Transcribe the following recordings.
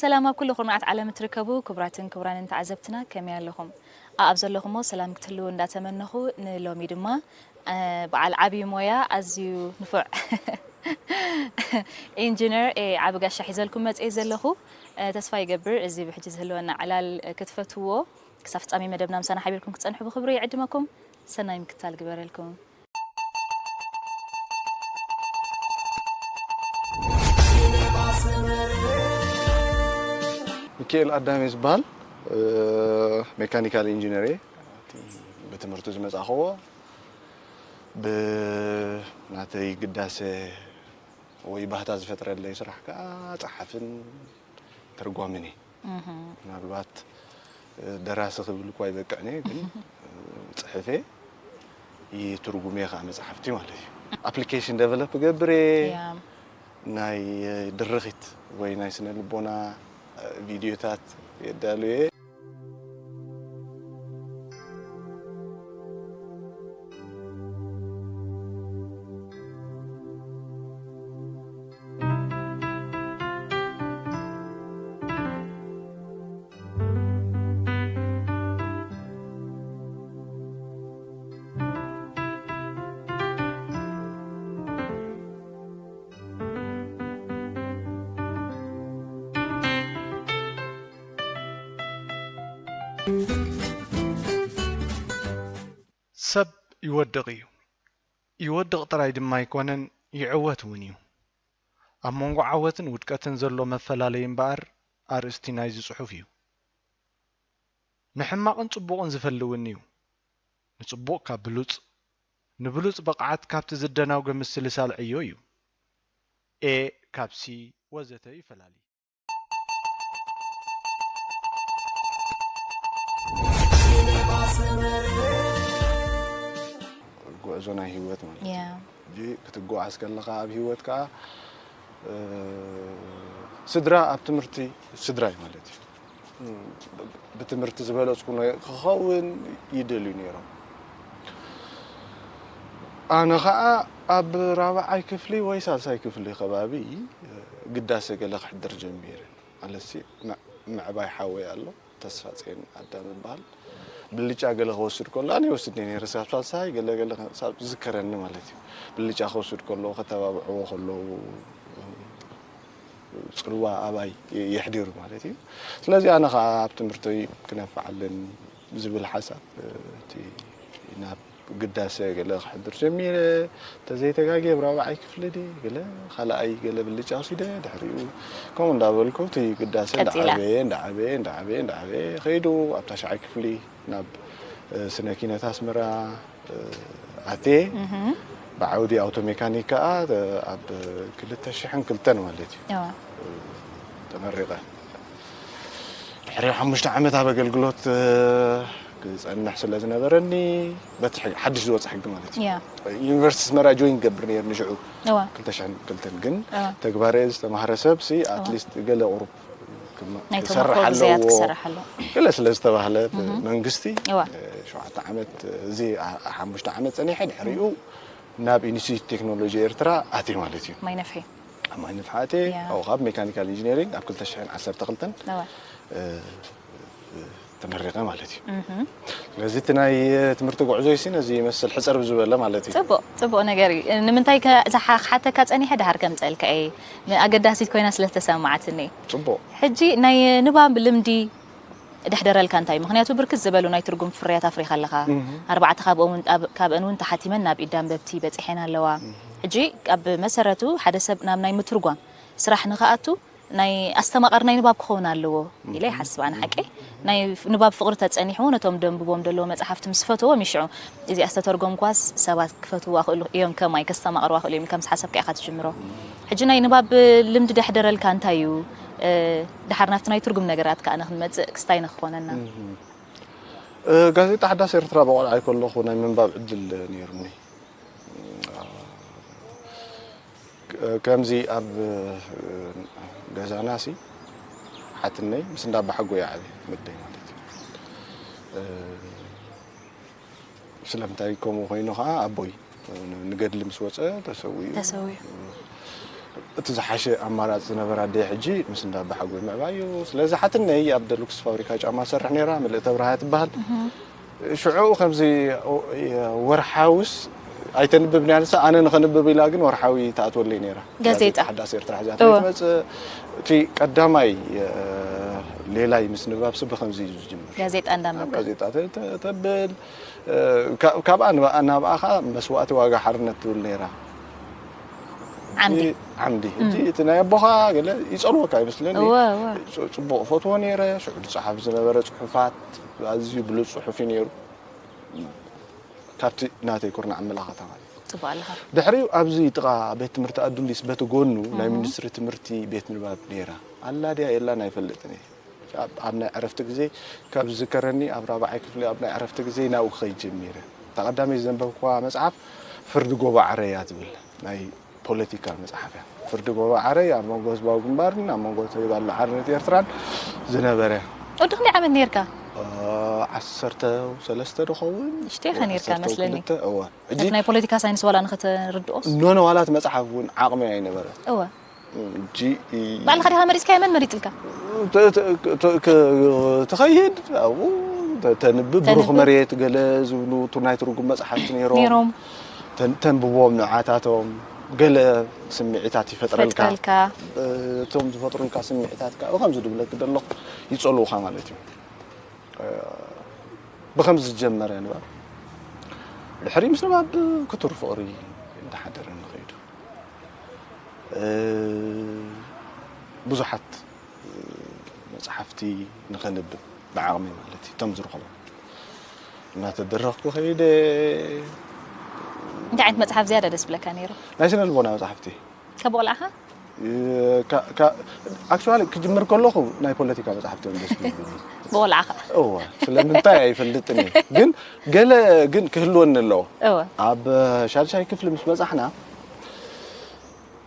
ሰላም ኣብ ኩሉ ኩርናዓት ዓለም እትርከቡ ክቡራትን ክቡራንን ተዓዘብትና ከመይ ኣለኹም? ኣብ ዘለኹሞ ሰላም ክትህልዉ እንዳተመነኹ ንሎሚ ድማ፣ እ፣ በዓል ዓብዪ ሞያ ኣዝዩ ንፉዕ ኢንጂነር ኤ ዓቢ ጋሻ ሒዘልኩም መጽኤ ዘለኹ። እ፣ ተስፋ ይገብር እዚ ብሕጂ ዝህልወና ዕላል፣ እ፣ ክትፈትዎ። ክሳብ ፍጻሜ መደብና ምሳና ሓቢርኩም ክትጸንሑ ብኽብሪ ይዕድመኩም። ሰናይ ምክታል ግበረልኩም። ሚካኤል ኣዳሜ ዝበሃል፣ እ፣ ሜካኒካል ኢንጂነር እየ። ብትምህርቲ ዝመጻእኽዎ፣ ብናተይ ግዳሰ ወይ ባህታ ዝፈጥረለይ ስራሕ ከኣ ጸሓፍን ተርጓምን እየ። ምናልባት፣ እ፣ ደራሲ ክብል እኳ ይበቅዕን እየ፣ ግን፣ እ፣ ጽሕፍ እየ፣ ይትርጉም እየ ከኣ መጽሓፍቲ ማለት እዩ። ኣፕሊኬሽን ደቨሎፕ እገብር እየ። ያ። ናይ ድርኺት ወይ ናይ ስነ ልቦና ቪድዮታት የዳሉ እየ። ሰብ ይወድቕ እዩ። ይወድቕ ጥራይ ድማ ኣይኮነን፣ ይዕወት እውን እዩ። ኣብ መንጎ ዓወትን ውድቀትን ዘሎ መፈላለዪ እምበኣር ኣርእስቲ ናይዚ ጽሑፍ እዩ። ንሕማቕን ጽቡቕን ዝፈሊ እውን እዩ። ንጽቡቕ ካብ ብሉጽ፣ ንብሉጽ ብቕዓት ካብቲ ዝደናጎ ምስሊ ሳልዕዮ እዩ። ኤ ካብ ሲ ወዘተ ይፈላሊ። ጉዕዞ ናይ ህይወት ማለት እዩ። ሕጂ ክትጓዓዝ ከለኻ ኣብ ህይወት ከዓ፣ እ፣ ስድራ ኣብ ትምህርቲ ስድራ እዩ ማለት እዩ። ብትምህርቲ ዝበለጽኩ ክኸውን ይደልዩ ነይሮም። ኣነ ኸዓ ኣብ ራብዓይ ክፍሊ ወይ ሳልሳይ ክፍሊ ከባቢ ግዳሰ ገለ ክሕድር ጀሚረ። ማለትሲ፣ ምዕ-፣ ምዕባይ ሓወይ ኣሎ፣ ተስፋጽዮን ኣዳም ዝበሃል። ብልጫ ገለ ክወስድ ከሎ፣ ኣነ ይወስድ ነይረ፣ ሳብ ሳልሳይ ገለ ገለ ክሳብ ዝዝከረኒ ማለት እዩ። ብልጫ ክወስድ ከሎ፣ ከተባብዕዎ ከለዉ፣ ጽልዋ ኣባይ የሕዲሩ ማለት እዩ። ስለዚ ኣነ ኸዓ ኣብ ትምህርተይ ክነፍዕ ኣለኒ ዝብል ሓሳብ፣ እቲ ናብ ግዳሰ ገለ ክሕድር ጀሚረ። እንተዘይተጋግየ ኣብ ራብዓይ ክፍሊ ድየ ገለ ካልኣይ ገለ ብልጫ ወሲደ፣ ድሕሪኡ ከምኡ እንዳበልኩ እቲ ግዳሰ ቀጺላ። እንዳዓበየ፣ እንዳዓበየ፣ እንዳዓበየ፣ እንዳዓበየ ከይዱ ኣብ ታሽዓይ ክፍሊ ናብ፣ እ፣ ስነ ኪነት ኣስመራ፣ እ፣ ኣትየ። ብዓውዲ ኣውቶ ሜካኒክ ከኣ፣ እ፣ ኣብ ክልተ ሽሕን ክልተን ማለት እዩ። እዋ። ተመሪቐ። ድሕሪ ሓሙሽተ ዓመት ኣብ ኣገልግሎት፣ እ፣ ክጸንሕ ስለ ዝነበረኒ፣ በቲ ሕጊ፣ ሓድሽ ዝወጽእ ሕጊ ማለት እዩ። ያ። ዩኒቨርሲቲ ኣስመራ ጆይን ገብር ነይርኒ ሽዑ፣ እዋ። ክልተ ሽሕን ክልተን፣ ግን እዋ። ተግባረ ዝተማህረ ሰብሲ፣ እዋ። ኣትሊስት ገለ ቁሩብ ክማ-፣ ናይ ክሰርሕ ተመክሮ ግዜያት ኣለዎ። ክሰርሕ ኣለዎ። ገለ ስለ ዝተባህለ፣ መንግስቲ፣ እዋ። እ፣ ሸውዓተ ዓመት፣ እዚ፣ ኣ-፣ ሓሙሽተ ዓመት ጸኒሐ፣ ድሕሪኡ ናብ ኢንስቲትዩት ቴክኖሎጂ ኤርትራ ኣትየ ማለት እዩ። ማይ ነፍሒ። ኣብ ማይ ንፍሓቴ፣ ያ። ኣብኡ ካብ ሜካኒካል ኢንጂነሪንግ ኣብ ክልተ ሽሕን ዓሰርተ ክልተን፣ እዋ። እ፣ ተመሪቐ ማለት እዩ። እህም። ስለዚ እቲ ናይ ትምህርቲ ጉዕዞይ ሲ ነዚ ይመስል ሕጽር ብዝበለ ማለት እዩ። ጽቡቕ፣ ጽቡቕ ነገር እዩ። ንምንታይ ከ-፣ ዝሓ-፣ ክሓተካ ጸኒሐ ደሓር ከምጸልካ እየ። ን-፣ ኣገዳሲት ኮይና ስለ ዝተሰማዓትኒ። ጽቡቕ። ሕጂ ናይ ንባብ ልምዲ ደሕደረልካ እንታይ እዩ? ምኽንያቱ ብርክት ዝበሉ ናይ ትርጉም ፍርያት ኣፍሪኻ ኣለኻ። እህ። ኣርባዕተ ካብኦም እውን፣ ኣብ-፣ ካብአን እውን ተሓቲመን ናብ ኢድ ኣንበብቲ በጺሐን ኣለዋ። ሕጂ ኣብ መሰረቱ ሓደ ሰብ ናብ ናይ ምትርጓም ስራሕ ንኽኣቱ ናይ ኣስተማቓሪ ናይ ንባብ ክኸውን ኣለዎ ኢለ ይሓስብ ኣነ ሓቀይ። ናይ ፍ-፣ ንባብ ፍቕሪ ተጸኒሕዎ ነቶም ደንብቦም ደለዎ መጽሓፍቲ ምስ ፈትዎም እዩ ሽዑ እዚኣ ዝተተርጎምኳስ ሰባት ክፈትዋ ክእሉ እዮም ከማይ ከስተማቕርዋ ክእሉ እዮም ኢልካ ምስ ሓሰብካ ኢኻ ትጅምሮ። ሕጂ ናይ ንባብ ልምዲ ደሕደረልካ እንታይ እዩ? እ፣ ደሓር ናብቲ ናይ ትርጉም ነገራት ከኣ ንኽንመጽእ ክስታይ ንክኾነና። እህ። እ፣ ጋዜጣ ሓዳስ ኤርትራ ብቆልዓይ ከለኹ ናይ ምንባብ ዕድል ነይሩኒ። እ፣ ከምዚ ኣብ፣ እ፣ ገዛና ሲ ሓትነይ ምስ እንዳ ኣባሓጎ እያ ዓብየ፣ መደይ ማለት እዩ። እ፣ ስለምንታይ ከምኡ ኮይኑ ከዓ ኣቦይ ንገድሊ ምስ ወፀ ተሰዊኡ። ተሰዊኡ። እቲ ዝሓሸ ኣማራፂ ዝነበረ ኣደይ ሕጂ ምስ እንዳ ኣባሓጎይ ምዕባይ እዩ። ስለዚ ሓትነይ ኣብ ደሉክስ ፋብሪካ ጫማ ትሰርሕ ነይራ፣ ምልእተ ብርሃ ትበሃል። ሽዑ ከምዚ ወርሓውስ ኣይተንብብ ነያ ንሳ፣ ኣነ ንኸንብብ ኢላ ግን ወርሓዊ ትኣትወለይ ነይራ። ጋዜጣ። ጋዜጣ ሓዳስ ኤርትራ ሒዛ እወ። ትመጽእ። እቲ ቀዳማይ ሌላይ ምስንባብሲ ብኸምዚ እዩ ዝጅምር። ጋዜጣ እንዳንበብካ። ጋዜጣ ተ- ተ- ተብል፣ እ፣ ካ- ካብኣ ንባ- ናብኣ ኸዓ መስዋእቲ ዋጋ ሓርነት ትብል ነይራ። ዓምዲ። እቲ ዓምዲ። ሕጂ እቲ ናይ ኣቦኻ ገለ ይጸልወካ ይመስለኒ። እወ፣ እወ። ጽ- ጽቡቕ ፈትዎ ነይረ። ሽዑ ዝጸሓፍ ዝነበረ ጽሑፋት ኣዝዩ ብሉጽ ጽሑፍ እዩ ነይሩ። ካብቲ ናተይ ኩርናዕ ኣመላኻታ ማለት እዩ። ጽቡቕ ኣለኻ። ድሕሪኡ ኣብዚ ጥቓ ቤት ትምህርቲ ኣዱሊስ በቲ ጎኑ ናይ እህ። ሚኒስትሪ ትምህርቲ ቤት ንባብ ነይራ። ኣላ ድያ የላን ኣይፈልጥን እየ። ኣብ- ኣብ ናይ ዕረፍቲ ግዜ ካብ ዝዝከረኒ ኣብ ራብዓይ ክፍሊ ኣብ ናይ ዕረፍቲ ግዜ ናብኡ ክኸይድ ጀሚረ። እታ ቀዳመይ ዘንበብኩዋ መጽሓፍ ፍርዲ ጎቦ ዓረያ ትብል ናይ ፖለቲካ መጽሓፍ እያ። ፍርዲ ጎቦ ዓረያ ኣብ መንጎ ህዝባዊ ግንባርን ኣብ መንጎ ተጋድሎ ሓርነት ኤርትራን ዝነበረ። ወዲ ክንደይ ዓመት ነይርካ? እ፣ ዓሰርተ ሰለስተ ዶ ኸውን? ንእሽተይ ኢኻ ነይርካ ዓሰርተ መስለኒ። ክልተ፣ እወ። ሕጂ ነቲ ናይ ፖለቲካ ሳይንስ ዋላ ንኽትርድኦስ? ኖ፣ ኖ፣ ዋላ እቲ መጽሓፍ እውን ዓቕሚ ኣይነበረ። እወ። ሕጂ እ፣ ባዕልኻ ዲኻ መሪጽካዮ? መን መሪጽልካ? ተ- ተ- ተ- ክ- ትኸይድ ኣብኡ ተ- ተንብብ፣ ብሩኽ ተንብብ። መሬት ገለ ዝብሉ ቱ- ናይ ትርጉም መጽሓፍቲ ነይሮም። ነይሮም። ተን- ተንብቦም ንዓታቶም ገለ ስምዒታት ይፈጥረልካ። ይፈጥረልካ። እ፣ እቶም ዝፈጥሩልካ ስምዒታት ከዓ ከምዚ ድብለክ ደለኹ ይጸልውኻ ማለት እዩ። እ፣ ብኸምዚ ዝጀመረ ንባብ ድሕሪ ምስ ንባብ ክቱር ፍቕሪ እንዳሓደረ ንኸይዱ። እ፣ ብዙሓት፣ እ፣ መጽሓፍቲ ንኸንብብ ብዓቕሚ ማለት እዩ፣ እቶም ዝረኸቦም እናተደረኽኩ ከይደ። እንታይ ዓይነት መጽሓፍ ዝያዳ ደስ ብለካ ነይሩ? ናይ ስነ ልቦና መጽሓፍቲ። ካብ ቆልዓኻ? እ፣ ካ- ካ- ኣክቹዋሊ ክጅምር ከለኹ ናይ ፖለቲካ መጽሓፍቲ እዮም ደስ ዝብሉኒ። ብቆልዓኻ? እወ፣ ስለምንታይ ኣይፈልጥን እየ፣ ግን ገለ ግን ክህልወኒ ኣለዎ። እወ። ኣብ ሻድሻይ ክፍሊ ምስ በጻሕና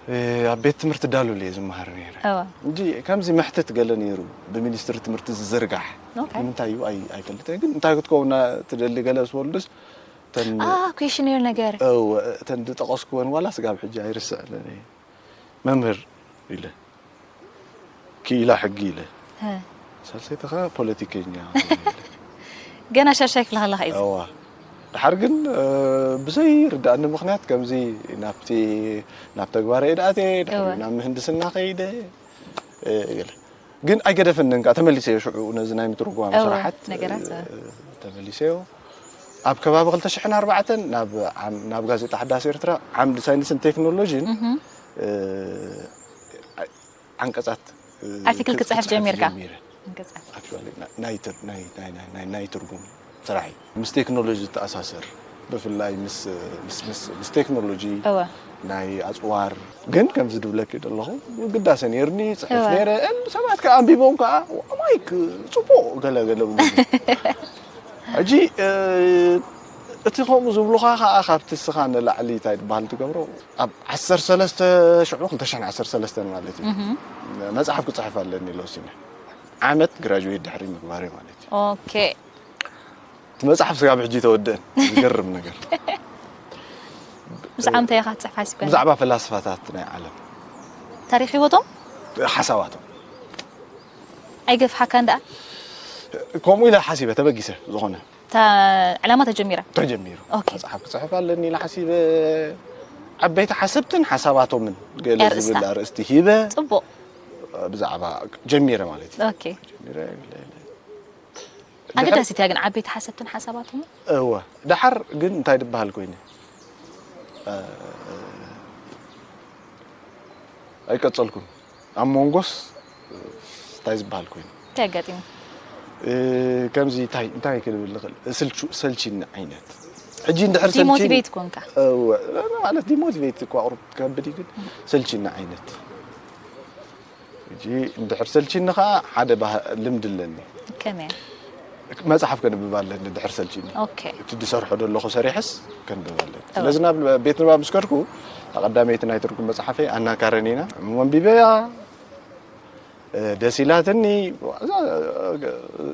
እ፣ ኣብ ቤት ትምህርቲ ዳሉል እየ ዝመሃር ነይረ። እወ። እንጂ ከምዚ መሕትት ገለ ነይሩ፣ ብሚኒስትሪ ትምህርቲ ዝዝርጋሕ። ኦኬ። ንምንታይ እዩ ኣይ- ኣይፈልጥን፣ ግን እንታይ ክትከውና ትደሊ ገለ ስወልዱስ ተን- አ፣ ኩዌሽነር ነገር። እወ፣ ተን ዝጠቐስኩወን ዋላ ስጋብ ሕጂ ኣይርስዕን እየ። መምህር ኢለ፣ ክኢላ ሕጊ ኢለ፣ ሀ። ሳልሰይቲ ኸዓ ፖለቲከኛ። ገና ሻሻይ ክፍሊ ከለኻ እዩ። እዋ። ድሓር ግን፣ እ፣ ብዘይርድኣኒ ምኽንያት ከምዚ ናብቲ፣ ናብ ተግባረ እየ ድኣትየ፣ ድሕሪ እዋ። ናብ ምህንድስና ከይደ፣ እ፣ ገለ። ግን ኣይገደፈንን ከዓ ተመሊሰዮ ሽዑ ነዚ ናይ ምትርጓም እዋ፣ ስራሓት፣ ነገራት፣ እ፣ እዋ። ተመሊሰዮ። ኣብ ከባቢ ክልተ ሽሕን ኣርባዕተን ናብ ዓም-፣ ናብ ጋዜጣ ሓዳስ ኤርትራ ዓምዲ ሳይንስን ቴክኖሎጂን፣ እህ። እ፣ ዓንቀጻት፣ እ፣ ኣርቲክል ክጽሕፍ ክጽሕፍ ጀሚርካ? ጀሚረ። ኣንቀጻት። ኣክቹዋሊ፣ ና-፣ ናይ ትር-፣ ናይ፣ ናይ፣ ናይ፣ ናይ፣ ናይ ትርጉም ስራሕ እዩ። ምስ ቴክኖሎጂ ዝተኣሳሰር፣ ብፍላይ ምስ፣ ምስ፣ ምስ፣ ምስ ቴክኖሎጂ፣ እወ። ናይ ኣጽዋር፣ ግን ከምዚ ድብለኪ ዘለኹ ግዳሰ ነይርኒ፣ ጽሕፍ እወ። ነይረ፣ እን ሰባት ከኣ ኣንቢቦም ከኣ፣ "ማይክ፣ ጽቡቕ፣ ገለ፣ ገለ" ብሉኒ። ሕጂ፣ እ፣ እቲ ከምኡ ዝብሉኻ ከኣ ካብቲ እስኻ ንላዕሊ እንታይ ትበሃል ትገብሮ፣ ኣብ ዓሰርተ ሰለስተ ሽዑ፣ ክልተ ሽሕን ዓሰርተ ሰለስተን ማለት እዩ። እህ። መጽሓፍ ክጽሕፍ ኣለኒ ኢለ ወሲነ። ዓመት ግራጁዌት ድሕሪ ምግባረይ ማለት እዩ። ኦኬ። እቲ መጽሓፍ ስጋብ ሕጂ ተወደአን። ዝገርም ነገር። ብዛዕባ እንታይ ኢኻ ክትጽሕፍ ሓሲብካ? ብዛዕባ ፈላስፋታት ናይ ዓለም። ታሪኽ ህይወቶም? ሓሳባቶም። ኣይገፍሓካን ደኣ? ከምኡ ኢለ ሓሲበ፣ ተበጊሰ ዝኾነ። እታ ዕላማ ተጀሚራ? ተጀሚሩ። ኦኬ። መጽሓፍ ክጽሕፍ ኣለኒ ኢለ ሓሲበ። ዓበይቲ ሓሰብትን ሓሳባቶምን ገለ ኣርእስታ። ዝብል ኣርእስቲ ሂበ። ጽቡቕ። ብዛዕባ ጀሚረ ማለት እዩ። ኦኬ። ጀሚረ፣ ኢለ፣ ኢለ። ኣገዳሲት እያ ግን ዓበይቲ ሓሰብትን ሓሳባቶምን? እወ። ደሓር ግን እንታይ ዝበሃል ኮይኑ? እ፣ ኣይቀጸልኩን። ኣብ መንጎስ እንታይ ዝበሃል ኮይኑ? እንታይ ኣጋጢሙ? እ፣ ከምዚ እንታይ፣ እንታይ ክንብል ንኽእል? ስልቹ-፣ ሰልቺኒ ዓይነት። ሕጂ እንድሕር ሰልቺኒ ዲሞቲቬት ኮንካ? እወ። ማለት ዲሞቲቬት እኳ ቁሩብ ከብድ እዩ ግን ሰልቺኒ ዓይነት። ሕጂ እንድሕር ሰልቺኒ ኸዓ ሓደ ባህ-፣ ልምዲ ኣለኒ። ከመይ? መጽሓፍ ከንብብ ኣለኒ ድሕር ሰልቺኒ። ኦኬ። እቲ ዝሰርሖ ዘለኹ ሰሪሐስ ከንብብ ኣለኒ። እወ። ስለዚ ናብ ቤት ንባብ ምስ ከድኩ፣ እታ ቀዳመይቲ ናይ ትርጉም መጽሓፈይ ኣና ካረኒና፣ እሞ ኣንቢበያ፣ እ፣ ደስ ኢላትኒ። እዛ፣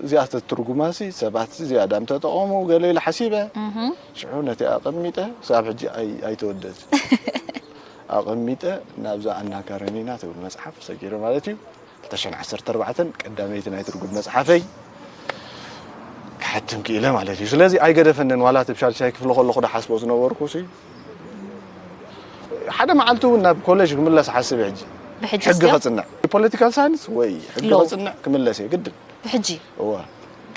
እዚኣ ተትርጉማሲ ሰባት ዝያዳ ምተጠቐሙ ገለ ኢለ ሓሲበ። እህ። ሽዑ ነቲ ኣቐሚጠ፣ ክሳብ ሕጂ ኣይ-፣ ኣይተወደእትን። ኣቐሚጠ ናብዛ ኣና ካረኒና ትብል መጽሓፍ ሰጊረ ማለት እዩ። ክልተ ሽሕን ዓሰርተ ኣርባዕተን ቀዳመይቲ ናይ ትርጉም መጽሓፈይ ክሓትም ክኢለ ማለት እዩ። ስለዚ ኣይገደፈንን፣ ዋላ እቲ ብ ሻድሻይ ክፍሊ ከለኹ ድሓስቦ ዝነበርኩ ሲ ሓደ መዓልቲ እውን ናብ ኮሌጅ ክምለስ ሓስብ ሕጂ። ብሕጂ ሕጊ እስዮ? ከጽንዕ፣ ፖለቲካል ሳይንስ ወይ ሕጊ ሎ። ከጽንዕ ክምለስ እየ ግድን። ብሕጂ እወ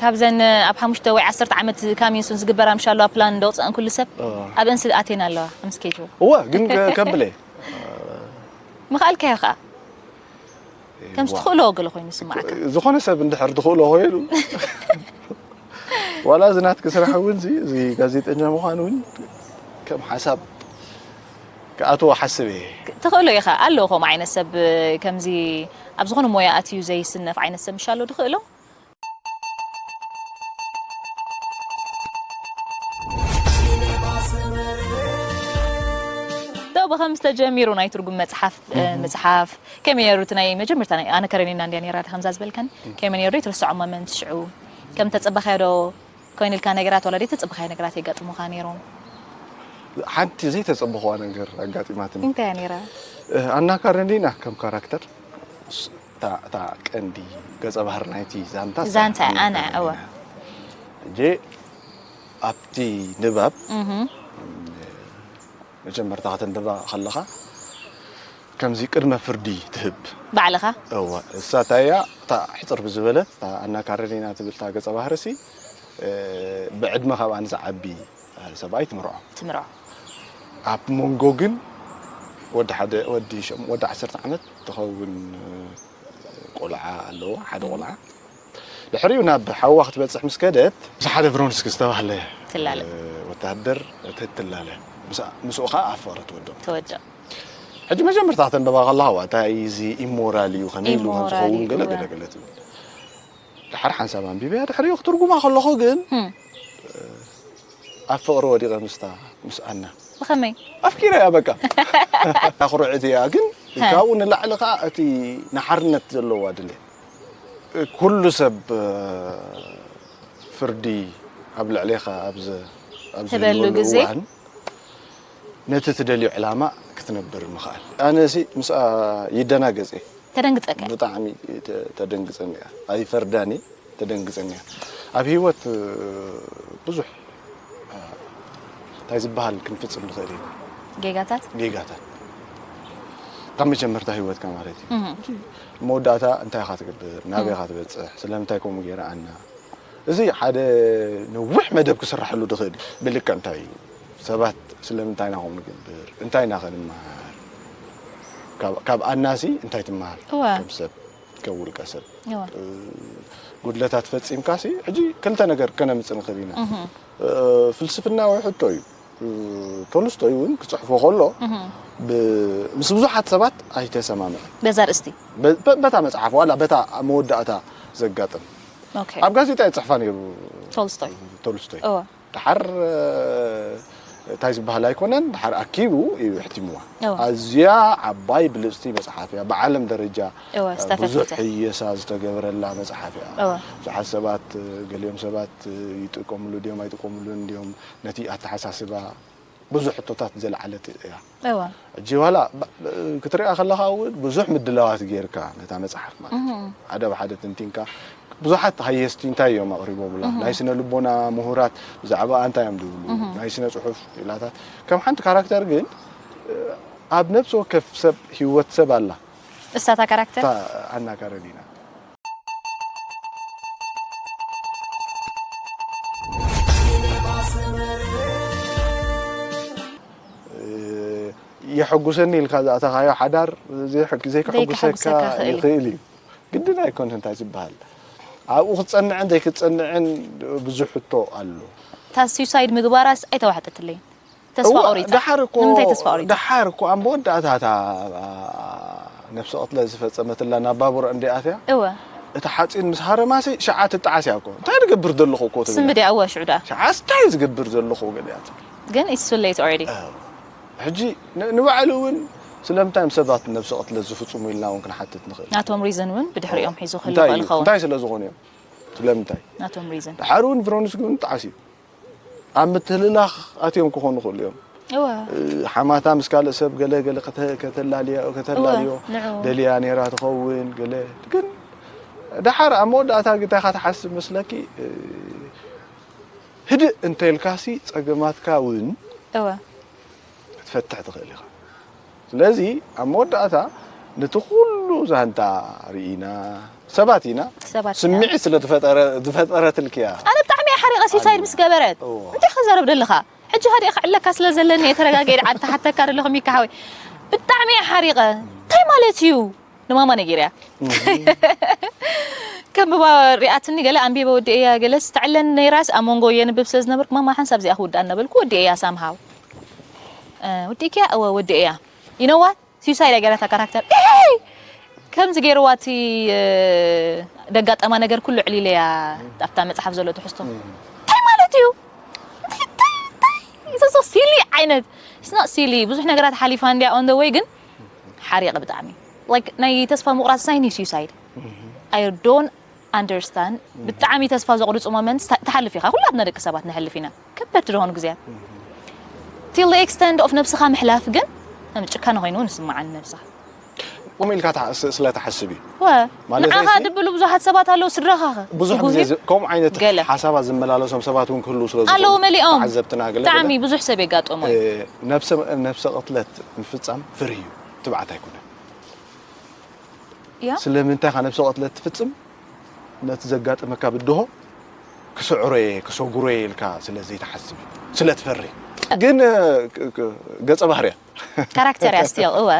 ካብዘን ኣብ ሓሙሽተ ወይ ዓሰርተ ዓመት ካሚንሱን ዝግበራ ምሻሉ ፕላን እንደወፅአን ኩሉ ሰብ እወ። ኣብአን ስግኣት እየን ኣለዋ ምስ ኬጅ እወ ግን ከ- ከብለ ምኽኣልካዮ ከዓ ከምዚ ትኽእሎ ገለ ኮይኑ ስማዓካ ዝኾነ ሰብ እንድሕር ትኽእሎ ኮይኑ ዋላ እዚ ናትኪ ስራሕ እውን እዚ እዚ ጋዜጠኛ ምዃን እውን ከም ሓሳብ ክኣትዎ ሓስብ እየ። ትኽእሎ ኢኻ ኣሎ ከምኡ ዓይነት ሰብ ከምዚ ኣብ ዝኾነ ሞያ ኣትዩ ዘይስነፍ ዓይነት ሰብ ምሻሎ ድኽእሎ ዶ ብኸምዚ ተጀሚሩ ናይ ትርጉም መፅሓፍ ምፅሓፍ ከመይ ነሩ እቲ ናይ መጀመርታ ናይ ኣነ ከረኒና እንድያ ነራ ከምዛ ዝበልካኒ ከመይ ነሩ ትርስዖ ሞመንት ሽዑ ከም ተፀበኻዮ ዶ ኮይኑልካ ነገራት ዋላ ደይ ተፅበኻዮ ነገራት የጋጥሙኻ ነይሮም ሓንቲ ዘይተጸበኽዋ ነገር ኣጋጢማትኒ። እንታይ እያ ነይራ ኣና ካረኒና ከም ካራክተር እታ ቀንዲ ገጸ ባህሪ ናይቲ ዛንታ ዛንታ ኣና እወ እጂ ኣብቲ ንባብ መጀመርታ ከተንብባ ከለኻ ከምዚ ቅድመ ፍርዲ ትህብ ባዕልኻ እወ እሳ እንታይ እያ እታ ሕፅር ብዝበለት እታ ኣና ካረኒና ትብል እታ ገፀ ባህርሲ ብዕድመ ካብኣ ንዝዓቢ ሰብኣይ ትምርዖ ትምርዖ ኣብ መንጎ ግን ወዲ ሓደ ወዲ ሸም- ወዲ ዓሰርተ ዓመት ትኸውን ቆልዓ ኣለዎ ሓደ ቆልዓ ድሕሪኡ ናብ ሓዋ ክትበፅሕ ምስ ከደት ምስ ሓደ ብሮንስኪ ዝተባህለ ትላለ ወታደር ትትላለ ምስኡ ከዓ ኣብ ፍቕሪ ትወድቕ ተወድቕ ሕጂ መጀመርታ ከተንበባ ከለካ ዋ እንታይ እዚ ኢሞራል እዩ ከመይ ኢሉ ከም ኢሞራል ዝኸውን እዩ፣ ገለ እወ። ገለ ገለ ትብል ድሓር ሓንሳብ ኣንቢበያ ድሕሪኡ ክትርጉማ ከለኹ ግን ህም። ኣብ ፍቕሪ ወዲቐ ምስታ ምስ ኣና ብኸመይ ኣፍቂረ እያ በቃ ኣኽርዕት እያ ግን ካብኡ ንላዕሊ ከዓ እቲ ንሓርነት ዘለዋ ድሌት ኩሉ ሰብ ፍርዲ ኣብ ልዕሌኻ ኣብ ዘ- ኣብ ትበሉ ዝህልወሉ ግዜ? እዋን ነቲ ትደልዮ ዕላማ ክትነብር ምኽኣል ኣነሲ ምስኣ ይደናገፅ እየ ተደንግፀካ ብጣዕሚ ተ- ተደንግፀኒ እያ ኣይፈርዳኒ ተደንግፀኒ እያ ኣብ ሂወት ብዙሕ እንታይ ዝበሃል ክንፍፅም ንኽእል ኢና ጌጋታት ጌጋታት ካብ መጀመርታ ሂወትካ ማለት እዩ መወዳእታ እንታይ ኢኻ ትገብር ናበይ ኢኻ ትበፅሕ ስለምንታይ ከምኡ ገይረ ኣና እዚ ሓደ ነዊሕ መደብ ክስራሐሉ ዝኽእል እዩ ብልክዕ እንታይ እዩ ሰባት ስለምንታይ ኢና ከምኡ ንገብር እንታይ ኢና ክንመሃር ካብ- ካብ ኣናሲ እንታይ ትመሃር እወ። ከም ሰብ ከም ውልቀ ሰብ እወ። ጉድለታት ፈፂምካሲ ሕጂ ክልተ ነገር ከነምፅእ ንኽእል ኢና ፍልስፍናዊ ሕቶ እዩ ቶልስቶይ እውን ክፅሕፎ ከሎ ብ- ምስ ብዙሓት ሰባት ኣይተሰማምዐን በዛ ርእስቲ በ- በ- በታ መፅሓፍ ዋላ በታ መወዳእታ ዘጋጥም ኦኬ ኣብ ጋዜጣ ይፅሕፋ ነይሩ ቶልስቶይ ቶልስቶይ እወ ድሓር እንታይ ዝበሃል ኣይኮነን ድሓር ኣኪቡ እዩ ሕቲምዋ እወ። ኣዝያ ዓባይ ብልፅቲ መፅሓፍ እያ ብዓለም ደረጃ እወ ብዙሕ ዝተፈተተ ህየሳ ዝተገበረላ መፅሓፍ እያ እወ ብዙሓት ሰባት ገሊኦም ሰባት ይጥቀምሉ ድዮም ኣይጥቀምሉን ድዮም ነቲ ኣተሓሳስባ ብዙሕ ሕቶታት ዘለዓለት እያ እወ ሕጂ ዋላ ብ- ክትሪኣ ከለካ እውን ብዙሕ ምድላዋት ጌርካ ነታ መፅሓፍ ማለት እዩ። ሓደ ብሓደ ትንቲንካ ብዙሓት ሃየስቲ እንታይ እዮም ኣቕሪቦምላ ናይ ስነ ልቦና ምሁራት ብዛዕባ እንታይ እዮም ዝብሉ ናይ ስነ ፅሑፍ ኢላታት ከም ሓንቲ ካራክተር ግን ኣብ ነብሲ ወከፍ ሰብ ሂወት ሰብ ኣላ እሳታ ካራክተር እታ ኣና ካረኒና የሐጉሰኒ ኢልካ ዝኣተኻዮ ሓዳር ዘይሐግ- ዘይከሐጉሰካ ዘይከሐጉሰካ ክእል እዩ። ይኽእል እዩ ግድን ኣይኮን እንታይ ዝበሃል ኣብኡ ክትፀንዕን ዘይክትፀንዕን ብዙሕ ሕቶ ኣሎ እታ ሱሳይድ ምግባራስ ኣይተዋሕጠትለይ ተስፋ እዋ፣ ቆሪፃ ደሓር እኮ ንምንታይ ተስፋ ቆሪፃ ደሓር እኮ ኣብ መወዳእታ እታ ነብሲ ቅትለት ዝፈፀመትላ ናብ ባቡር እንዲኣትያ እወ እቲ ሓፂን ምስ ሃረማሲ ሸዓ ትጣዓስ እያ እኮ እንታይ ዝገብር ዘለኹ እኮ ትብል ስምዲ ኣወ ሽዑ ደኣ ሸዓስ እንታይ ዝገብር ዘለኹ ገሊኣ ትብል ግን it's too late already ሕጂ ን- ንባዕሉ እውን ስለምንታይ እዮም ሰባት ነብሲ ቅትለት ዝፍፅሙ ኢልና እውን ክንሓትት ንኽእል ናቶም ሪዝን እውን ብድሕሪኦም ሒዙ ክህሉ እንታይ ይኽእል እዩ? ይኸውን እንታይ ስለ ዝኾኑ እዮም ስለምንታይ ናቶም ሪዝን ድሓር እውን ቭሮንስኪ እውን ጣዓስ እዩ ኣብ ምትህልላኽ ኣትዮም ክኾኑ ይኽእሉ እዮም እወ። ሓማታ ምስ ካልእ ሰብ ገለ ገለ ከተላልዮ ደልያ ነይራ ትኸውን። ገለ ግን ደሓር ኣብ መወዳእታ ግታኻ ትሓስብ መስለኪ፣ ህድእ እንተልካሲ ጸገማትካ እውን ክትፈትሕ ትኽእል ኢኻ። ስለዚ ኣብ መወዳእታ ነቲ ኩሉ ዛንታ ርኢና ሰባት ኢና። ስምዒት ስለ ዝፈጠረትልኪያ። ኣነ ብጣዕሚ እየ ሓሪቐ። ሲሳይድ ምስ ገበረት እንታይ ክዛረብ ደለኻ? ሕጂ ሃዲኣ ክዕለካ ስለ ዘለኒ እየ ተረጋጊኤ ደኣ ተሓተካ ደለኹ ሚካ ሓወይ። ብጣዕሚ እየ ሓሪቐ። እንታይ ማለት እዩ? ንማማ ነጊረያ። ከም ብባ ሪኣትኒ ገለ ኣንቢበ ወዲኤያ፣ ገለስ ተዕለን ነይራስ ኣብ መንጎ የንብብ ስለ ዝነበርኩ ማማ ሓንሳብ እዚኣ ክውድኣ እናበልኩ ወዲኤያ ሳምሃው። ወዲእክያ? እወ ወዲኤያ። You know what? ሲሳይ ዳይ ገላታ ካራክተር ከምዚ ገይርዋ እቲ ደጋጠማ ነገር ኩሉ ዕሊለያ ኣብታ መፅሓፍ ዘሎ ትሕዝቶ እንታይ ማለት እዩ? እንታይ እንታይ እንታይ so silly ዓይነት it's not silly ብዙሕ ነገራት ሓሊፋ እንዲያ on the way ግን ሓሪቕ ብጣዕሚ like ናይ ተስፋ ምቑራፅ ሳይን እዩ suicide I don't understand ብጣዕሚ ተስፋ ዘቑርፁ moments ትሓልፍ ኢኻ ኩላትና ደቂ ሰባት ንሕልፍ ኢና ከበድቲ ዝኾኑ ግዜያት till the extent of ነብስኻ ምሕላፍ ግን ከም ጭካነ ኮይኑ እውን ይስምዓኒ ነብስኻ ከምኡ ኢልካ ስለ ትሓስብ እዩ ንዓኻ ድብሉ ብዙሓት ሰባት ኣለዉ ስድራኻ ብዙሕ ግዜ ከምኡ ዓይነት ሓሳባት ዝመላለሶም ሰባት እውን ክህልዉ ስለ ኣለዉ መሊኦም ተዓዘብትና ገለ ብጣዕሚ ብዙሕ ሰብ የጋጠሞ እዩ ነብሰ ቅትለት ምፍፃም ፍርሂ እዩ ትብዓት ኣይኮነን ስለምንታይ ኢኻ ነብሰ ቅትለት ትፍፅም ነቲ ዘጋጥመካ ብድሆ ክስዕሮ እየ ክሰጉሮ እየ ኢልካ ስለ ዘይትሓስብ እዩ ስለ ትፈሪ ግን ገፀ ባህርያ ካራክተር እያ still እወ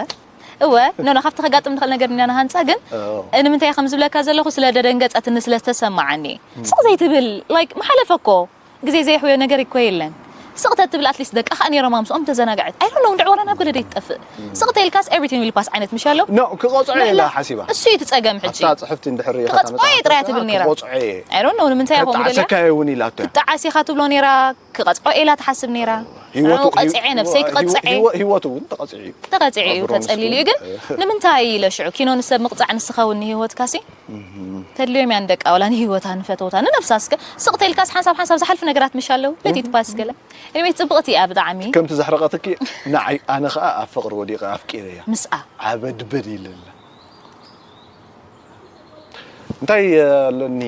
እወ no no ካብቲ ከጋጥም ንኽእል ነገር ኢና ንሃንፃ ግን ንምንታይ ከም ዝብለካ ዘለኹ ስለ ደደንገፀትኒ ስለ ዝተሰማዓኒ ስቕ ዘይትብል like ምሓለፈ እኮ ግዜ ዘየሕውዮ ነገር እኮ የለን ስቕ ተትብል ኣትሊስት ደቃ ከዓ ነይሮም ኣምስኦም ተዘናግዐት I don't know እንድዕ ዋላ ናብ ገለ ደይትጠፍእ ስቕ ተይልካስ everything will pass ዓይነት ምሽ ኣሎ no ክቐፅዖ እየ ኢላ ሓሲባ እሱ እዩ እቲ ፀገም ሕጂ ኣብታ ፅሕፍቲ እንድሕር ሪኢኻ ክቐፅዖ እየ ጥራይ ትብል ነይራ ክቐፅዖ እየ I don't know ንምንታይ ኢኹም ገለ ተጣዕሰካ እየ እውን ኢላቶ እያ ትጣዓስ ኢኻ ትብሎ ነይራ ክቐፅዖ እየ ኢላ ትሓስብ ነይራ ህይወቱ ቀፅዐ ነብሰይ ክቐፅዐ ህይወቱ እውን ተቐፂዑ እዩ ተቐፂዑ እዩ ተፀሊሉ እዩ ግን ንምንታይ ኢለ ሽዑ ኪኖ ንሰብ ምቕፃዕ ንስኻ እውን ንህይወትካሲ ተድልዮም እያ ንደቃ ዋላ ንህይወታ ንፈተውታ ንነብሳ እስከ ስቕ ተልካስ ሓንሳብ ሓንሳብ ዝሓልፉ ነገራት ምሽ ኣለዉ let it pass ገለ anyway ፅብቕቲ እያ ብጣዕሚ ከምቲ ዘሕረቐትኪ ንዓይ ኣነ ከዓ ኣብ ፍቕሪ ወዲቐ ኣፍቂረያ ምስኣ ዓበድበድ ኢለላ እንታይ ኣለኒ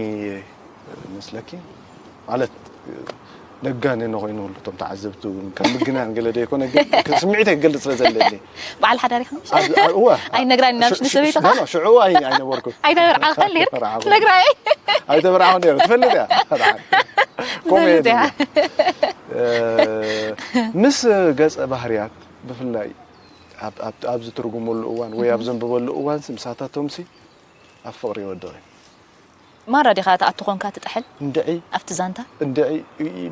መስለኪ ማለት ነጋነነ ኮይኑ ሁሉ እቶም ተዓዘብቲ እውን ከም ምግናን ገለ ዶ ይኮነ ግን ስምዒተይ ክገልፅ ስለ ዘለኒ በዓል ሓዳር ኢኻ እወ ኣይነግራን ኢና ምሽ ንሰበይትኻ ሽዑ ኣይነበርኩ ኣይተበርዓኸ ነይር ትነግራየ ኣይተበርዓኸ ነይር ትፈልጥ እያ ምስ ገፀ ባህርያት ብፍላይ ኣብዚ ትርጉመሉ እዋን ወይ ኣብ ዘንብበሉ እዋን ምሳታቶም ሲ ኣብ ፍቕሪ ይወድቕ እዩ። ማራ ዲኻ ትኣቱ ኾንካ ትጥሕል? እንድዒ። ኣብቲ ዛንታ? እንድዒ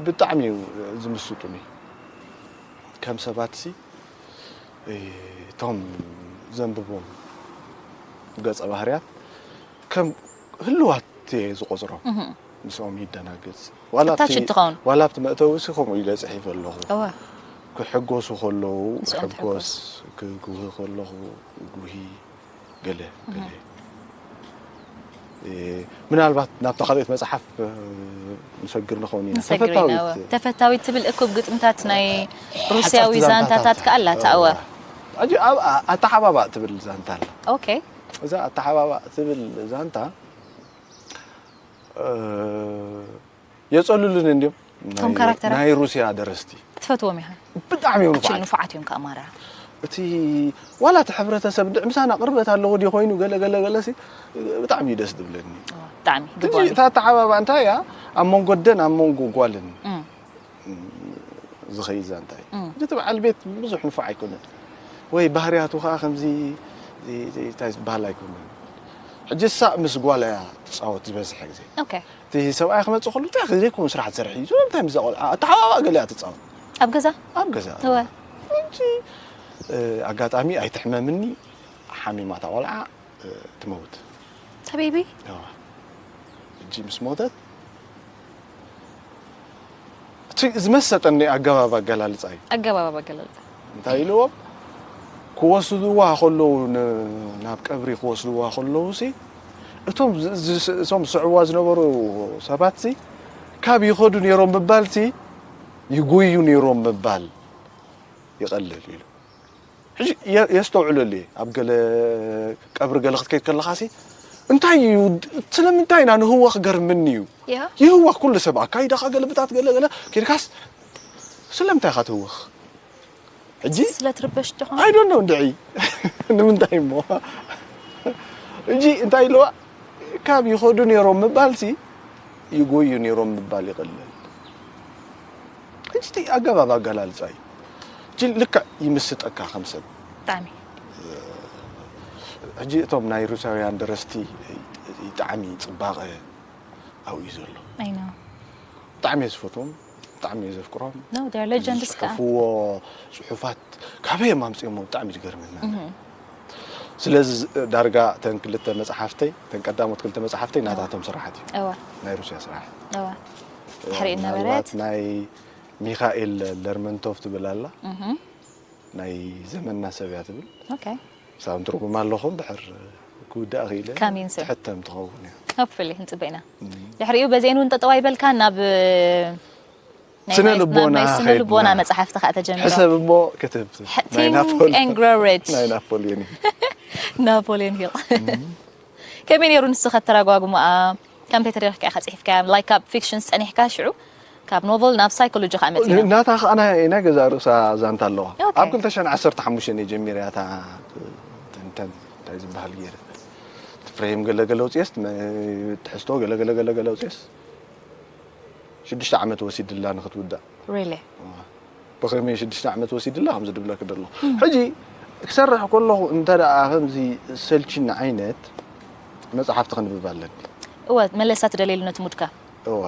ብጣዕሚ እዩ ዝምስጡኒ። ከም ሰባትሲ እቶም ዘንብቦም ገጸ ባህርያት ከም ህልዋት እየ ዝቖጽሮም። ምስኦም ይደናገጽ። ዋላ ኣብቲ መእተዊ ሲ ከምኡ ኢለ ጽሒፈ ኣለኹ። ክሕጎሱ ከለዉ እሕጎስ፣ ክጉሂ ከለኹ እጉሂ። ገለ ገለ ምናልባት ናብታ ካልኦት መፅሓፍ ንሰግር ንኸውን ኢና ተፈታዊት ትብል እኩብ ግጥምታት ናይ ሩስያዊ ዛንታታት ከኣ ኣላታ እወ ኣተሓባባእ ትብል ዛንታ ኣላ እዛ ኣተሓባባእ ትብል ዛንታ የጸሉሉኒ እንድዮም እቶም ካራክተራት ናይ ሩስያ ደረስቲ ክትፈትዎም ኢኻ ብጣዕሚ እዮም ንፉዓት ንፉዓት እዮም ከኣ ማራ እቲ ዋላ እቲ ሕብረተሰብ እንድዒ ምሳና ቅርበት ኣለዎ ድዩ ኮይኑ ገለ ገለ ገለሲ ብጣዕሚ እዩ ደስ ዝብለኒ ብጣዕሚ ሕጂ ይግባኒ እታ ኣተሓባባ እንታይ እያ ኣብ መንጎ ኣደን ኣብ መንጎ ጓልን ዝኸይድ ዛንታ እዩ ሕጂ እቲ በዓል ቤት ብዙሕ ንፉዕ ኣይኮነን ወይ ባህርያቱ ከዓ ከምዚ እንታይ ዝበሃል ኣይኮነን ሕጂ ሳእ ምስ ጓል እያ ትፃወት ዝበዝሐ ግዜ ኦኬ እቲ ሰብኣይ ክመፅእ ከሎ እንታይ ዘይኮኑ ስራሕ ትሰርሕ እዩ እንታይ ምስ ቆልዓ ኣተሓባባ ገለ እያ ትፃወት ኣብ ገዛ ኣብ ገዛ እወ እንጂ ኣጋጣሚ ኣይትሕመምኒ ሓሚማ እታ ቆልዓ ትመውት እታ ቤቢ እዋ እጂ ምስ ሞተት እቲ ዝመሰጠኒ ኣገባብ ኣገላልፃ እዩ ኣገባብ ኣገላልፃ እንታይ ኢልዎም ክወስድዋ ከለዉ ናብ ቀብሪ ክወስድዋ ከለዉ ሲ እቶም እቶም ዝስዕብዋ ዝነበሩ ሰባት ሲ ካብ ይኸዱ ነይሮም ምባል ሲ ይጎዩ ነይሮም ምባል ይቐልል ኢሉ። ሕጂ የ- የስተውዕለሉ እየ። ኣብ ገለ ቀብሪ ገለ ክትከይድ ከለኻሲ እንታይ እዩ፣ ስለምንታይ ኢና ንህወኽ ገርምኒ እዩ። ያ ይህወኽ ኩሉ ሰብ ኣካይዳኻ ገለብጣት ገለ ገለ ኬድካስ ስለምንታይ ኢኻ ትህወኽ? ሕጂ ስለ ትርበሽ ዶ I don't know እንድዒ ንምንታይ እሞ ሕጂ እንታይ ኢልዋ ካብ ይኸዱ ነይሮም ምባልሲ ይጎዩ ነይሮም ምባል ይቐልል። ሕጂ እቲ ኣገባብ ኣገላልጻ እዩ። ሕጂ ልክዕ ይምስጠካ ከም ሰብ። ብጣዕሚ ሕጂ እቶም ናይ ሩስያውያን ደረስቲ ጣዕሚ ጽባቐ ኣብኡ እዩ ዘሎ። ኣይኖ ብጣዕሚ እየ ዝፈትዎም፣ ብጣዕሚ እየ ዘፍቅሮም። No, they're legends ከዓ። ዝጽሕፍዎ ጽሑፋት ካበይ እዮም ኣምጺኦሞ ብጣዕሚ ዝገርመና። ስለዚ ዳርጋ ተን ክልተ መጽሓፍተይ፣ ተን ቀዳሞት ክልተ መጽሓፍተይ ናታቶም ስራሓት እዩ። እወ ናይ ሩስያ ስራሕ። እወ ድሕሪኡ ነበረት ምናልባት ናይ ሚኻኤል ለርመንቶቭ ትብል ኣላ። ናይ ዘመንና ሰብ እያ ትብል። Okay ሳብ ትርጉም ኣለኹም ድሕር ክውዳእ ክኢለ Coming soon. ትሕተም ትኸውን እያ። Hopefully ክንጽበ ኢና። ድሕሪኡ በዚአን እውን ጠጠዋ ይበልካ ናብ ናይ- ስነ ናይ- ልቦና ናይ ስነ ከይድና። ልቦና መጽሓፍቲ ከዓ ተጀሚሩ። ሕሰብ እሞ ክትብ ናይ Think ናፖል- and Grow Rich ናይ ናፖሊዮን እዩ። ናፖሊዮን ሂል። ከመይ ነይሩ ንሱ ከተረጓጉምኣ? ከምንታይ ተደሪኽካ ኢኻ ጽሒፍካያ? Like ካብ ፊክሽን ጸኒሕካ ሽዑ ካብ ኖቨል ናብ ሳይኮሎጂ ከዓ መጺና። ናታ ከዓ ናይ ናይ ገዛ ርእሳ ዛንታ ኣለዋ። Okay. ኣብ ክልተ ሽሕን ዓሰርተ ሓሙሽተን እየ ጀሚረ እታ ተንተን እንታይ ዝበሃል ገይረ እቲ ፍሬም ገለገለ ውፅየስ ትሕዝቶ ገለገለገለገለ ውፅየስ ሽዱሽተ ዓመት ወሲድላ ንክትውዳእ። Really? ብኸመይ ሽዱሽተ ዓመት ወሲድላ ከምዚ ድብለክ ደሎ ሕጂ ክሰርሕ ከለኹ እንተ ደኣ ከምዚ ሰልችኒ ዓይነት መፅሓፍቲ ክንብብ ኣለኒ። እወ መለሳ ትደልየሉ ነቲ ሙድካ። እዋ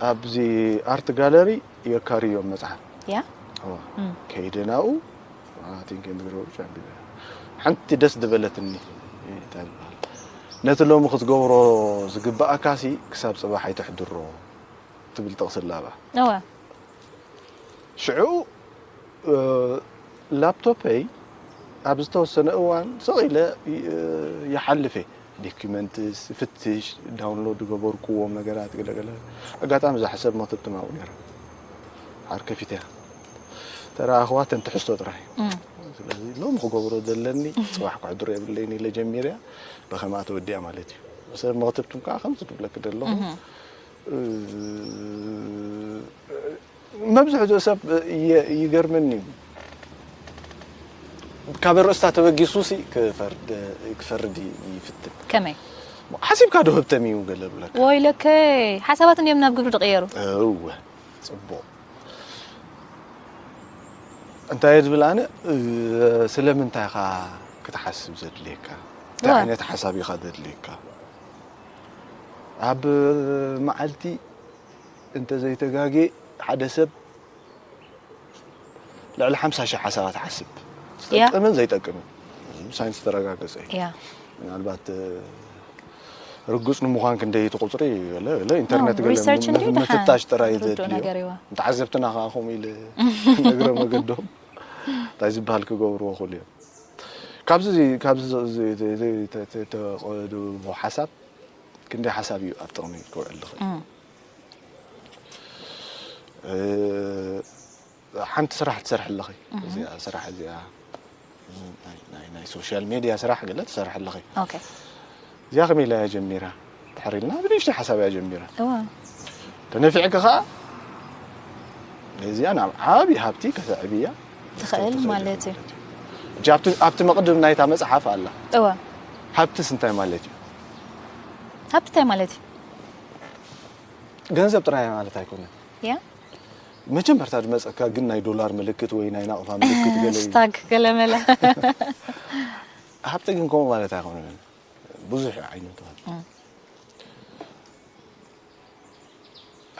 ኣብዚ ኣርት ጋለሪ የካርዮም መፅሓፍ ያ እዋ ከይደ ናብኡ ቲንክ ንግረዎች ሓንቲ ደስ ዝበለትኒ እንታይ ዝበሃል ነቲ ሎሚ ክትገብሮ ዝግብኣካሲ ክሳብ ፅባሕ ኣይተሕድሮ ትብል ጥቕሲ ኣላ። እወ ሽዑ ላፕቶፐይ ኣብ ዝተወሰነ እዋን ስቕ ኢለ ይሓልፍ እየ። ዶኪመንትስ ፍትሽ ዳውንሎድ ዝገበርኩዎም ነገራት ገለገለ ኣጋጣሚ እዛ ሕሰብ መክትብቲ ናብኡ ነይራ ሓር ከፊተ እያ ተረኣኽዋ ተን ትሕዝቶ ጥራይ። ስለዚ ሎም ክገብሮ ዘለኒ ፅባሕ ክሕድሮ የብለይን ኢለ ጀሚርያ ብኸምኣ ተወዲኣ ማለት እዩ። ሰብ መክትብትም ከዓ ከምዚ ትብለክ ዘለኹ መብዝሕትኡ ሰብ ይገርመኒ እዩ ካብ ርእስታ ተበጊሱ ሲ ክፈርድ ይፍትን ከመይ ሓሲብካ ዶ ህብተም እዩ ገለ ብለካ ወይለከይ ሓሳባት እንዲዮም ናብ ግብሪ ድቕየሩ እወ ፅቡቕ እንታይ እየ ዝብል ኣነ ስለምንታይ ኢኻ ክትሓስብ ዘድልየካ እንታይ ዓይነት ሓሳብ ኢኻ ዘድልየካ ኣብ መዓልቲ እንተዘይተጋጌ ሓደ ሰብ ልዕሊ ሓምሳ ሽሕ ሓሳባት ሓስብ ዝጠቅምን ዘይጠቅምን ሳይንስ ተረጋገፀ እዩ። ምናልባት ርጉፅ ንምዃን ክንደይ ትቁፅሪ ኢንተርነት ምፍታሽ ጥራይ ዘድልዮ ተዓዘብትና ከዓ ከምኡ ኢለ እግረ መገዶም እንታይ ዝበሃል ክገብርዎ ክእሉ እዮም። ካብዚ ተቆድቦ ሓሳብ ክንደይ ሓሳብ እዩ ኣብ ጥቕሚ ክውዕል ዝኽእል? ሓንቲ ስራሕ ትሰርሕ ኣለኺ እዚኣ ስራሕ እዚኣ ናይ ሶሻል ሜድያ ስራሕ ገለ ትሰርሕ ኣለኺ። እዚኣ ከመይ ኢላ እያ ጀሚራ ድሕር ኢልና ብንእሽተይ ሓሳብ እያ ጀሚራ። ተነፊዕኪ ከዓ እዚኣ ናብ ዓብዪ ሃብቲ ከተዕብያ ትኽእል ማለት እዩ። ኣብቲ መቕድም ናይታ መፅሓፍ ኣላ። ሃብትስ እንታይ ማለት እዩ? ሃብቲ እንታይ ማለት እዩ? ገንዘብ ጥራይ ማለት ኣይኮነን። ያ መጀመርታ ዝመፀካ ግን ናይ ዶላር ምልክት ወይ ናይ ናቕፋ ምልክት ገለ እዩ። ስታግ ገለመለ ሃብቲ ግን ከምኡ ማለት ኣይኮነን። ብዙሕ እዩ ዓይነቱ ሃብቲ።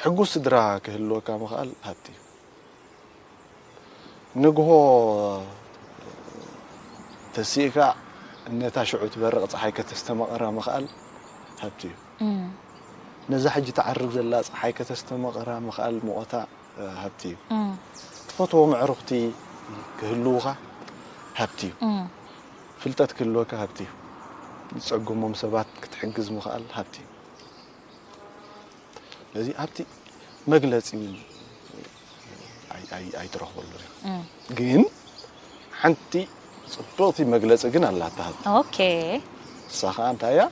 ሕጉስ ስድራ ክህልወካ ምኽኣል ሃብቲ እዩ። ንግሆ ተሲእካ ነታ ሽዑ ትበርቕ ፀሓይ ከተስተማቕራ ምኽኣል ሃብቲ እዩ። ነዛ ሕጂ ትዓርብ ዘላ ፀሓይ ከተስተማቕራ ምኽኣል ሙቐታ ሃብቲ እዩ። ትፈትዎም ኣዕሩኽቲ ክህልውኻ ሃብቲ እዩ። ፍልጠት ክህልወካ ሃብቲ እዩ። ዝፀገሞም ሰባት ክትሕግዝ ምኽኣል ሃብቲ እዩ። ስለዚ ሃብቲ መግለፂ እውን ኣይ- ኣይትረኽበሉ። ግን ሓንቲ ፅብቕቲ መግለፂ ግን ኣላታ። ኦኬ። እሳ ከዓ እንታይ እያ?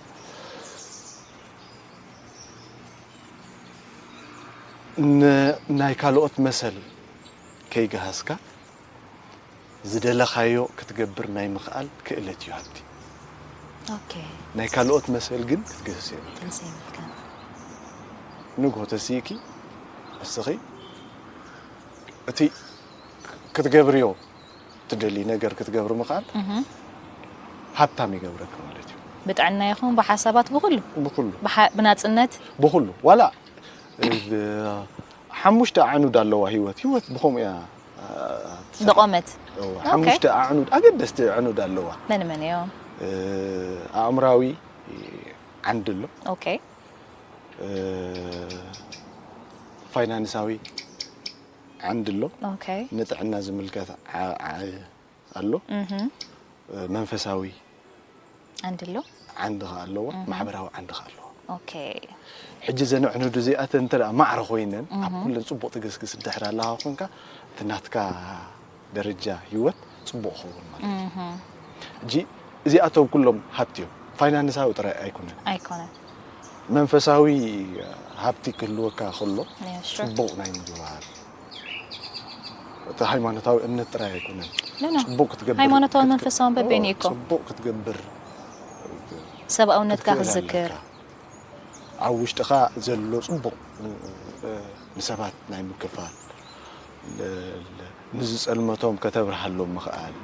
ናይ ካልኦት መሰል ከይገሃስካ ዝደለኻዮ ክትገብር ናይ ምኽኣል ክእለት እዩ ሃብቲ። ናይ ካልኦት መሰል ግን ክትገህስ የብልካ። ንግሆ ተስኢኪ እስኺ እቲ ክትገብርዮ ትደሊ ነገር ክትገብሪ ምኽኣል ሃብታም ይገብረኪ ማለት እዩ። ብጥዕና ይኹን ብሓሳባት ብኩሉ ብኩሉ ብናፅነት ብኩሉ ዋላ ሓሙሽተ ኣዕኑድ ኣለዋ ህይወት። ህይወት ብኸምኡ እያ ዝቆመት። ሓሙሽተ ኣዕኑድ ኣገደስቲ ኣዕኑድ ኣለዋ። መን መን እዮም? ኣእምራዊ ዓንዲ ኣሎ። ኦኬ። ፋይናንሳዊ ዓንዲ ኣሎ። ኦኬ። ንጥዕና ዝምልከት ዓ- ዓ- ኣሎ። መንፈሳዊ ዓንዲ ኣሎ። ዓንዲ ከኣ ኣለዎ። ማሕበራዊ ዓንዲ ከኣ ኣለዎ። ኦኬ። ሕጂ ዘን ኣዕኑድ እዚኣተን እንተ ደኣ ማዕረ ኮይነን ኣብ ኩለን ጽቡቕ ትግስግስ እንድሕር ኣለኻ ኮንካ እቲ ናትካ ደረጃ ህይወት ጽቡቕ ክኸውን ማለት እዩ። ሕጂ እዚኣቶም ኩሎም ሃብቲ እዮም። ፋይናንሳዊ ጥራይ ኣይኮነን። ኣይኮነን። መንፈሳዊ ሃብቲ ክህልወካ ከሎ Yeah, sure. ጽቡቕ ናይ ምግባር እቲ ሃይማኖታዊ እምነት ጥራይ ኣይኮነን። No, no. ጽቡቕ ክትገብር ሃይማኖታውን ክትክ- መንፈሳውን በበይኑ ኦ፣ ይኮን? ጽቡቕ ክትገብር ሰብኣውነትካ ክትክእል ክዝክር። ኣለካ። ኣብ ውሽጥኻ ዘሎ ጽቡቕ እ፣ እ፣ ንሰባት ናይ ምክፋል ለ- ለ- ንዝጸልመቶም ከተብርሃሎም ምኽኣል፣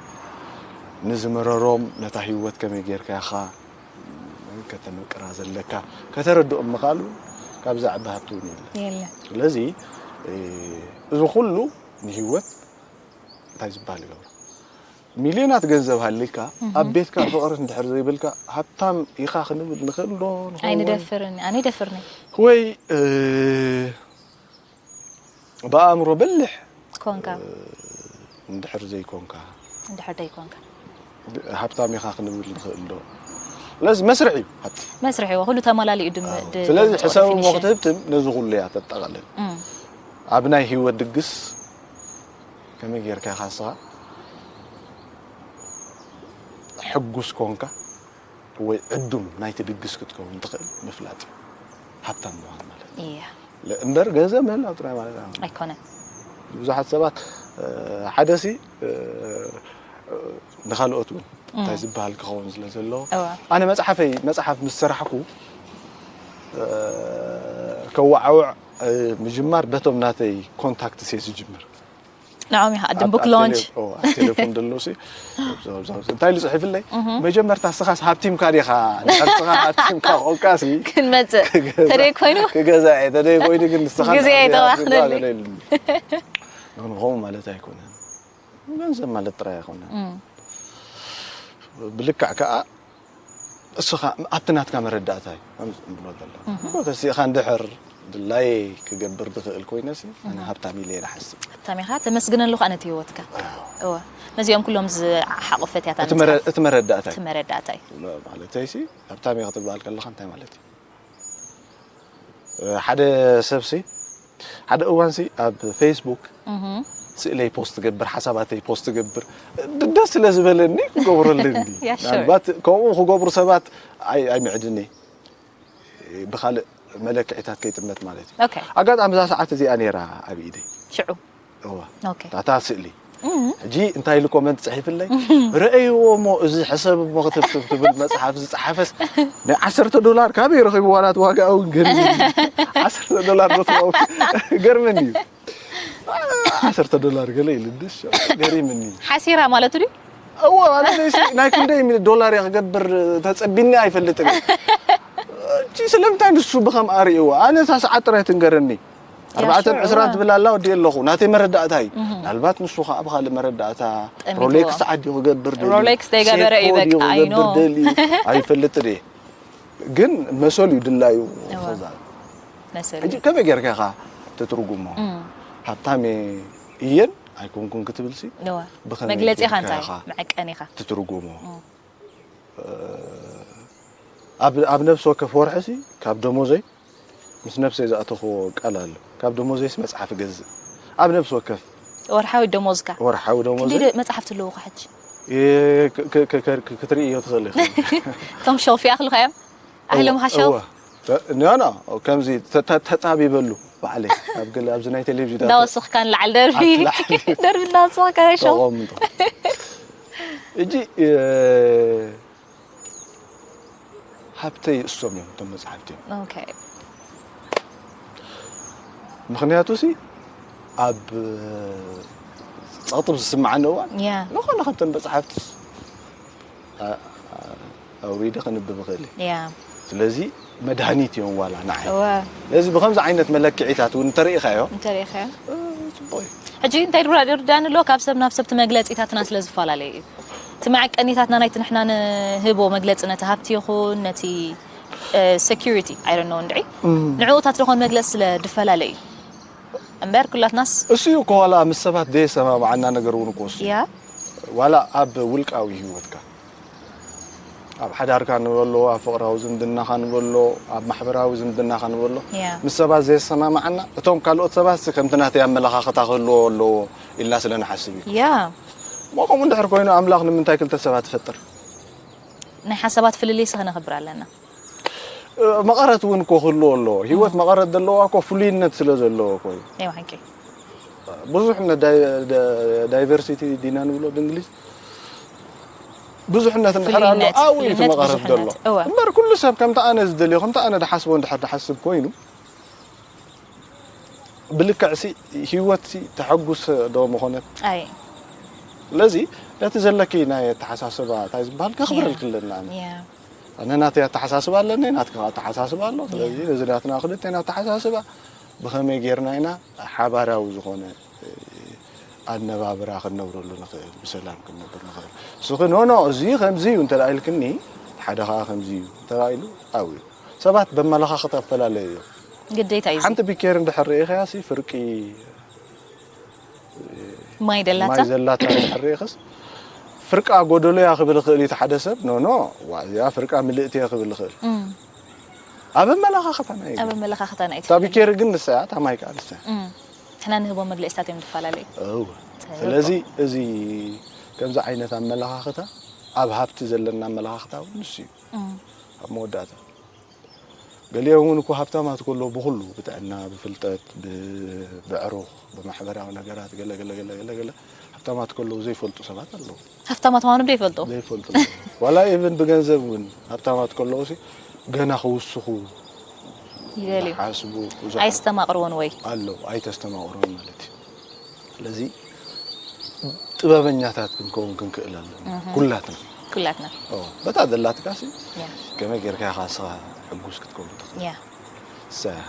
ንዝመረሮም ነታ ህይወት ከመይ ጌርካ ኢኻ ከተመቅራ ዘለካ ከተረድኦም ምኽኣል እውን ካብዛ ዓቢ ሃብቲ እውን የለን። የለን። ስለዚ እ፣ እዚ ኩሉ ንህይወት እንታይ ዝበሃል ይገብሮ። ሚልዮናት ገንዘብ ሃልካ ኣብ ቤትካ ፍቕሪ እንድሕር ዘይብልካ ሃብታም ኢኻ ክንብል ንኽእል ዶ ንኸውን? ኣይንደፍርን፣ ኣነ ይደፍርኒ። ወይ እ፣ ብኣእምሮ በልሕ ኮንካ እንድሕር ዘይኮንካ እንድሕር ዘይኮንካ ሃብታም ኢኻ ክንብል ንኽእል ዶ? ስለዚ መስርሕ እዩ ሃብቲ። መስርሕ እዩ፣ ኩሉ ተማላሊኡ ድም- ድ- ስለዚ ድምፅኦ ሕሳብ እሞ definition። ክትህብ ትም ነዚ ኩሉ እያ ተጠቓልል። እም፣ ኣብ ናይ ህይወት ድግስ ከመይ ጌርካ ኢኻ ንስኻ ሕጉስ ኮንካ ወይ ዕዱም ናይቲ ድግስ ክትከውን ትኽእል ምፍላጥ እዩ ሃብታም ምዃን ማለት እዩ። እያ። ለ- እምበር ገንዘብ ምህላው ጥራይ ማለት ኣይኮነን። ኣይኮነን። ብዙሓት ሰባት እ፣ ሓደ ሲ እ፣ እ፣ ንኻልኦት እውን እንታይ ዝበሃል ክኸውን ስለ ዘለዎ እዋ። ኣነ መፅሓፈይ መፅሓፍ ምስ ሰራሕኩ እ፣ ከወዓውዕ እ፣ ምጅማር በቶም ናተይ ኮንታክት ሴ ዝጅምር ንዖም ኢኻ ቅድም ኣብ- book ኣብ launch ቴሌ- ኦ፣ ኣብ ቴሌፎን ደሎ ሲ እንታይ ኢሉ ፅሒፍለይ መጀመርታ ስኻስ ሃብቲምካ ዲኻ ንድሕር ስኻ ሃብቲምካ ኮንካ ሲ ክንመፅእ ተደይ ኮይኑ ክገዛ እየ ተደይ ኮይኑ ግን ንስኻ ግዜ ንድሕር ኣይተባኽነለይ። ዘይሃብቲምካ ገለ ኢሉኒ። ንክንኸው ማለት ኣይኮነን ገንዘብ ማለት ጥራይ ኣይኮነን እም፣ ብልክዕ ከዓ እስኻ ኣብቲ ናትካ መረዳእታ እዩ ከምዚ እንብሎ ዘሎ ተሲእኻ እንድሕር ድላይ ክገብር ዝኽእል ኮይነ ሲ ኣነ ሃብታም ኢለ እየ ዝሓስብ ሃብታም ኢኻ ተመስግነሉ ከዓ ነቲ ህይወትካ እወ ነዚኦም ኩሎም ዝሓቑፈት እያ እታ እቲ መረ- መጽሓፍ። እቲ መረዳእታ እቲ መረዳእታ እዩ ማለተይ ሲ ሃብታም ኢኻ ክትበሃል ከለኻ እንታይ ማለት እዩ ሓደ ሰብ ሲ ሓደ እዋን ሲ ኣብ ፌስቡክ እህ፣ ስእለይ ፖስት ትገብር ሓሳባተይ ፖስት ትገብር ድ- ደስ ስለ ዝበለኒ ክገብረለኒ Yeah, sure. ምናልባት ከምኡ ክገብሩ ሰባት ኣይ- ኣይምዕድኒ ብካልእ መለክዒታት ከይጥመት ማለት እዩ okay ኣጋጣሚ እዛ ሰዓት እዚኣ ነይራ ኣብ ኢደይ ሽዑ እዋ okay ታታ ስእሊ ሕጂ እንታይ ኢሉ ኮመንት ፅሒፍለይ ረእይዎ እሞ እዚ ሕሰብ እሞ ክትብትብ ትብል መፅሓፍ ዝፀሓፈስ ናይ ዓሰርተ ዶላር ካበይ ረኺቡ ዋላት ዋጋ እውን ገርምኒ ዓሰርተ ዶላር ዶ ትኸውን ገርምኒ እዩ ዓሰርተ ዶላር ገለ ኢሉ ድሽ ገሪምኒ ሓሲራ ማለት ድዩ እዎ ማለት ናይ ክንደይ ሚሊ ዶላር እየ ክገብር ተፀቢኒ ኣይፈልጥን እጂ ስለምንታይ ንሱ ብከም ኣርእዎ ኣነ እታ ሰዓት ጥራይ ትንገረኒ ኣርባዕተን ዕስራን ትብል ኣላ ወዲ ኣለኹ ናተይ መረዳእታ እዩ ምናልባት ንሱ ከዓ ብካልእ መረዳእታ ሮሌክስ ዓዲ ክገብር ሮሌክስ ዘይገበረ እዩ በቃ ኣይኖ ኣይፈልጥ ድ ግን መሰል እዩ ድላዩ መሰል ሕጂ ከመይ ጌርካ ኢኻ ትትርጉሞ ሃብታም እየን ኣይኮንኩን ክትብል ሲ መግለፂኻ እንታይ መዐቀኒኻ ትትርጉሞ ኣብ ነብሲ ወከፍ ወርሒ ሲ ካብ ደሞዘይ ምስ ነብሰይ ዝኣተኽዎ ቃል ኣሎ ካብ ደሞዘይስ መፅሓፍ እገዝእ ኣብ ነብሲ ወከፍ ወርሓዊ ደሞዝካ ወርሓዊ ደሞዝ ክንደይ ደ- መፅሓፍቲ ኣለውካ ሕጂ? ክትርእዮ ትኽእል ኢኻ። እቶም ሸልፍ ይኣኽሉካ እዮም? ኣህሎም ሸልፍ? እወ። ተ- ኖ ኖ ከምዚ ተ- ተ- ተጣቢበሉ ባዕለይ ኣብ ገለ ኣብዚ ናይ ቴሌቪዥን እንዳወሰኽካ ንላዓል ደርቢ ኣብ ላዕሊ። ደርቢ እንዳወሰኽካ ሸልፍ ተቐምጦ። እጂ እ፣ ሃብተይ እሶም እዮም እቶም መፅሓፍቲ እዮም። ኦኬ ምክንያቱ ሲ ኣብ ፀቕጢ ዝስምዓኒ እዋን ያ ዝኾነ ካብተን መፅሓፍቲ ኣውሪደ ክንብብ እኽእል እየ። ያ ስለዚ መድሃኒት እዮም ዋላ ንዓይ። እወ ስለዚ ብከምዚ ዓይነት መለክዒታት እውን እንተርኢኻዮ እንተሪኢኻዮ እ፣ ፅቡቕ እዩ። ሕጂ እንታይ ድብራ ድርዳን ኣሎ ካብ ሰብ ናብ ሰብ እቲ መግለፂታትና ስለ ዝፈላለዩ እዩ። እቲ መዐቀኒታትና ናይቲ ንሕና ንህቦ መግለፂ ነቲ ሃብቲ ይኹን ነቲ security I don't know እንድዒ ንዕኡታት ዝኾን መግለፂ ስለ ድፈላለዩ እዩ። እምበር ኩላትናስ እሱ እዩ ከዋላ ምስ ሰባት ዘየሰማምዓና ነገር እውን እኮ እሱ እዩ። ያ ዋላ ኣብ ውልቃዊ ህይወትካ ኣብ ሓዳርካ ንበሎ ኣብ ፍቕራዊ ዝምድናኻ ንበሎ ኣብ ማሕበራዊ ዝምድናኻ ንበሎ ያ ምስ ሰባት ዘየሰማምዓና እቶም ካልኦት ሰባት ከምቲ ናተይ ኣመለኻኽታ ክህልዎ ኣለዎ ኢልና ስለ ንሓስብ እዩ። ያ እሞ ከምኡ እንድሕር ኮይኑ ኣምላኽ ንምንታይ ክልተ ሰባት ይፈጥር? ናይ ሓሳባት ፍልልይ ስኸነኽብር ኣለና። መቐረት እውን እኮ ክህልዎ ኣለዎ። ህይወት መቐረት ዘለዋ እኮ ፍሉይነት ስለ ዘለዎ እኮ እዩ። ናይ ሓቂ ብዙሕነት ዳይ- ዳ- ዳይቨርሲቲ ዲና ንብሎ ብእንግሊዝ ብዙሕነት እንድሕር ኣሎ ፍሉይነት፣ ኣብኡ እዩ እቲ ፍሉይነት መቐረት ዘሎ። ብዙሕነት። እወ። እምበር ኩሉ ሰብ ከምቲ ኣነ ዝደልዮ ከምቲ ኣነ ድሓስቦ እንድሕር ድሓስብ ኮይኑ ብልክዕሲ ህይወትሲ ተሐጉስ ዶ ምኾነት? ኣይ ስለዚ ነቲ ዘለኪ ናይ ኣተሓሳስባ እንታይ ዝበሃል ከኽብረልኪ ኣለና። ያ ኣነ ናተይ ኣተሓሳስባ ኣለኒ፣ ናትካ ኣተሓሳስባ ኣሎ። ስለዚ ነዚ ናትና ክልቴና ኣተሓሳስባ ብኸመይ ጌርና ኢና ሓባራዊ ዝኾነ ኣነባብራ ክንነብረሉ ንኽእል፣ ብሰላም ክንነብር ንኽእል። ንስኺ ኖ ኖ እዚ ከምዚ እዩ እንተ ኢልክኒ፣ ሓደ ኸዓ ከምዚ እዩ እንተ ኢሉ ኣብኡ እዩ። ሰባት በመለኻኽታ ይፈላለዩ እዮም። ግዴታ እዩ። ሓንቲ ቢኬር እንድሕር ርኢኻያ ሲ ፍርቂ ማይ ደላታ ማይ ዘላታ እንድሕር ርኢኽስ ፍርቃ ጎደሎ እያ ክብል ይኽእል እዩ እቲ ሓደ ሰብ። ኖ ኖ ዋ እዚኣ ፍርቃ ምልእቲ እየ ክብል ይኽእል። እም፣ ኣብ ኣመለኻኽታ ናይ ኣብ ኣመለኻኽታ ናይ እታ ቢኬር ግን ንሳ እያ፣ እታ ማይ ከዓ ንሳ እያ። እም፣ ንሕና ንህቦ መግለፅታት እዮም ዝፈላለዩ። እወ። ስለዚ እዚ ከምዚ ዓይነት ኣመለኻኽታ ኣብ ሃብቲ ዘለና ኣመለኻኽታ እውን ንሱ እዩ። እም፣ ኣብ መወዳእታ ገሊኦም እውን እኮ ሃብታማት ከለዉ ብኩሉ ብጥዕና ብፍልጠት ብ- ብዕሩኽ ብማሕበራዊ ነገራት ገለ ገለ ገለ ገለ ገለ ሃብታማት ከለዉ ዘይፈልጡ ሰባት ኣለዉ። ሃፍታማት ምዃኖም ዶ ይፈልጡ? ዘይፈልጡ ዋላ ኢቭን ብገንዘብ እውን ሃብታማት ከለዉ ሲ ገና ክውስኹ ይደልዩ ሓስቡ ብዙሕ ኣይስተማቕርዎን ወይ ኣለዉ ኣይተስተማቕርዎም ማለት እዩ። ስለዚ ጥበበኛታት ክንከውን ክንክእል ኣለና ኩላትና። ኩላትና ኦ፣ በታ ዘላትካ ሲ ያ ከመይ ጌርካ ኢኻ ንስኻ ሕጉስ ክትከውን ትኽእል? ያ ሰ-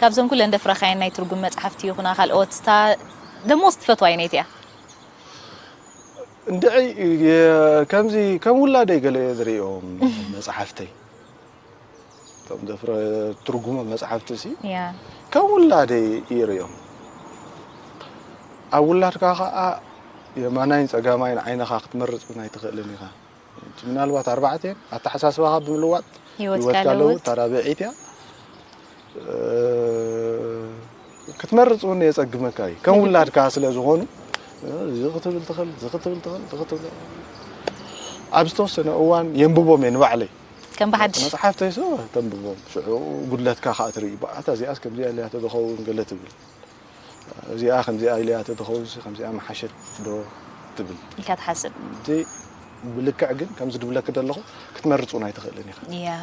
ካብዞም ኩለን ደፍረኻየን ናይ ትርጉም መፅሓፍቲ ይኹና ካልኦት እታ ደሞስ ትፈትዋ ኣይነይቲ እያ? እንድዒ የ- ከምዚ ከም ውላደይ ገለ እየ ዝርእዮም መፅሓፍተይ እቶም ዘፍረ ትርጉሞ መፅሓፍቲ ሲ ያ ከም ውላደይ ይርእዮም። ኣብ ውላድካ ከዓ የማናይን ፀጋማይን ዓይንኻ ክትመርፅ እውን ኣይትኽእልን ኢኻ። ምናልባት ኣርባዕተ ኣተሓሳስባኻ ብምልዋጥ ህይወትካ ህይወትካ ለውጥ ለውጥ ተራብዒት እያ። እ፣ ክትመርፅ እውን የፀግመካ እዩ ከም ውላድካ ስለ ዝኾኑ እዚ ክትብል ትኽእል እዚ ክትብል ትኽእል እዚ ክትብል ኣብ ዝተወሰነ እዋን የንብቦም እየ ንባዕለይ ከም ብሓድሽ መፅሓፍተይ ስ ተንብቦም ሽዑ ጉድለትካ ከዓ ትርኢ በኣታ እዚኣስ ከምዚኣ ኢለያ ተዝኸውን ገለ ትብል እዚኣ ከምዚኣ ኢለያ ተዝኸውን ከምዚኣ መሓሸት ዶ ትብል ኢልካ ትሓስብ እቲ ብልክዕ ግን ከምዚ ድብለክ ዘለኹ ክትመርፅ እውን ኣይትኽእልን ኢኻ ያ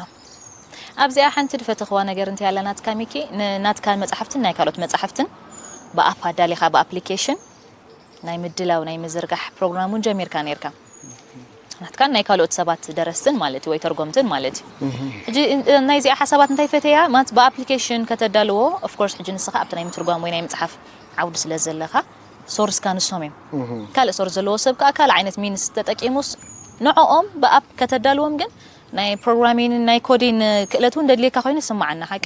ኣብዚኣ ሓንቲ ድፈተኽዋ ነገር እንታይ ኣላ ናትካ ሚኪ ንናትካ መፅሓፍትን ናይ ካልኦት መፅሓፍትን ብኣፕ ኣዳሊኻ ብኣፕሊኬሽን ናይ ምድላው ናይ ምዝርጋሕ ፕሮግራም እውን ጀሚርካ ነርካ ናትካን ናይ ካልኦት ሰባት ደረስትን ማለት እዩ ወይ ተርጎምትን ማለት እዩ ሕጂ ናይዚኣ ሓሳባት እንታይ ፈተያ ማለት ብኣፕሊኬሽን ከተዳልዎ ኦፍኮርስ ሕጂ ንስኻ ኣብቲ ናይ ምትርጓም ወይ ናይ ምፅሓፍ ዓውዲ ስለ ዘለኻ ሶርስካ ንሶም እዮም ካልእ ሶርስ ዘለዎ ሰብ ከዓ ካልእ ዓይነት ሚንስ ተጠቂሙስ ንዕኦም ብኣፕ ከተዳልዎም ግን ናይ ፕሮግራሚን ናይ ኮዲን ክእለት እውን ደድልየካ ኮይኑ ይስማዓና ሓቂ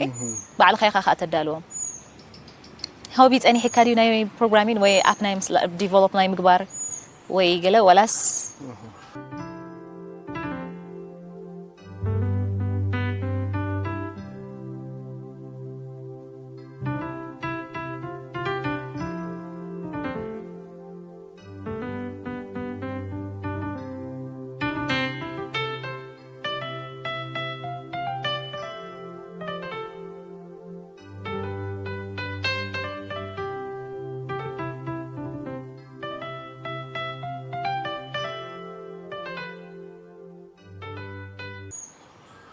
ባዕልኻ ኢኻ ከዓ ተዳልዎም ሆቢ ጸኒሕካ ድዩ ናይ ፕሮግራሚን ወይ ኣፕ ናይ ዲቨሎፕ ናይ ምግባር ወይ ገለ ወላስ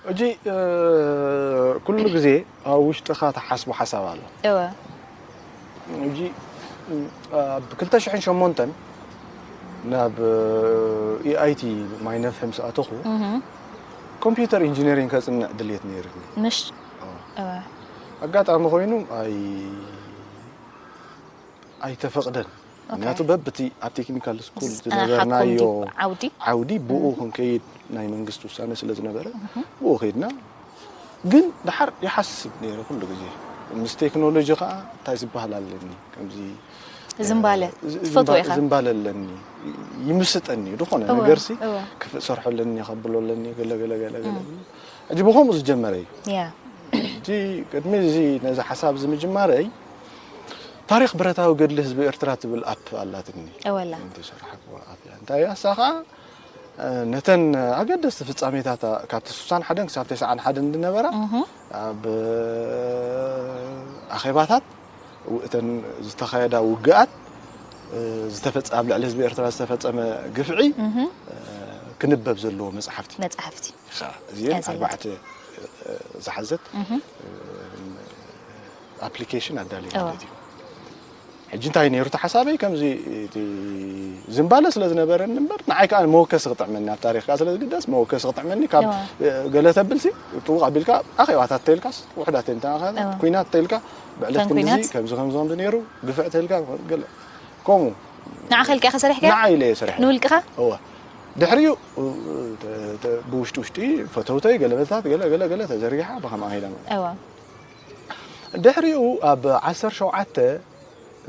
እጂ ኩሉ ግዜ ኣብ ውሽጥኻ ትሓስቦ ሓሳብ ኣሎ። እወ እጂ ኣብ ክልተ ሽሕን ሸሞንተን ናብ ኤኣይቲ ማይነፍሕ ምስ ኣተኹ ኮምፒውተር ኢንጂነሪንግ ከፅንዕ ድልየት ነይርኒ። ምሽ እወ ኣጋጣሚ ኮይኑ ኣይ ኣይተፈቕደን። ምክንያቱ በብቲ ኣብ ቴክኒካል ስኩል ዝነበርናዮ ዓውዲ ዓውዲ ብኡ ክንከይድ ናይ መንግስቲ ውሳነ ስለ ዝነበረ ብኡ ከይድና። ግን ድሓር ይሓስብ ነይረ ኩሉ ግዜ ምስ ቴክኖሎጂ ከዓ እንታይ ዝበሃል ኣለኒ ከምዚ ዝምባለ ትፈትዎ ኢኻ ዝምባለ ኣለኒ ይምስጠኒ ዝኾነ እወ፣ ነገርሲ እወ። ክሰርሖ ኣለኒ ከብሎ ኣለኒ ገለ ገለ ገለ ገለ ሕጂ ብኸምኡ ዝጀመረ እዩ። ያ እቲ ቅድሚ እዚ ነዚ ሓሳብ እዚ ምጅማረይ ታሪክ ብረታዊ ገድሊ ህዝቢ ኤርትራ ትብል ኣፕ ኣላትኒ። እወላ እንተሰርሓክዋ ኣፕ እያ እንታይ ኣሳ ከዓ ነተን ኣገደስቲ ፍጻሜታት ካብቲ ስሳን ሓደን ክሳብ ተስዓን ሓደን ዝነበራ ኣብ ኣኼባታት እተን ዝተኻየዳ ውግኣት ዝተፈጸ ኣብ ልዕሊ ህዝቢ ኤርትራ ዝተፈጸመ ግፍዒ ክንበብ ዘለዎ መጽሓፍቲ መጽሓፍቲ እዚአን ያዘላ። ኣርባዕተ ዝሓዘት ኣፕሊኬሽን ኣዳልየ እወ። ማለት እዩ። ሕጂ እንታይ ነይሩ እቲ ሓሳበይ ከምዚ እቲ ዝምባለ ስለ ዝነበረኒ እምበር ንዓይ ከዓ መወከሲ ክጥዕመኒ ኣብ ታሪክ ከዓ ስለ ዝግደስ መወከሲ ክጥዕመኒ ካብ እወ። ገለ ተብልሲ ጥውቕ ኣቢልካ ኣኼባታት ተልካስ ውሕዳት እንተ እወ። ኩናት ተልካ ብዕለት ከም ክንድዚ ኩናት? ከምዚ ከምዚ ከምዚ ነይሩ ግፍዕ ተልካ ገለ ከምኡ ንዓኻ ኢልካ ኢኻ ሰሪሕካ ንዓይ ኢለ እየ ሰሪሐ ንውልቅኻ እወ ድሕሪኡ ተ- ተ- ብውሽጢ ውሽጢ ፈተውተይ ገለበታት ገለ ገለ ገለ ተዘርጊሓ ብኸምኣ ከይዳ ማለት እወ ድሕሪኡ ኣብ ዓሰርተ ሸውዓተ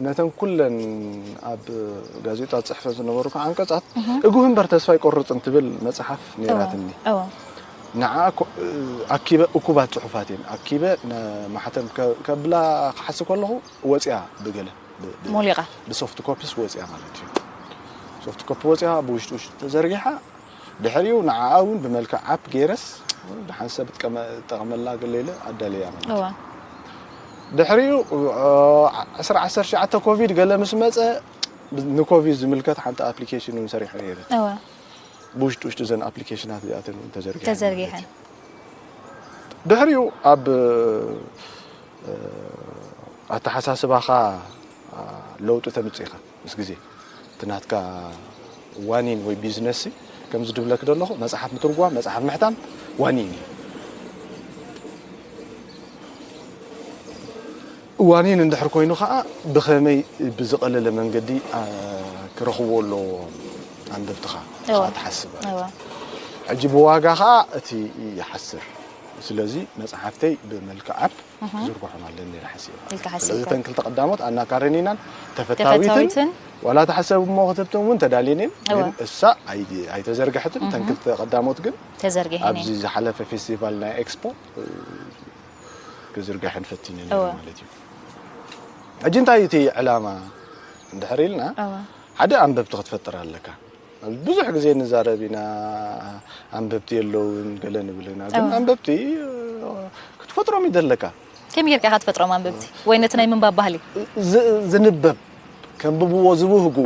ነተን ኩለን ኣብ ጋዜጣ ጽሕፈት ዝነበሩ ከዓ ኣንቀጻት እጉህ እምበር ተስፋ ኣይቆርጽን ትብል መጽሓፍ ነይራትኒ። እወ ንዓ ኮ- ኣኪበ እኩባት ጽሑፋት እየን ኣኪበ ነ- ማሕተም ከ- ከብላ ክሓስብ ከለኹ ወፂያ ብገለ ብ- ብ- ሞሊቓ ብሶፍት ኮፒስ ወፂያ ማለት እዩ። ሶፍት ኮፒ ወፂያ ብውሽጢ ውሽጢ ተዘርጊሓ ድሕሪኡ ንዓኣ እውን ብመልክዕ ኣፕ ገይረስ ደሓን ሰብ ትቀመ- ጠቐመላ ገለ ኢለ ኣዳለያ ማለት እዩ። እወ ድሕሪኡ እ፣ ዕስራ ዓሰርተ ትሽዓተ ኮቪድ ገለ ምስ መፀ ንኮቪድ ዝምልከት ሓንቲ ኣፕሊኬሽን እውን ሰሪሐ ነይረ። እወ ብውሽጢ ውሽጢ እዘን ኣፕሊኬሽናት እዚኣተን እውን ተዘርጊሐን ተዘርጊሐን ድሕሪኡ ኣብ እ፣ ኣተሓሳስባኻ እ፣ ለውጢ ተምፅእ ኢኻ ምስ ግዜ እቲ ናትካ ዋኒን ወይ ቢዝነስ ከምዚ ድብለክ ዘለኹ መፅሓፍ ምትርጓም መፅሓፍ ምሕታም ዋኒን እዩ። ዋኒን እንድሕር ኮይኑ ከዓ ብኸመይ ብዝቐለለ መንገዲ እ፣ ክረኽብዎ ኣለዎ ኣንበብትኻ እወ። ከዓ ትሓስብ ማለት እወ እዩ። ሕጂ ብዋጋ ከዓ እቲ ይሓስር ስለዚ መፅሓፍተይ ብመልክዕ ኣፕ ዝርግሖም ኣለኒ ኢለ ሓሲበ ኢልካ ስለዚ ሓሲብካ ተን ክልተ ቀዳሞት ኣናካረኒናን ተፈታዊትን ተፈታዊትን ዋላ ተሓሰብ እሞ ክትብቶም እውን ተዳልየን እየን እወ። ግን እሳ ኣይ- ኣይተዘርግሐትን ተን ክልተ ቀዳሞት ግን ተዘርጊሐን ኣብዚ እየን ዝሓለፈ ፌስቲቫል ናይ ኤክስፖ እ፣ ክዝርጋሐን ፈቲነን እወ። እየን ማለት እዩ። ሕጂ እንታይ እቲ ዕላማ እንድሕር ኢልና እወ ሓደ ኣንበብቲ ክትፈጥር ኣለካ። ብዙሕ ግዜ ንዛረብ ኢና ኣንበብቲ የለውን ገለ ንብል ኢና ግን እወ። ኣንበብቲ እ፣ ክትፈጥሮም ይደለካ ከመይ ጌርካ ኢኻ ትፈጥሮም ኣንበብቲ ወይ ነቲ ናይ ምንባብ ባህሊ ዝ- ዝንበብ ከንብብዎ ዝብህጉ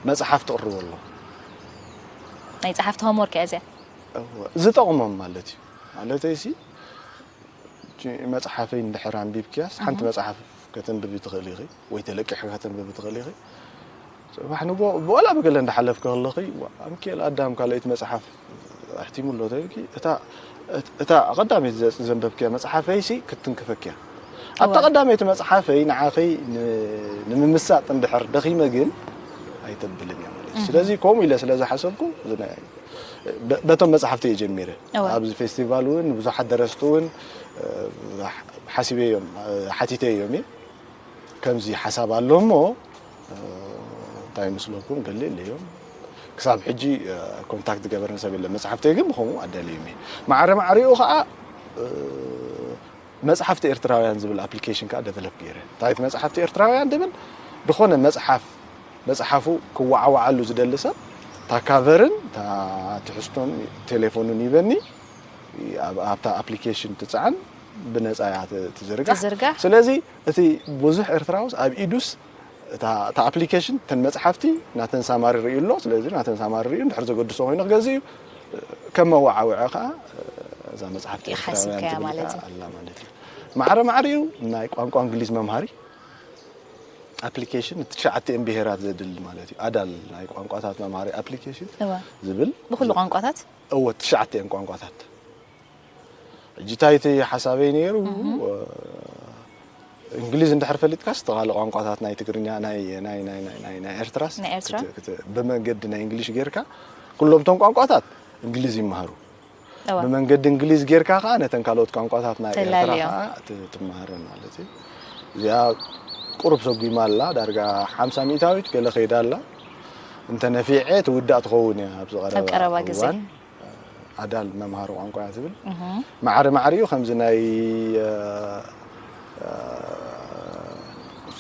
መፅሓፍ ትቕርቡ ኣሎ ናይ ጸሓፍቲ ሆምወርክ እያ እዚኣ ዝጠቕሞም ማለት እዩ ማለተይ ሲ እቺ መፅሓፈይ እንድሕር ኣንቢብክያስ ሓንቲ መፅሓፍ ከተንብቢ ትኽእል ኢኺ ወይ ተለቂሕ ከተንብቢ ትኽእል ኢኺ ፅባሕ ንጎ ብዋላ ብገለ እንዳሓለፍኪ ከለኺ ኣምኬል ኣዳም ካልኣይቲ መፅሓፍ ኣሕቲሙ ኣሎ ተልኪ እታ እታ ቀዳመይቲ ዘንበብክያ መፅሓፈይሲ ክትትንክፈክያ ኣብታ ቀዳመይቲ መፅሓፈይ ንዓኸይ ንምምሳጥ እንድሕር ደኺመ ግን ኣይተብልን እያ ማለት እዩ። ስለዚ ከምኡ ኢለ ስለ ዝሓሰብኩ በቶም መፅሓፍቲ እየ ጀሚረ ኣብዚ ፌስቲቫል እውን ብዙሓት ደረስቲ እውን ሓሲበዮም ሓቲተዮም እየ ከምዚ ሓሳብ ኣሎ እሞ እንታይ ይመስለኩም ገለ ኣለዮም ክሳብ ሕጂ ኮንታክት ገበርን ሰብ የለ መፅሓፍተይ ግን ብከምኡ ኣዳልዮም እየ ማዕረ ማዕሪኡ ከዓ መፅሓፍቲ ኤርትራውያን ዝብል ኣፕሊኬሽን ከዓ ደቨሎፕ ገይረ እንታይ መፅሓፍቲ ኤርትራውያን ድብል ዝኾነ መፅሓፍ መፅሓፉ ክወዓወዓሉ ዝደሊ ሰብ ታካቨርን ትሕዝቶን ቴሌፎኑን ይበኒ ኣብታ ኣፕሊኬሽን ትፅዓን ብነፃ እያ ትዝርጋሕ ስለዚ እቲ ብዙሕ ኤርትራውስ ኣብ ኢዱስ እታ ኣፕሊኬሽን ተን መፅሓፍቲ ናተን ሳማሪ ርእዩ ኣሎ ስለዚ ናተን ሳማሪ ርእዩ እንድሕር ዘገድሶ ኮይኑ ክገዝ እዩ ከም መወዓውዒ ከዓ እዛ መፅሓፍቲ ሓሲብካያ ኤርትራውያን ትብል ማለት ከዓ እዩ። ኣላ ማለት እዩ። ማዕረ ማዕሪኡ ናይ ቋንቋ እንግሊዝ መምሃሪ ኣፕሊኬሽን ትሽዓቲኤን ብሄራት ዘድሊ ማለት እዩ። ኣዳል ናይ ቋንቋታት መምሃሪ ኣፕሊኬሽን እወ። ዝብል ብኩሉ ቋንቋታት እወ ትሽዓቲኤን ቋንቋታት። ሕጂ እንታይ እቲ ሓሳበይ ነይሩ፣ እንግሊዝ እንድሕር ፈሊጥካስ ተኻለ ቋንቋታት ናይ ትግርኛ ናይ ናይ ናይ ናይ ናይ ናይ ኤርትራስ ናይ ኤርትራ? ክት- ክት- ብመንገዲ ናይ እንግሊሽ ጌርካ ኩሎም እቶም ቋንቋታት እንግሊዝ ይመሃሩ። እወ። ብመንገዲ እንግሊዝ ጌርካ ከዓ ነተን ካልኦት ቋንቋታት ናይ ኤርትራ ተላልዮም። ከዓ ት- ትመሃረን ማለት እዩ። እዚኣ ቁሩብ ሰጒማ ኣላ፣ ዳርጋ ሓምሳ ሚእታዊት ገለ ከይዳ ኣላ። እንተ ነፊዐ ትውዳእ ትኸውን እያ ኣብዚ ኣብ ቀረባ ግዜ። እዋን። ኣዳል መምሃሪ ቋንቋ እያ ትብል። ማዕረ ማዕሪኡ ከምዚ ናይ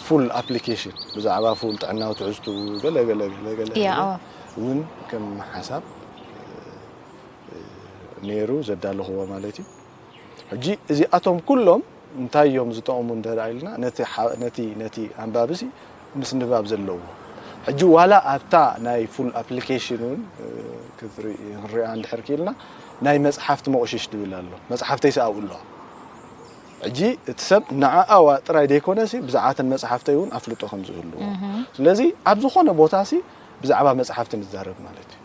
ፉል ኣፕሊኬሽን ብዛዕባ ፉል ጥዕናዊ ትሕዝቱ ገለ ገለ ገለ ገለ እያ፣ ገለ እወ። እውን ከም ሓሳብ ነይሩ ዘዳለኽዎ ማለት እዩ። ሕጂ እዚኣቶም ኩሎም እንታይ እዮም ዝጠቕሙ እንተ ደኣ ኢልና ነቲ ሓ- ነቲ ነቲ ኣንባብሲ ምስንባብ ዘለዎ። ሕጂ ዋላ ኣብታ ናይ ፉል ኣፕሊኬሽን እውን እ፣ ክትርኢ- ክንሪኣ እንድሕር ክኢልና ናይ መፅሓፍቲ መቑሽሽ ትብል ኣሎ። መፅሓፍተይ ሰኣው ኣለዋ። ሕጂ እቲ ሰብ ንዓኣዋ ጥራይ ዘይኮነሲ ብዛዕባተን መፅሓፍተይ እውን ኣፍልጦ ከም ዝህልዎ። ስለዚ ኣብ ዝኾነ ቦታሲ ብዛዕባ መፅሓፍቲ ንዛረብ ማለት እዩ።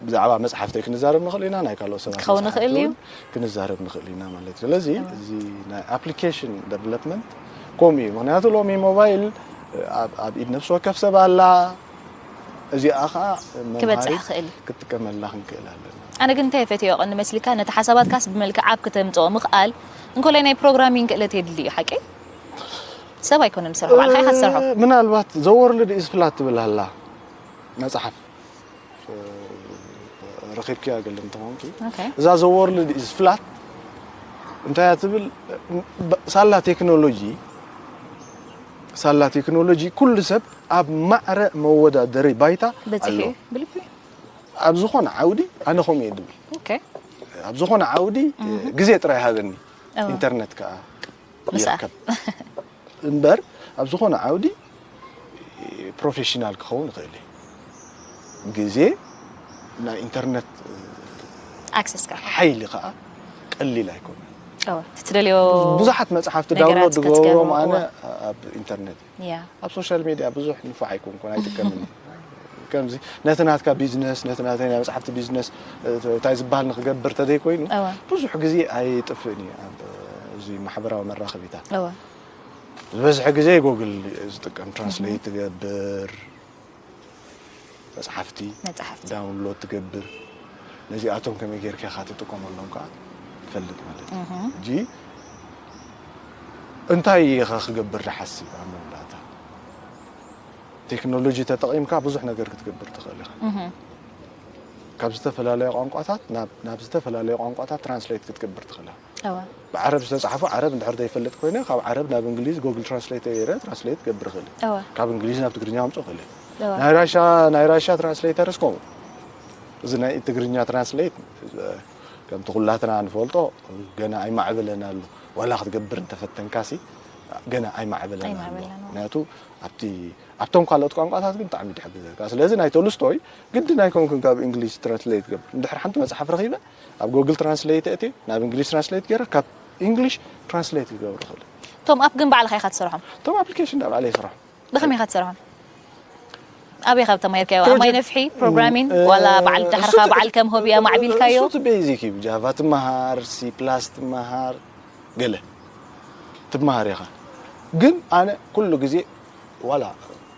ብዛዕባ መፅሓፍተይ ክንዛረብ ንኽእል ኢና፣ ናይ ካልኦት ሰባት ክኸውን መፅሓፍቲ ይኽእል እዩ። እውን ክንዛረብ ንኽእል ኢና ማለት እዩ። ስለዚ እዚ ናይ ኣፕሊኬሽን ደቨሎፕመንት ከምኡ እዩ። ምክንያቱ ሎሚ ሞባይል ኣብ ኣብ ኢድ ነፍሲ ወከፍ ሰብ ኣላ። እዚኣ ከዓ መምሃሪ ክበፅሕ ክእል እዩ። ክትጥቀመላ ክንክእል ኣለና። ኣነ ግን እንታይ ፈትዮ ቀንዲ መስሊካ ነቲ ሓሳባትካስ ብመልክዕ ኣብ ክተምፅኦ ምኽኣል እንኮላይ ናይ ፕሮግራሚንግ ክእለት የድሊ እዩ ሓቂ ሰብ ኣይኮነን ዝሰርሖ ባዕልካ ኢካ ትሰርሖ ምናልባት ዘወርልድ ኢዝ ፍላት ትብል ኣላ መፅሓፍ ረኺብክያ ገለ እንተኾንኪ Okay. እዛ ዘወርልድ ኢዝ ፍላት እንታይ እያ ትብል ሳላ ቴክኖሎጂ ሳላ ቴክኖሎጂ ኩሉ ሰብ ኣብ ማዕረ መወዳደሪ ባይታ በፂሑ ኣሎ እዩ ብልቢ ኣብ ዝኾነ ዓውዲ ኣነ ከምኡ እየ ድብል Okay. ኣብ ዝኾነ ዓውዲ ግዜ ጥራይ ሃበኒ እወ። ኢንተርነት ከዓ ምስኣ። ይርከብ እምበር ኣብ ዝኾነ ዓውዲ ፕሮፌሽናል ክኸውን ይኽእል እዩ ግዜ ናይ ኢንተርነት ኣክሰስካ ሓይሊ ከዓ ቀሊል ኣይኮነን እወ፣ እቲ ትደልዮ ብዙሓት መፅሓፍቲ ነገራት ዳውንሎድ ዝገብሮም ክትገብር፣ ኣነ እወ። ኣብ ኢንተርነት ያ ኣብ ሶሻል ሚድያ ብዙሕ ንፉዕ ኣይኮንኩን ኣይጥቀምን ከምዚ ነቲ ናትካ ቢዝነስ ነቲ ናተይ ናይ መፅሓፍቲ ቢዝነስ እንታይ ዝበሃል ንክገብር ተዘይኮይኑ እወ። ብዙሕ ግዜ ኣይጥፍእን እዩ ኣብ እዚ ማሕበራዊ መራኸቢታት እወ ዝበዝሐ ግዜ ጎግል ዝጥቀም ትራንስሌት ትገብር መፅሓፍቲ መፅሓፍቲ ዳውንሎድ ትገብር ነዚኣቶም ከመይ ጌርካ ኢኻ ትጥቀመሎም ከዓ ትፈልጥ ማለት እዩ ሕጂ እንታይ ኢኻ ክገብር ዝሓስብ ኣብ መወዳእታ ቴክኖሎጂ ተጠቒምካ ብዙሕ ነገር ክትገብር ትኽእል ኢኻ ካብ ዝተፈላለየ ቋንቋታት ናብ ናብ ዝተፈላለየ ቋንቋታት ትራንስሌት ክትገብር ትኽእል ኢኻ እወ ብዓረብ ዝተፃሕፉ ዓረብ እንድሕር ዘይፈልጥ ኮይነ ካብ ዓረብ ናብ እንግሊዝ ጎግል ትራንስሌት ገይረ ትራንስሌት ገብር ይኽእል እወ ካብ እንግሊዝ ናብ ትግርኛ ኣምፅኦ ይኽእል እወ ናይ ራሻ ናይ ራሻ ትራንስሌተርስ ከምኡ እዚ ናይ ትግርኛ ትራንስሌት ከምቲ ኩላትና ንፈልጦ ገና ኣይማዕበለን ኣሎ ዋላ ክትገብር እንተፈተንካሲ ገና ኣይማዕበለን ኣሎ ኣይማዕበለን ኣሎ። ምክንያቱ ኣብቲ ኣብቶም ካልኦት ቋንቋታት ግን ብጣዕሚ ድሕግዘካ ስለዚ ናይ ቶልስቶይ ግዲ ናይ ኮንኩን ካብ እንግሊሽ ትራንስሌት ገብር እንድሕር ሓንቲ መፅሓፍ ረኺበ ኣብ ጎግል ትራንስሌት እትየ ናብ እንግሊሽ ትራንስሌት ገይረ ካብ እንግሊሽ ትራንስሌት ክገብር ይኽእል እቶም ኣፕ ግን ባዕልካ ኢካ ትሰርሖም እቶም ኣፕሊኬሽን ናብ ባዕለ ይሰርሖ ብከመይ ኢካ ትሰርሖም ኣበይ ካብ ተማሂርካዮ ኣብ ማይ ነፍሒ ፕሮግራሚንግ ዋላ በዓል ዳሕርካ በዓል ከም ሆቢ ኣማዕቢልካዮ እሱ ቤዚክ እዩ ጃቫ ትመሃር ሲ ፕላስ ትመሃር ገለ ትመሃር ኢኻ ግን ኣነ ኩሉ ግዜ ዋላ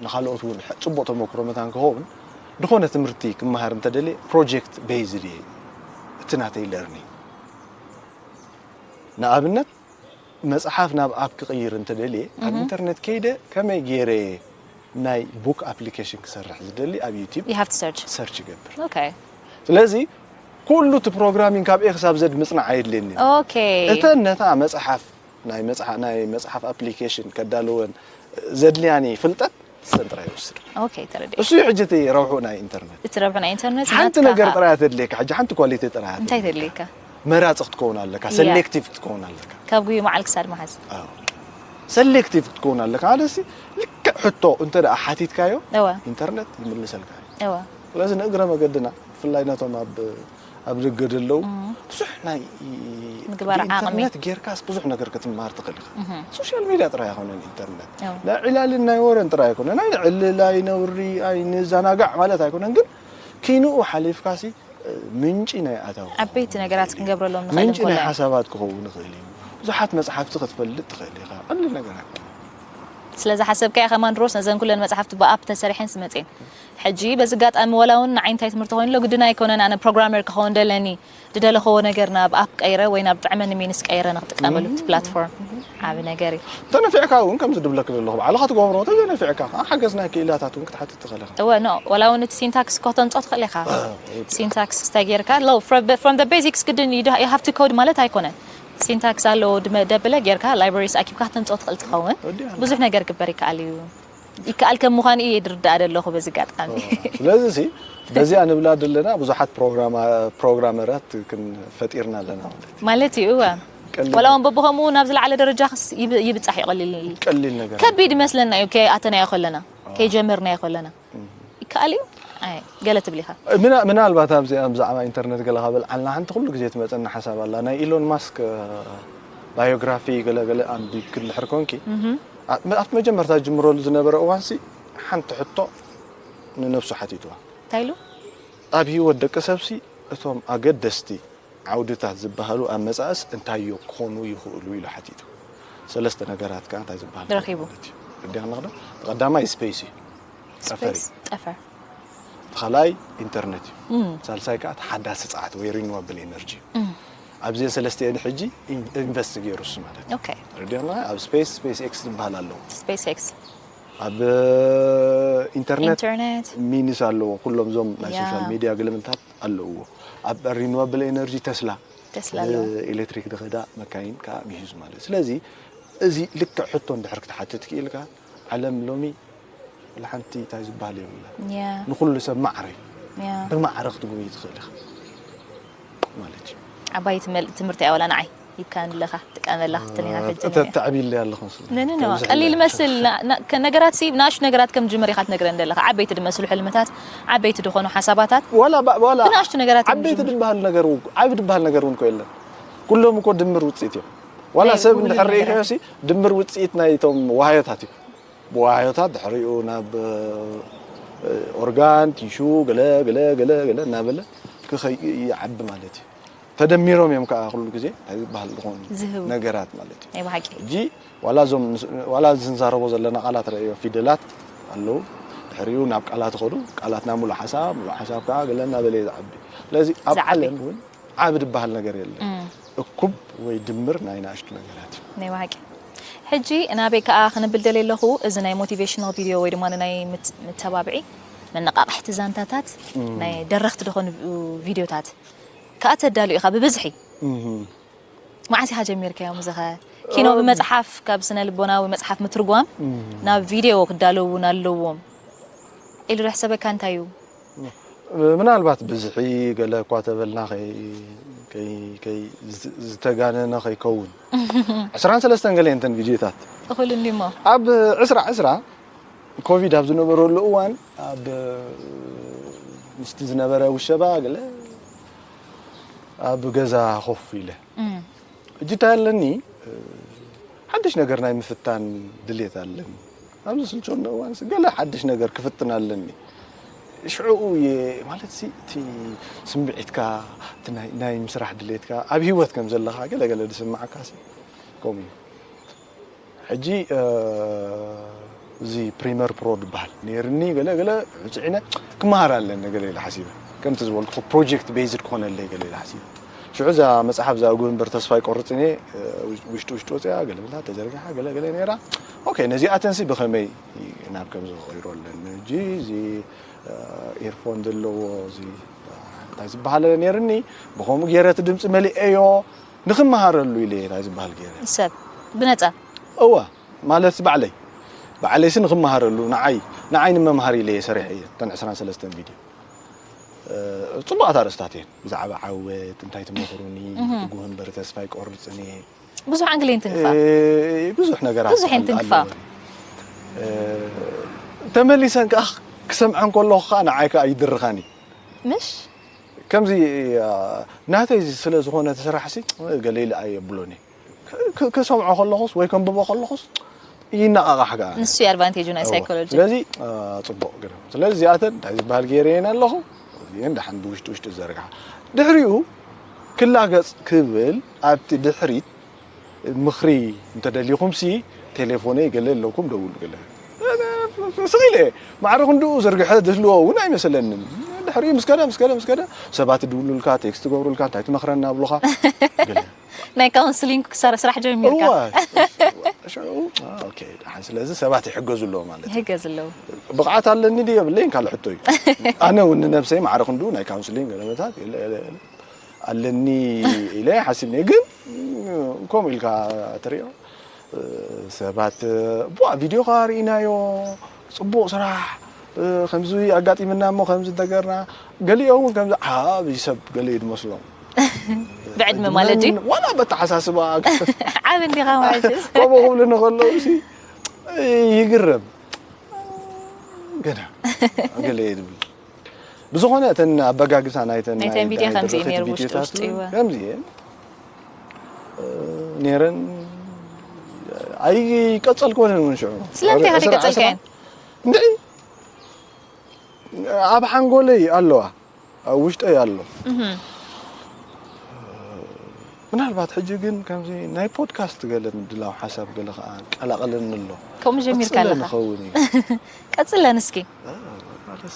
ንካልኦት እውን ጽቡቅ ተመክሮ መታን ክኸውን ዝኾነ ትምህርቲ ክመሃር እንተደልየ ፕሮጀክት ቤዝድ እየ እቲ ናተይ ለርኒንግ ንኣብነት መፅሓፍ ናብ ኣፕ ክቕይር እንተደልየ ኣብ ኢንተርነት ከይደ ከመይ ገይረ ናይ ቡክ ኣፕሊኬሽን ክሰርሕ ዝደሊ ኣብ ዩቲብ you have to search ሰርች ይገብር okay ስለዚ ኩሉ እቲ ፕሮግራሚንግ ካብ ኤ ክሳብ ዘድ ምፅናዕ ኣየድልየኒ okay እተን ነታ መፅሓፍ ናይ መፅሓ- ናይ መፅሓፍ ኣፕሊኬሽን ከዳልወን ዘድልያኒ ፍልጠት ሰንጥራ ይወስድ okay ተረዲእ እሱ እዩ ሕጂ እቲ ረብሑ ናይ ኢንተርነት እቲ ረብሑ ናይ ኢንተርነት ሓንቲ ናትካ ነገር ከኣ። ጥራይ ተድልየካ ሕጂ ሓንቲ ኳሊቲ ጥራይ እንታይ ተድልየካ መራፂ ክትከውን ኣለካ ያ። ሰሌክቲቭ ክትከውን ኣለካ ካብ ጉዩ መዓል ክሳድ መሓዝ ኣዎ። ሰሌክቲቭ ክትከውን ኣለካ ሓደ ሲ ልክዕ ሕቶ እንተ ደኣ ሓቲትካዮ እወ ኢንተርነት ይምልሰልካ እዩ እወ ስለዚ ንእግረ መገድና ብፍላይ ነቶም ኣብ ኣብ ደገ ደለዉ ብዙሕ ናይ ምግባር ዓቕሚ። ኢንተርነት ጌርካስ ብዙሕ ነገር ክትመሃር ትኽእል ኢኻ። እህ። ሶሻል ሚድያ ጥራይ ኣይኮነን ኢንተርነት ያው። ናይ ዕላልን ናይ ወረን ጥራይ ኣይኮነን ናይ ዕልል ኣይነውሪ ኣይንዘናጋዕ ማለት ኣይኮነን ግን ኪንኡ ሓሊፍካሲ ምንጪ ናይ ኣታዊ ዓበይቲ ነገራት ክንገብረሎም ንኽእል ምንጪ ናይ እንኮላይ ሓሳባት ክኸውን ይኽእል እዩ። ብዙሓት መፅሓፍቲ ክትፈልጥ ትኽእል ኢኻ። ቀሊል ነገር ኣይኮነን። ስለዚ ሓሰብካያ ከማን ድሮስ ነዘን ኩለን መጽሓፍቲ ብኣፕ ተሰሪሐን ስመጽን ሕጂ በዚ ኣጋጣሚ ወላ እውን ንዓይ እንታይ ትምህርቲ ኮይኑ ኣሎ ግድን ኣይኮነን ኣነ ፕሮግራመር ክኸውን ደለኒ ዝደለኸዎ ነገር ናብ ኣፕ ቀይረ ወይ ናብ ጥዕመኒ ሚንስ ቀይረ ንክጥቀመሉ እቲ ፕላትፎርም ዓብ ነገር እዩ ተነፊዕካ እውን ከምዚ ድብለክ ዘለኹ ባዕልኻ ትገብሮ ተዘነፊዕካ ከዓ ሓገዝ ናይ ክኢላታት እውን ክትሓትት ትኽእል ኢኻ። እወ ኖ ወላ እውን እቲ ሲንታክስ ከተምጾ ትኽእል ኢኻ ሲንታክስ እንታይ ጌርካ ሎ from the basics ግድን you have to code ማለት ኣይኮነን ሲንታክስ ኣለዎ ደብለ ጌርካ ላይብረሪስ ኣኪብካ ከተምጾ ትኽእል ትኸውን ወዲያ ብዙሕ ነገር ግበር ይከኣል እዩ ይከኣል ከም ምዃኑ እየ ድርዳእ ደለኹ በዚ ኣጋጣሚ ስለዚ ሲ በዚኣ ንብላ ዘለና ብዙሓት ፕሮግራመራት ክንፈጢርና ኣለና ማለት እዩ። ማለት እዩ እወ ቀሊል- ወላ እውን በብኸምኡ ናብ ዝለዓለ ደረጃ ክስ ይብ- ይብጻሕ እዩ ቀሊል ቀሊል ነገር ከቢድ ይመስለና እዩ ከይኣተናዮ ከለና ከይጀመርናዮ ከለና ይከኣል እዩ ኣይ ገለ ትብል ኢኻ ምና- ምናልባት ኣብዚኣ ብዛዕባ ኢንተርነት ገለ ካበል ዓልና ሓንቲ ኩሉ ግዜ ትመፀና ሓሳብ ኣላ ናይ ኢሎን ማስክ ባዮግራፊ ገለገለ ኣንቢብ ክልሕር ኮንኪ ኣብ መጀመርታ ዝጅምረሉ ዝነበረ እዋንሲ ሓንቲ ሕቶ ንነብሱ ሓቲትዋ እንታይ ኢሉ ኣብ ህይወት ደቂ ሰብሲ እቶም ኣገደስቲ ዓውድታት ዝበሃሉ ኣብ መጻእስ እንታዮ ክኾኑ ይኽእሉ ኢሉ ሓቲቱ ሰለስተ ነገራት ከኣ እንታይ ዝበሃል ረኺቡ። ረዲኽና ዶ ቀዳማይ ስፔስ እዩ ጠፈር እዩ ጠፈር ተኻላይ ኢንተርነት እዩ ሳልሳይ ከኣ ተሓዳሲ ጸዓት ወይ ሪኒዋብል ኤነርጂ ኣብዚ ሰለስተ ሕጂ ኢንቨስት ገይሩ እሱ ማለት እዩ ኦኬ ረዲኽና ኣብ ስፔስ ስፔስ ኤክስ ዝበሃል ኣለዎ ስፔስ ኤክስ ኣብ ኢንተርነት ኢንተርነት ሚንስ ኣለዎ ኩሎም ዞም ናይ ያ። ሶሻል ሚድያ ግልምታት ኣለዎ ኣብ ሪኒዋብል ኤነርጂ ተስላ ተስላ ኣለዎ ኤሌክትሪክ ዝኸዳ መካይን ከዓ ምሂዙ ማለት ስለዚ እዚ ልክዕ ሕቶ እንድሕር ክትሓትት ክኢልካ ዓለም ሎሚ ሓንቲ እንታይ ዝበሃል የብላ ያ ንኩሉ ሰብ ማዕረ እዩ ያ ብማዕረ ክትጉብይ ትኽእል ኢኻ ማለት እዩ ዓባይ ትመል- ትምህርቲ እያ ወላ ንዓይ ይካን ኣለኻ ጥቀመላ ክትንያ ሕጂ ተተዕቢለ ኣለኹ ነንነ ቀሊል መስል ና- ና- ከ- ነገራት ሲ ብናእሽቱ ነገራት ከም ጅመር ኢኻ ትነግረን ዘለኻ ዓበይቲ ድመስሉ ሕልምታት ዓበይቲ ድኾኑ ሓሳባታት ወላ ባ- ወላ ብናእሽቱ ነገራት እዮም ዓበይቲ ዝጅምሩ። ድበሃል ነገር እውን- ዓቢ ድበሃል ነገር እውን እኮ የለን ኩሎም እኮ ድምር ውፅኢት እዮም ዋላ ናይ ሰብ ውሉድ እንድሕር ነገራት። ርኢኻዮሲ ድምር ውፅኢት ናይቶም ዋህዮታት እዩ ብዋህዮታት ድሕሪኡ ናብ ኦርጋን ቲሹ ገለ ገለ ገለ ገለ እናበለ ክኸይ ይዓቢ ማለት እዩ ተደሚሮም እዮም ከዓ ኩሉ ግዜ እንታይ ዝበሃል ዝኾኑ ዝህቡ። ነገራት ማለት እዩ ናይ ብሓቂ ሕጂ ዋላ እዞም ንስ- ዋላ እዚ ንዛረቦ ዘለና ቃላት ረእዮ ፊደላት ኣለዉ ድሕሪኡ ናብ ቃላት ኸዱ ቃላት ናብ ሙሉእ ሓሳብ ሙሉእ ሓሳብ ከዓ ገለ እናበለ እዩ ዝዓቢ ስለዚ ኣብ ዝዓቢ። ዓለም እውን ዓቢ ዝበሃል ነገር የለን እኩብ ወይ ድምር ናይ ንኣሽቱ ነገራት እዩ ናይ ብሓቂ ሕጂ ናበይ ከዓ ክንብል ደልየ ኣለኹ እዚ ናይ ሞቲቬሽናል ቪድዮ ወይ ድማ ናይ ምት- መተባብዒ መነቃቕሕቲ ዛንታታት ናይ ደረኽቲ ዝኾኑ ቪድዮታት ከዓ ተዳልዩ ኢኻ ብብዝሒ እህ። መዓስ ኢኻ ጀሚርካዮም ዝኸ ኪኖ ብመፅሓፍ ካብ ስነ ልቦናዊ መፅሓፍ ምትርጓም ናብ ቪድዮ ክዳለዉ እውን ኣለዎም ኢሉ ዝሕሰበካ እንታይ እዩ ምናልባት ብዝሒ ገለ እኳ ተበልና ከይ- ከይ- ከይ- ዝ- ዝተጋነነ ከይከውን ዕስራን ሰለስተን ገለ እየን ተን ቪድዮታት እኹል እንዲሞ ኣብ ዕስራ ዕስራ ኮቪድ ኣብ ዝነበረሉ እዋን ኣብ ምስቲ ዝነበረ ውሸባ ገለ ኣብ ገዛ ኮፍ ኢለ ሕጂ እንታይ ኣለኒ ሓድሽ ነገር ናይ ምፍታን ድልየት ኣለኒ ኣብዚ ስልቸወኒ እዋን ገለ ሓድሽ ነገር ክፍትን ኣለኒ ሽዑኡ እየ ማለት ሲ እቲ ስምዒትካ እቲ ናይ- ናይ ምስራሕ ድልየትካ ኣብ ህይወት ከም ዘለኻ ገለ ገለ ዝስምዓካ ሲ ከምኡ እዩ ሕጂ እዚ ፕሪመር ፕሮ ዝበሃል ነይርኒ ገለ ገለ ውፅዒነ ክመሃር ኣለኒ ገለ ኢለ ሓሲበ ከምቲ ዝበልኩ ፕሮጀክት ቤዝድ ክኾነለይ ገለ ኢለ ሓሲበ ሽዑ እዛ መፅሓፍ እዛ እጉ እምበር ተስፋ ይቆርፅን እየ ውሽጢ ውሽጢ ወፅያ ገለ ምንታ ተዘርግሓ ገለ ገለ ነይራ ኦኬ ነዚኣተንሲ ብኸመይ ናብ ከምዚ ክቕይሮ ኣለኒ ሕጂ እዚ ኤርፎን ዘለዎ እዚ እንታይ ዝበሃል ነይርኒ ብኸምኡ ገይረ እቲ ድምፂ መሊኤዮ ንክመሃረሉ ኢለ እየ ናይ ዝበሃል ገይረ ሰብ ብነፃ እወ ማለት ባዕለይ ባዕለይሲ ንክመሃረሉ ንዓይ ንዓይ ንመምሃሪ ኢለ እየ ሰሪሐ እየ እተን ዕስራን ሰለስተን ቪድዮ እ፣ ፅቡቓት ኣርእስታት እየን ብዛዕባ ዓወት እንታይ ትመኽሩኒ ጉህ እምበር ተስፋ ይቆርፅን እየ ብዙሕ ኣንግል እየን ትንፋ እ፣ ብዙሕ ነገራት ብዙሕ እየን ትንፋ። ኣለወን። እ፣ ተመሊሰን ከዓ ክሰምዐን ከለኹ ከዓ ንዓይ ከዓ ይድርኻኒ ምሽ ከምዚ ናተይ ስለ ዝኾነ እቲ ስራሕ ሲ ገለ ኢለ ኣየብሎን እየ። ክሰምዖ ከለኹስ ወይ ከንብቦ ከለኹስ ይነቓቓሕ ከኣ። ንሱ እዩ ኣድቫንቴጁ ናይ ሳይኮሎጂ። ስለዚ ጽቡቕ ገለ ስለዚ እዚኣተን እንታይ ዝበሃል ገይረ እየን ኣለኹ። እዚአን ደሓን ብውሽጢ ውሽጢ ዝዘርግሓ ድሕሪኡ ክላገጽ ክብል ኣብቲ ድሕሪት ምኽሪ እንተደሊኹም ሲ ቴሌፎነይ ገለ ኣለኩም ደውሉ ገለ ስቕ ኢለ ማዕረ ክንድኡ ዝርግሐ ዝህልዎ እውን ኣይመሰለንን። ድሕሪኡ ምስ ከደ ምስ ከደ ምስ ከደ ሰባት ይድውሉልካ፣ ቴክስት ይገብሩልካ፣ እንታይ ትመኽረና ኣብሉኻ። ገለ ናይ ካውንስሊንግ ክሳረ ስራሕ ጀሚርካ። እዋ ሽዑ ኦኬ ደሓን ስለዚ ሰባት ይሕገዙ ኣለዎ ማለት እዩ። ይሕገዝ ኣለዎ። ብቕዓት ኣለኒ ድዩ የብለይን ካልእ ሕቶ እዩ። ኣነ እውን ንነብሰይ ማዕረ ክንድኡ ናይ ካውንስሊንግ ገለመታት ኣለኒ ኢለ ሓሲብኒ ግን ከምኡ ኢልካ ትሪኦ ሰባት ቡዋ ቪድዮኻ ርኢናዮ ጽቡቕ ስራሕ ከምዚ ኣጋጢምና እሞ ከምዚ እንተገርና ገሊኦ እውን ከምዚ ዓብዪ ሰብ ገሊኡ ዝመስሎም ብዕድመ ማለት እዩ ዋላ በተሓሳስባ ዓብ እንዲኻ ማለት እዩ ከምኡ ክብሉ ንከለዉ ሲ ይግረም ገና ገለ ዝብል ብዝኾነ እተን ኣበጋግሳ ናይተን ናይተን ቪድዮ ከምዚ እዩ ነይሩ ውሽጢ ውሽጢ እወ ከምዚ እየን ነይረን ኣይቀጸልክወንን እውን ሽዑ ስለምንታይ ኢኻ ዘይቀጸልካየን እንድዒ ኣብ ሓንጎለይ ኣለዋ ኣብ ውሽጠይ ኣሎ ምናልባት ሕጂ ግን ከምዚ ናይ ፖድካስት ገለ ምድላው ሓሳብ ገለ ከዓ ቀላቐለኒ ኣሎ ከምኡ ጀሚርካ ኣለኻ ንኸውን እዩ ቀጽለን እስኪ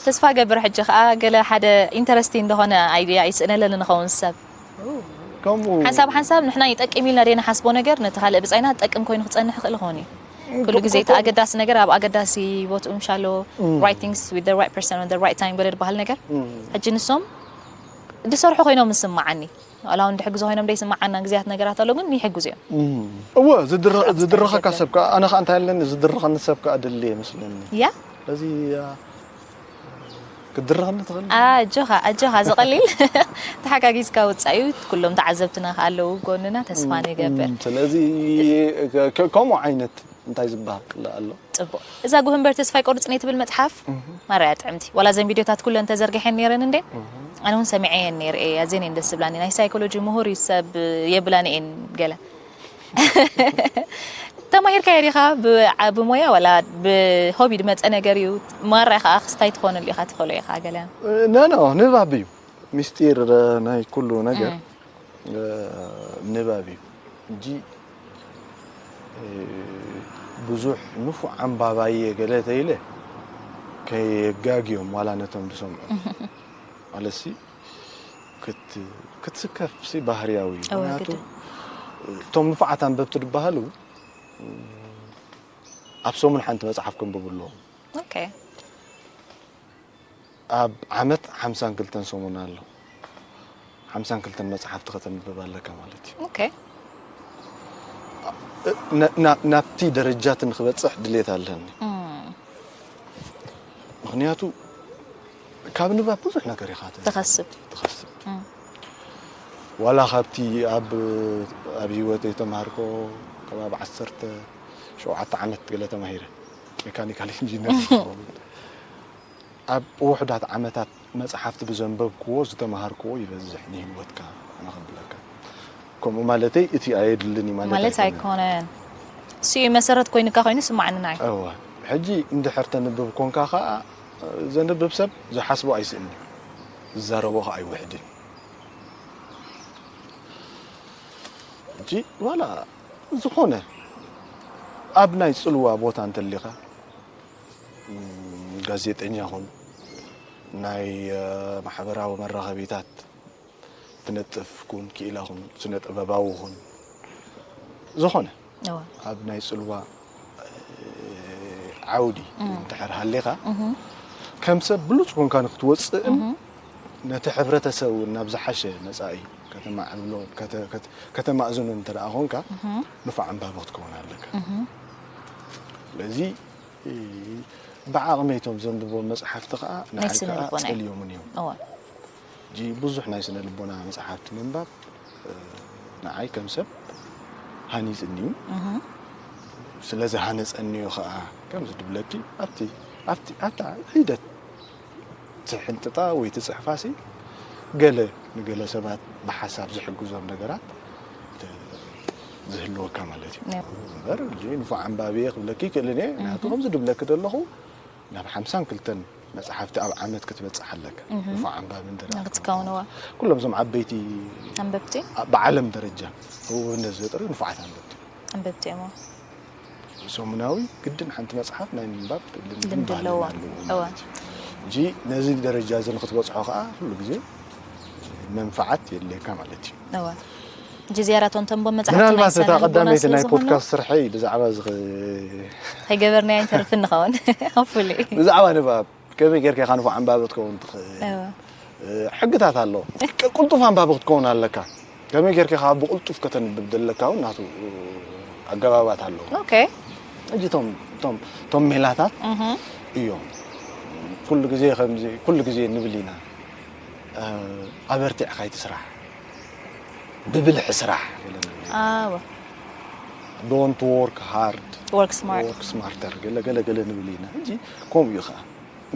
ተስፋ ገብር ሕጂ ከዓ ገለ ሓደ ኢንተረስቲንግ ዝኾነ ኣይድያ ይስእነለኒ ንኸውን ሰብ ከምኡ ሓንሳብ ሓንሳብ ንሕና ይጠቅም ኢልና ደይ ንሓስቦ ነገር ነቲ ካልእ ብፃይና ጠቅም ኮይኑ ክፀንሕ ይኽእል ኾን እዩ ኩሉ ግዜ እቲ ኣገዳሲ ነገር ኣብ ኣገዳሲ ቦትኡ ምሻሎ right things with the right person on the right time ገለ ዝበሃል ነገር ሕጂ ንሶም ዝሰርሑ ኮይኖም ዝስማዓኒ ዋላ እውን ድሕግዞ ኮይኖም ደይስማዓና ግዜያት ነገራት ኣሎ ግን ይሕግዙ እዮም እወ ዝድረኸካ ሰብ ከዓ ኣነ ከዓ እንታይ ኣለኒ ዝድረኸኒ ሰብ ከዓ ድልየ ይመስለኒ ያ ስለዚ ክትድረኸኒ ትኽእል ኣጆኻ ኣጆኻ ዝቐሊል ተሓጋጊዝካ ውፃእ እዩ ኩሎም ተዓዘብትና ከ ኣለዉ ጎንና ተስፋ ንገብር ስለዚ ከምኡ ዓይነት እንታይ ዝበሃል ኣሎ ፅቡቅ እዛ ጉህምበር ተስፋ ይቆርፅን ትብል መፅሓፍ ማርያ ጥዕምቲ ዋላ ዘን ቪድዮታት ኩለን ተዘርጊሐን ነይረን እንዴ ኣነ እውን ሰሚዐየን ነይረ እየ ኣዘን እየን ደስ ዝብላኒ ናይ ሳይኮሎጂ ምሁር እዩ ሰብ የብላን እየን ገለ ተማሂርካዮ ዲኻ ብሞያ ዋላ ብሆቢ ዝመፀ ነገር እዩ ማራ ከዓ ክስታይ ትኾነሉ ኢኻ ትኽእሎ ኢኻ ገለ ነኖ ንባብ እዩ ምስጢር ናይ ኩሉ ነገር ንባብ እዩ እንጂ ብዙሕ ንፉዕ ኣንባባየ ገለ ተይለ ከየጋግዮም ዋላ ነቶም ዝሰምዑ ማለትሲ ክትስከፍሲ ባህርያዊ እዩ ምክንያቱ እቶም ንፉዓት ኣንበብቲ ዝበሃሉ ኣብ ሰሙን ሓንቲ መፅሓፍ ከንብቡ ኣለዎም ኣብ ዓመት ሓምሳን ክልተን ሰሙን ኣሎ ሓምሳን ክልተን መፅሓፍቲ ከተንብብ ኣለካ ማለት እዩ ኦኬ ና- ናብቲ ደረጃት ንክበፅሕ ድሌት ኣለኒ ምክንያቱ ካብ ንባብ ብዙሕ ነገር ኢኻ ት- ትኸስብ ትኸስብ ዋላ ካብቲ ኣብ ኣብ ህይወተይ ተምሃርኮ ከባቢ ዓሰርተ ሸውዓተ ዓመት ገለ ተማሂረ ሜካኒካል ኢንጂነር ዝኸውን ኣብ ውሑዳት ዓመታት መፅሓፍቲ ብዘንበብክዎ ዝተምሃርክዎ ይበዝሕ ንህይወትካ ኣነ ከብለካ ከምኡ ማለተይ እቲ ኣየድልን እዩ ማለት ማለት ኣይኮነን እሱ እዩ መሰረት ኮይኑካ ኮይኑ ስማዕኒ ናይ እወ ሕጂ እንድሕር ተንብብ ኮንካ ከዓ ዘንብብ ሰብ ዝሓስቦ ኣይስእን ዝዛረቦ ከዓ ኣይውሕድን ሕጂ ዋላ ዝኾነ ኣብ ናይ ፅልዋ ቦታ እንተሊኻ ጋዜጠኛ ኹን ናይ ማሕበራዊ መራኸቢታት ትነጥፍ ኩን ክኢላ ኹን ስነ ጥበባዊ ኹን ዝኾነ ኣብ ናይ ፅልዋ ዓውዲ እንድሕር ሃሊኻ ከም ሰብ ብሉፅ ኮንካ ንክትወፅእን ነቲ ሕብረተሰብ እውን ናብ ዝሓሸ መፃኢ ከተማዕብሎ ከተማእዝኖ እንተ ደኣ ኾንካ ንፉዕ ኣንባቢ ክትከውን ኣለካ ስለዚ ብዓቕመይ እቶም ዘንብቦም መፅሓፍቲ ከዓ ንዓይ ከዓ ፀልዮምን እዮም ሕጂ ብዙሕ ናይ ስነ ልቦና መፅሓፍቲ ምንባብ ንዓይ ከም ሰብ ሃኒፅኒ እዩ ስለ ዝሃነፀኒ እዩ ከዓ ከምዚ ድብለኪ ኣብቲ ኣብቲ ኣብታ ሒደት ትሕንጥጣ ወይ ትፅሕፋሲ ገለ ንገለ ሰባት ብሓሳብ ዝሕግዞም ነገራት ዝህልወካ ማለት እዩ። እምበር ንፉዕ ኣንባቢ እየ ክብለኪ ይክእልን እየ። ምክንያቱ ከምዚ ድብለኪ ዘለኹ ናብ ሓምሳን ክልተን መፅሓፍቲ ኣብ ዓመት ክትበፅሕ ኣለካ። ንፉዕ ኣንባቢ እንተ ክትከውንዋ። ኩሎም እዞም ዓበይቲ ኣንበብቲ ብዓለም ደረጃ ህቡብነት ዘጥርዩ ንፉዓት ኣንበብቲ ኣንበብቲ እዮም። ሰሙናዊ ግድን ሓንቲ መፅሓፍ ናይ ምንባብ ልምዲ ኣለዎም። ሕጂ ነዚ ደረጃ እዚ ንክትበፅሖ ከዓ ኩሉ ግዜ መንፍዓት የድልየካ ማለት እዩ። እወ። ሕጂ ዝያዳ እቶም ተንቦ መፅሓፍቲ ናይ ምናልባት እታ ሰነ ልቦና ቀዳመይቲ ስለ ናይ ዝኾኑ ፖድካስት ስርሐይ ብዛዕባ እዚ ኸ- ከይገበርናዮ ኣይንተርፍን ንኸውን። Hopefully። ብዛዕባ ንባብ ከመይ ጌርካ ኢኻ ንፉዕ ኣንባቢ ክትከውን ትኽእል? እወ። ሕግታት ኣሎ። ቅ- ቅልጡፍ ኣንባቢ ክትከውን ኣለካ። ከመይ ጌርካ ኢኻ ብቕልጡፍ ከተንብብ ዘለካ እውን ናቱ ኣገባባት ኣለዎ። ኦኬ። ሕጂ እቶም እቶም እቶም ሜላታት እዮም። ኩሉ ግዜ ከምዚ ኩሉ ግዜ ንብል ኢና። ኣበርቲዕካ ኣይትስራሕ፣ ብብልሒ ስራሕ። ኣወ Don't work hard, work smart work smarter ገለ ገለ ገለ ንብል ኢና። ሕጂ ከምኡ እዩ ከዓ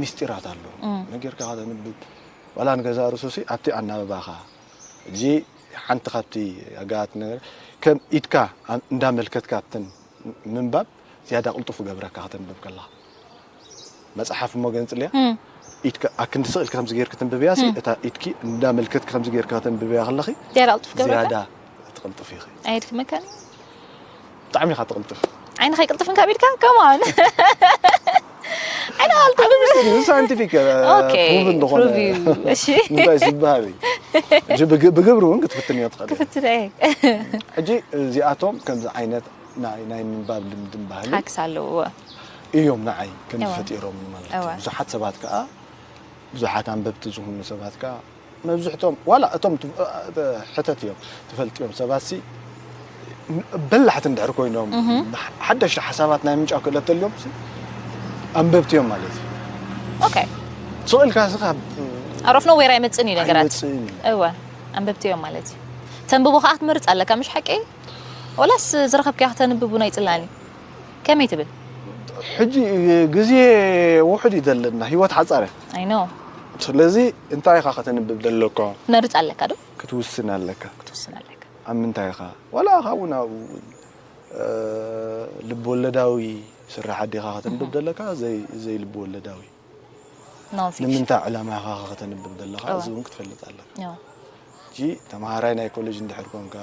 ሚስጢራት ኣለዉ። ነጊርካ ከተንብብ ዋላ ንገዛእ ርእሱሲ ኣብቲ ኣናብባኻ ሕጂ ሓንቲ ካብቲ ኣጋጣሚ ነገር ከም ኢድካ እንዳመልከትካ ኣብተን ምንባብ ዝያዳ ቅልጡፍ ይገብረካ ከተንብብ ከለኻ። መፅሓፍ እሞ ገንፅልያ ኢድካ ኣክንዲ ስቕ ኢልካ ከምዚ ጌርክ ትንብብያ ሲ እታ ኢድኪ እንዳመልከትኪ ከምዚ ጌርካ ከተንብብያ ከለኺ ዝያዳ ቅልጡፍ ይገብረካ። ዝያዳ ትቕልጥፍ ኢኺ። ኣየድክመካን እዩ። ብጣዕሚ ኢኻ ትቕልጥፍ። ዓይንኻ ኣይቅልጥፍን ካብ ኢድካ? Come on። ዓይንኻ ቅልጥፍ። ሳይንቲፊክ ኦኬ፣ ፕሩቭን ዝኾነ ፕሩቭ እዩ። እሺ። እንታይ ዝበሃል እዩ። ሕጂ ብግ- ብግብሪ እውን ክትፍትን እዮ ትኽእል። ክፍትን እየ። ሕጂ እዚኣቶም ከምዚ ዓይነት ናይ ናይ ምንባብ ልምድን ባህልን ሃክስ ኣለዎ። እዮም ንዓይ ከምዚ እወ። ፈጢሮም ማለት እዩ። እወ። ብዙሓት ሰባት ከዓ ብዙሓት ኣንበብቲ ዝኾኑ ሰባት ከዓ መብዝሕቶም ዋላ እቶም ት- ሕተት እዮም ትፈልጥዮም ሰባት ሲ በላሕቲ እንድሕር ኮይኖም ሓደሽቲ ሓሳባት ናይ ምንጫው ክእለት ተልዮም ሲ ኣንበብቲ እዮም ማለት እዩ። ኦኬ። ስቕ ኢልካ ሲ ካብ ኣሮፍ ነው ዌራ ይመፅን እዩ ነገራት። ኣይመፅእን እዩ። እወ ኣንበብቲ እዮም ማለት እዩ። ተንብቦ ከዓ ክትመርፅ ኣለካ ምሽ ሓቂ? ወላስ ዝረኸብካዮ ክተንብብ እውን ኣይፅላእን እዩ? ከመይ ትብል? ሕጂ ግዜ ውሑድ እዩ ዘለና፣ ህይወት ሓፃር እያ። I know። ስለዚ እንታይ ኢኻ ከተንብብ ዘለካ? ክትመርፅ ኣለካ ዶ? ክትውስን ኣለካ። ክትውስን ኣለካ። ኣብ ምንታይ ኢኻ? ዋላ ካብኡ ናብኡ እውን ልብወለዳዊ ስራሓት ዲኻ ከተንብብ ዘለካ ዘይልብወለዳዊ? ንምንታይ ዕላማ ኢኻ ከተንብብ ዘለኻ እዚ እውን ክትፈልጥ ኣለካ። ሕጂ ተምሃራይ ናይ ኮሌጅ እንድሕር ኮንካ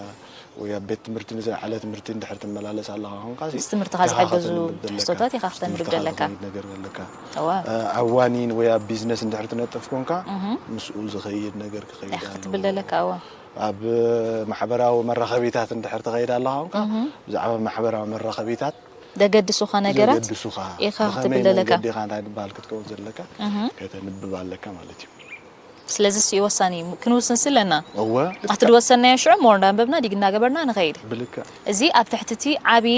ወይ ኣብ ቤት ትምህርቲ ንዝለዓለ ትምህርቲ እንድሕር ትመላለስ ኣለኻ ኮንካ ሲ ምስ ትምህርትኻ ዝሕግዙ ትሕዝቶታት ኢኻ ከተንብብ ዘለካ። ነገር ዘለካ። ኣብ ዋኒን ወይ ኣብ ቢዝነስ እንድሕር ትነጥፍ ኮንካ ምስኡ ዝኸይድ ነገር ክኸይድ ኣለዎ። ክትብል ዘለካ። ኣብ ማሕበራዊ መራኸቢታት እንድሕር ትኸይድ ኣለኻ ኮንካ ብዛዕባ ማሕበራዊ መራኸቢታት ዘገድሱኻ ነገራት ዘገድሱኻ ኢኻ ክትብል ዘለካ። መንገዲ ኢኻ እንታይ ዝበሃል ክትከውን ዘለካ ከተንብብ ኣለካ ማለት እዩ። ስለዚ ሲ ወሳኒ እዩ። ክንውስን ስለና እወ ኣብቲ ዝወሰንናዮ ሽዑ ሞር እንዳንበብና ዲግ እናገበርና ንኸይድ። ብልክዕ እዚ ኣብ ትሕቲ እቲ ዓብዪ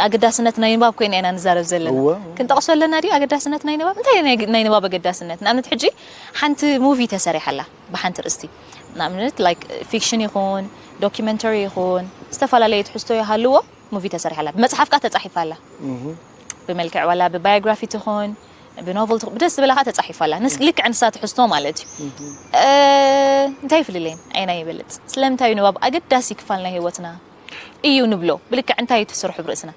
ኣገዳስነት ናይ ንባብ ኮይና ኢና ንዛረብ ዘለና። እወ ክንጠቕሶ ኣለና ድዩ ኣገዳስነት ናይ ንባብ? እንታይ ናይ ናይ ንባብ ኣገዳስነት? ንኣብነት ሕጂ ሓንቲ ሙቪ ተሰሪሓ ኣላ ብሓንቲ ርእስቲ ንኣብነት ላይክ ፊክሽን ይኹን ዶኪመንተሪ ይኹን ዝተፈላለየ ትሕዝቶ ይሃልዎ። ሙቪ ተሰሪሓ ኣላ ብመፅሓፍ ከዓ ተፃሒፋ ኣላ ብመልክዕ ዋላ ብባዮግራፊ ትኾን ብኖቨል ትኾን ብደስ ዝበላ ከዓ ተፃሒፋ ኣላ ንስ ልክዕ ንሳ ትሕዝቶ ማለት እዩ እንታይ ይፍልለይን ኣይና ይበልፅ ስለምንታይ እዩ ንባብ ኣገዳሲ ክፋል ናይ ህይወትና እዩ ንብሎ ብልክዕ እንታይ እዩ ትስርሑ ብርእስና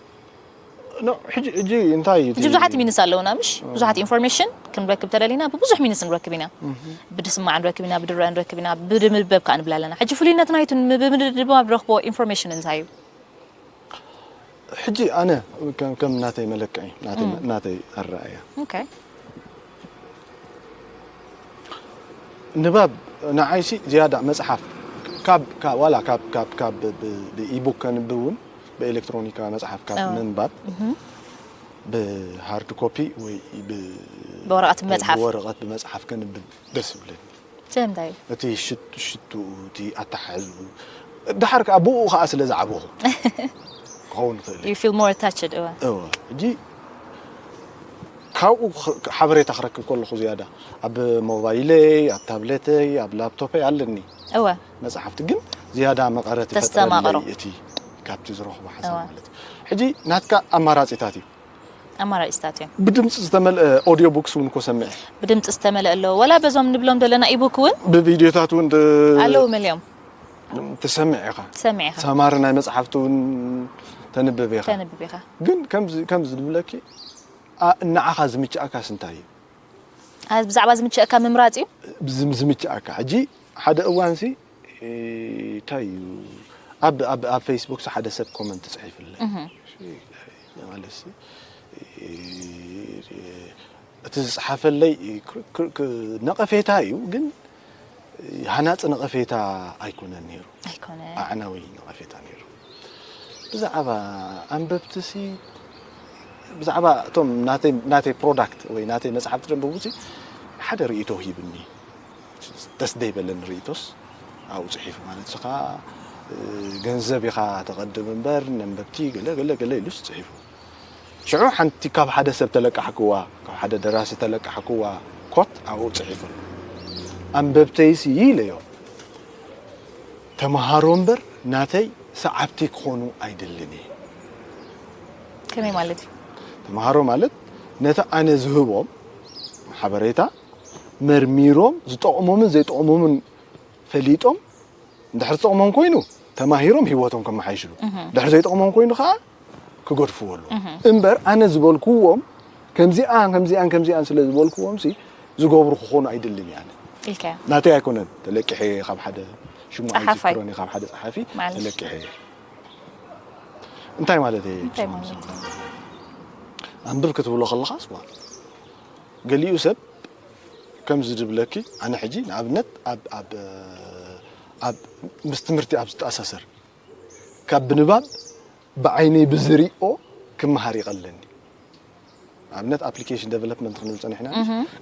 ሕጂ እንታይ እዩ ሕጂ ብዙሓት ሚንስ ኣለውና ምሽ ብዙሓት ኢንፎርሜሽን ክንረክብ ተደሊና ብብዙሕ ሚንስ ንረክብ ኢና ብድስማዕ ንረክብ ኢና ብድረአ ንረክብ ኢና ብድምበብ ከዓ ንብል ኣለና ሕጂ ፍሉይነት ናይቱ ብምድማብ ንረክቦ ኢንፎርሜሽን እንታይ እዩ ሕጂ ኣነ ከም ከም ናተይ መለክዒ ናተይ ናተይ ኣረኣእያ ኦኬ ንባብ ንዓይሲ ዝያዳ መፅሓፍ ካብ ካብ ዋላ ካብ ካብ ካብ ብኢቡክ ከንብብ እውን ብኤሌክትሮኒካዊ መፅሓፍ ካብ ምንባብ ብሃርድ ኮፒ ወይ ብወረቐት ብመፅሓፍ ብወረቐት ብመፅሓፍ ከንብብ ደስ ይብለኒ። ስለምንታይ እዩ? እቲ ሽት- ሽትኡ፣ እቲ ኣተሓሕዝኡ፣ ደሓር ከኣ ብኡ ከኣ ስለ ዝዓበኹ ክኸውን ይኽእል እዩ። You feel more attached እወ። እወ፣ ሕጂ ካብኡ ኽ- ሓበሬታ ክረክብ ከለኹ ዝያዳ ኣብ ሞባይለይ፣ ኣብ ታብሌተይ፣ ኣብ ላፕቶፐይ ኣለኒ እወ። መጽሓፍቲ ግን ዝያዳ መቐረት ተስተማቕሮ። ይፈጥረለይ እቲ ካብቲ ዝረኽቦ ሓሳብ እወ። ማለት እዩ። ሕጂ ናትካ ኣማራጺታት እዩ። ኣማራፂታት እዮም። ብድምፂ ዝተመልአ ኦዲዮ ቡክስ እውን እኮ ሰሚዐ። ብድምፂ ዝተመልአ ኣለዎ። ዋላ በዞም ንብሎም ዘለና ኢቡክ እውን ብቪድዮታት እውን ድ- ኣለዉ መሊኦም ትሰምዕ ኢኻ። ትሰምዕ ኢኻ። ሰማሪ ናይ መፅሓፍቲ እውን ተንብብ ኢኻ። ተንብብ ኢኻ። ግን ከምዚ ከምዚ ዝብለኪ ኣ- ንዓኻ ዝምችኣካስ እንታይ እዩ? ኣ- ብዛዕባ ዝምችኣካ ምምራፅ እዩ። ዝም- ዝምችኣካ ሕጂ ሓደ እዋንሲ እ፣ እንታይ እዩ ኣብ ኣብ ኣብ ፌስቡክ ሓደ ሰብ ኮመንት ፅሒፍለይ ማለት ሲ እቲ ዝፅሓፈለይ ነቐፌታ እዩ ግን ሃናፂ ነቐፌታ ኣይኮነን ነይሩ። ኣይኮነ ኣዕናዊ ነቐፌታ ነይሩ። ብዛዕባ ኣንበብቲ ሲ ብዛዕባ እቶም ናተይ ናተይ ፕሮዳክት ወይ ናተይ መፅሓፍቲ ደንበቡ ሲ ሓደ ርእይቶ ሂብኒ። ደስ ደይበለኒ ርእይቶስ ኣብኡ ፅሒፉ ማለት ስኻ ገንዘብ ኢኻ ተቐድም እምበር ነንበብቲ ገለ ገለ ገለ ኢሉስ ፅሒፉ። ሽዑ ሓንቲ ካብ ሓደ ሰብ ተለቃሕክዋ ካብ ሓደ ደራሲ ተለቃሕክዋ ኮት ኣብኡ ፅሒፉ። ኣንበብተይሲ ኢለዮ ተምሃሮ እምበር ናተይ ሰዓብቲ ክኾኑ ኣይደልን እየ። ከመይ ማለት እዩ? ተምሃሮ ማለት ነቲ ኣነ ዝህቦም ሓበሬታ መርሚሮም ዝጠቕሞምን ዘይጠቕሞምን ፈሊጦም እንድሕር ዝጠቕሞም ኮይኑ ተማሂሮም ህይወቶም ከመሓይሽሉ እንድሕር ዘይጠቕሞም ኮይኑ ከዓ ክገድፍዎ ኣለዎ። እምበር ኣነ ዝበልክዎም ከምዚኣን ከምዚኣን ከምዚኣን ስለ ዝበልክዎም ሲ ዝገብሩ ክኾኑ ኣይደልን እየ ኣነ። ኢልካዮ። ናተይ ኣይኮነን ተለቂሐ ካብ ሓደ ሽሙ ጸሓፋይ። ኣይዝክሮን እየ ካብ ሓደ ጸሓፊ ማለት። ተለቂሐ እየ። እንታይ ማለት እየ? እንታይ ማለት እዩ? ኣንብብ ክትብሎ ከለኻስ ዋ ገሊኡ ሰብ ከምዚ ዝብለኪ ኣነ ሕጂ ንኣብነት ኣብ ኣብ ኣብ ምስ ትምህርቲ ኣብ ዝተኣሳሰር ካብ ብንባብ ብዓይነይ ብዝሪኦ ክመሃር ይቐለኒ። ኣብነት ኣፕሊኬሽን ዴቨሎፕመንት ክንብል ፀኒሕና